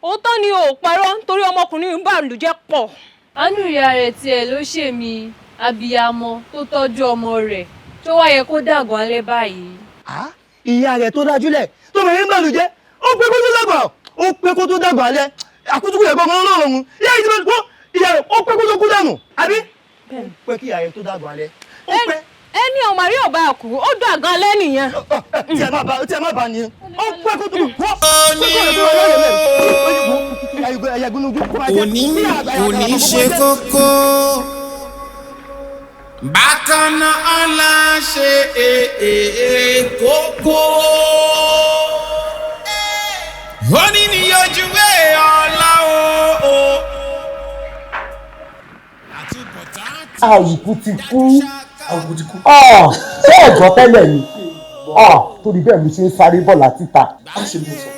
Òótọ́ ni ò parọ́ nítorí ọmọkùnrin ń bàlú jẹ́ pọ̀. Àánú ìyá rẹ̀ tiẹ̀ ló ṣe mí, abiyamọ tó tọ́jú ọmọ rẹ̀ tó wá yẹ kó dàgbọ́n alẹ́ báyìí. Ìyá rẹ̀ tó dájúlẹ̀ tó bẹ̀rẹ̀ ń bàlú jẹ́, ó pé kó tó dàgbà, ó pé kó tó dàgbà alẹ́, àkútúkù rẹ̀ gbọ́ngàn lọ́rùn. Ìyá yìí ti bẹ̀rẹ̀ Ìyá rẹ̀ ó pẹ́ kó tó kú dànù, àbí? Ó pẹ́ kí ìyá rẹ̀ tó dàgbà alẹ́. Ó pẹ́. Ẹni ò mà rí ọba kú, ó dùn àgàn alẹ́ nìyẹn. Tí ẹ má bá nìyẹn. Ó pẹ́ kó tó kú. Òní òní ṣe kókó, bákan náà ọ̀la ṣe kókó. Òní ni yojúwe ọ̀la o. Àwùkù ti kú. Àwùkù ti kú. Ṣé ẹ̀gbọ́n tẹ́lẹ̀ ni? Torí bẹ́ẹ̀ mi ṣe ń sáré bọ̀ láti ta. A ṣe mú sọ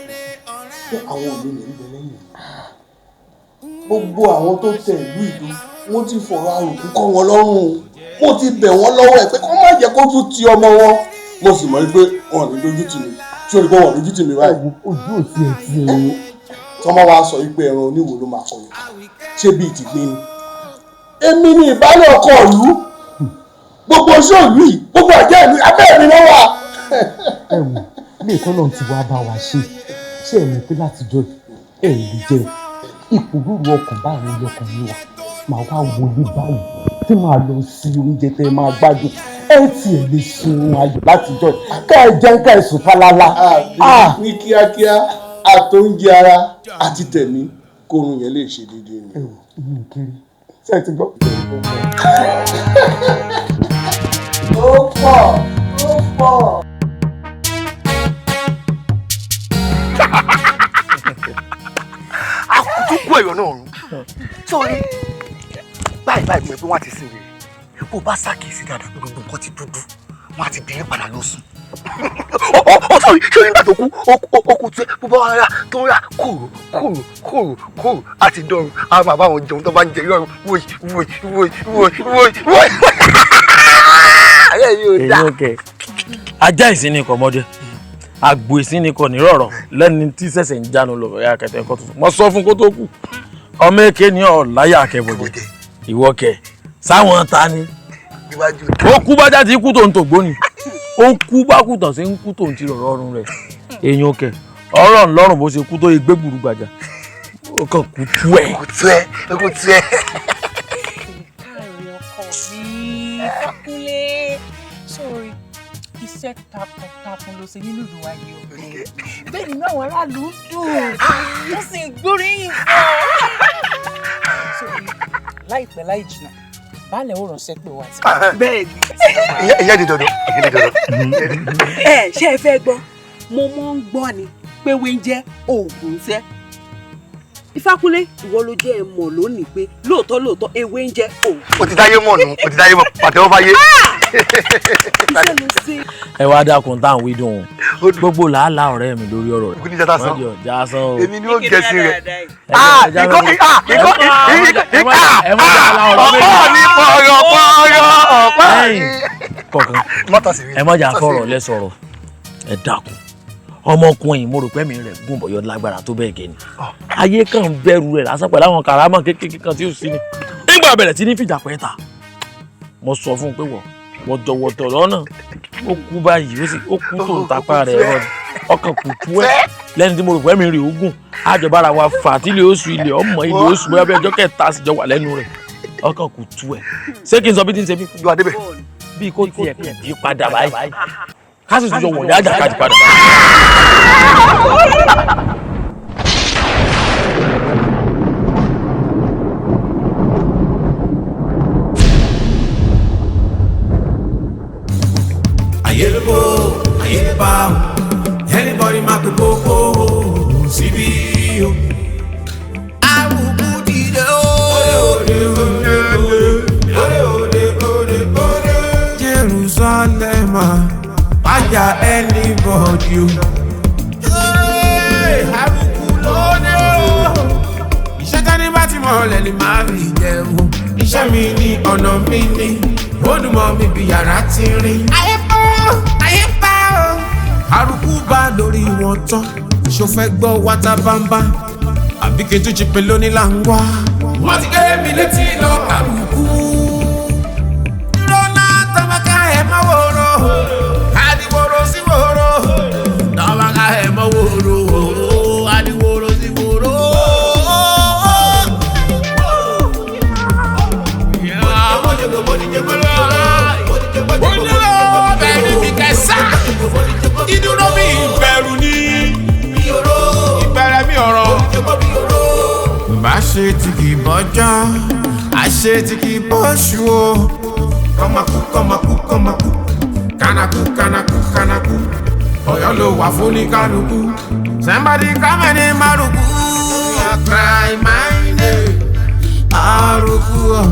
pé àwọn òní ní ìbẹ̀ lẹ́yìn. Gbogbo àwọn tó tẹ ìlú ìlú, wọ́n ti fọ̀rọ̀ àròkù kọ́ wọn lọ́rùn. Mo ti bẹ̀ wọ́n lọ́wọ́ ẹ̀ pé kó má jẹ́ kó tún ti ọmọ wọn. Mo sì mọ̀ pé wọn ò ní dojú tì mí. Tí o rí pé wọn ò dojú tì mí báyìí. Ojú ò tiẹ̀ ti ẹ̀. Tọ́mọ wa sọ pé ẹran oníwò ló máa kọyọ̀. Ṣé bíi tìgbín ni? Èmi ni ìbálẹ̀ ọkọ ìlú. Gbogbo iṣẹ́ ìlú yìí, gbogbo àjẹ́ ìlú, abẹ́ mi ló wà. Ẹ wò, ilé ìkọ́ náà ti wá bá wa ṣe. Ṣé ẹ mọ̀ pé látijọ́ ẹ lè jẹun? Ipò rúru ọkàn báyìí lọkàn mi wà. Màá wá wọlé báyìí tí màá lọ sí oúnjẹ tẹ́ ẹ máa gbádùn. Ẹ tiẹ̀ lè sun ayọ̀ látijọ́ kẹ́ ẹ jẹun kẹ́ ẹ sùn fálálá. Ní kíákíá, àtóúnjẹ ara àti tẹ̀mí kórun yẹn lè ṣe déédéé ni. Ẹ wò, inú kiri. Ṣé ẹ ti gbọ́? Ó pọ̀, ó pọ̀. Akutuku ẹ̀yọ̀ náà rún. Sọ́ọ́rí, báyìí báyìí mọ̀ pé wọ́n á ti sin rere. Bó bá ṣàkíyèsí dáadáa pé gbogbo nǹkan ti dúdú, wọ́n á ti dín padà lọ sùn. Ó sọ̀rí, ṣé nígbà tó kú, ó kú tó bó bá wà rà tó ń rà kòrò kòrò kòrò kòrò àti dọ̀rùn. A máa bá wọn jẹun tó bá ń jẹ lọ́rùn. Wòyí wòyí wòyí wòyí wòyí wòyí. Ajá ìsinmi kọ̀ mọ́dé, àgbò ìsinmi kọ̀ nírọ̀rọ̀ lẹ́ni tí sẹ̀sẹ̀ ń jánu lọ ya kẹtẹ ẹ̀kọ́ tuntun. Mo sọ fún kó tó kù, ọmọ èké ní ọ̀láyà akẹ́bọ̀jẹ̀, ìwọ kẹ̀ sáwọn ta ni. Ó kú bájá ti kú tòun tògbó ni, ó kú bá kú tàn sí ń kú tòun ti rọ̀rọ̀ ọrùn rẹ̀. Èèyàn kẹ̀ ọ̀rọ̀ ńlọ́rùn bó ṣe kú tó igbé gbùrú gbàjà, ó kàn kú tú ẹ̀. Kú tú ẹ̀, kú tú ẹ̀. Káàrí ọkọ mi, Fákúnlé, sórí iṣẹ́ takuntakun ló ṣe nínú ìlú wa yìí o. Bẹ́ẹ̀ nínú àwọn aráàlú ń dùn, wọ́n sì ń gbóríyìn fún ọ. Sórí láìpẹ́ láì jìnnà, baálẹ̀ ó ránṣẹ́ pé wá sí. Bẹ́ẹ̀ ni. Ìyá di dandan, ìyá di dandan. Ẹ ṣé ẹ fẹ́ gbọ́, mo mọ̀ ń gbọ́ ni pé wé ń jẹ́ oògùn iṣẹ́. Ifákúnlé, ìwọ ló jẹ́ ẹ mọ̀ lónìí pé lóòótọ́ lóòótọ́ ewé ń jẹ́ oògùn. O ti dáyé mọ̀ nù, o ti dáyé mọ̀, pàtẹ́wọ́ fáyé. Iṣẹ́ ló ṣe. Ẹ wá dákun táwọn wí dùn ún. Gbogbo làálàá ọ̀rẹ́ mi lórí ọ̀rọ̀ rẹ̀. Ògùn ní jata sàn. Mọ́jọ já sán o. Èmi ni ó gẹ̀ẹ́sì rẹ̀. Ikọ́ ikọ́ ikọ́ ọ̀pọ̀ ní pọ̀rọ̀ pọ̀rọ̀ ọ̀pọ̀ ní. Kọ̀ọ̀kan ẹ mọ̀jà fọ̀rọ̀ lẹ sọ̀rọ̀, ẹ dákun. Ọmọkùnrin mo rò pé mi rẹ̀ gùn bọ̀yọ̀ lágbára tó bẹ́ẹ̀ gẹ́ ni. Ayé kan bẹ̀rù rẹ̀ lásán pẹ̀lú àwọn kàrámọ̀ kékeré kan tí ó sí ni. Nígbà bẹ̀rẹ̀ tí ní fìjà pẹ́ ta. Mo sọ fún un pé wọ̀ wọ̀tọ̀wọ̀tọ̀ lọ́nà ó kú báyìí ó sì ó kú tó ń tapá rẹ̀ rọ ni ọkàn kò tú ẹ̀ lẹ́ni tí mo rò pé mi rè ogún àjọbára wa fà tí ilé oṣù ilé ọmọ ilé oṣù bóyá bí ọjọ́ kẹta sì jọ wà lẹ́nu rẹ̀ ọkàn kò tú ẹ̀. Ṣé kí n sọ bí tí ń ṣe mí? Bí kò tiẹ̀ yí padà báyìí ká sì tún jọ wọ̀nyá àjàkadì padà. Ayé bo, ayé bá o, anybody máa pe kókó síbí o. Àwùkù dìde o. Òde òde òde òde òde òde. Jerusalem pàjá anybody o. Àwùkù lóde o. Iṣẹ́ tání bá ti mọ̀ ọ́lẹ̀ ni màá fi jẹun. Iṣẹ́ mi ni ọ̀nà mi ni, ó dùn mọ́ mi bí yàrá ti rí. Ayé bá o, ayé bá o. Àrùkù bá lórí wọn tán, ṣo fẹ́ gbọ́ wáta bámbá? Àbí kí n tún ṣe pé lónìí là ń wá. Wọ́n ti gé mi létí lọ àrùkù. Rọ́nà tọ́mọ́ká ẹ̀ mọ́ wòrò, àdìwòrò sí wòrò. Tọ́mọ́ká ẹ̀ mọ́ wòrò, àdìwòrò sí wòrò. Àṣe tí kì í bọ́jọ́, àṣe tí kì í bọ́ṣù o. Kọ́mákú kọ́mákú kọ́mákú, kánákú kánákú kánákú. Ọ̀yọ́ ló wà fún ní kálukú. Somebody come and name Àrùkù. I cry my name. Àrùkù o.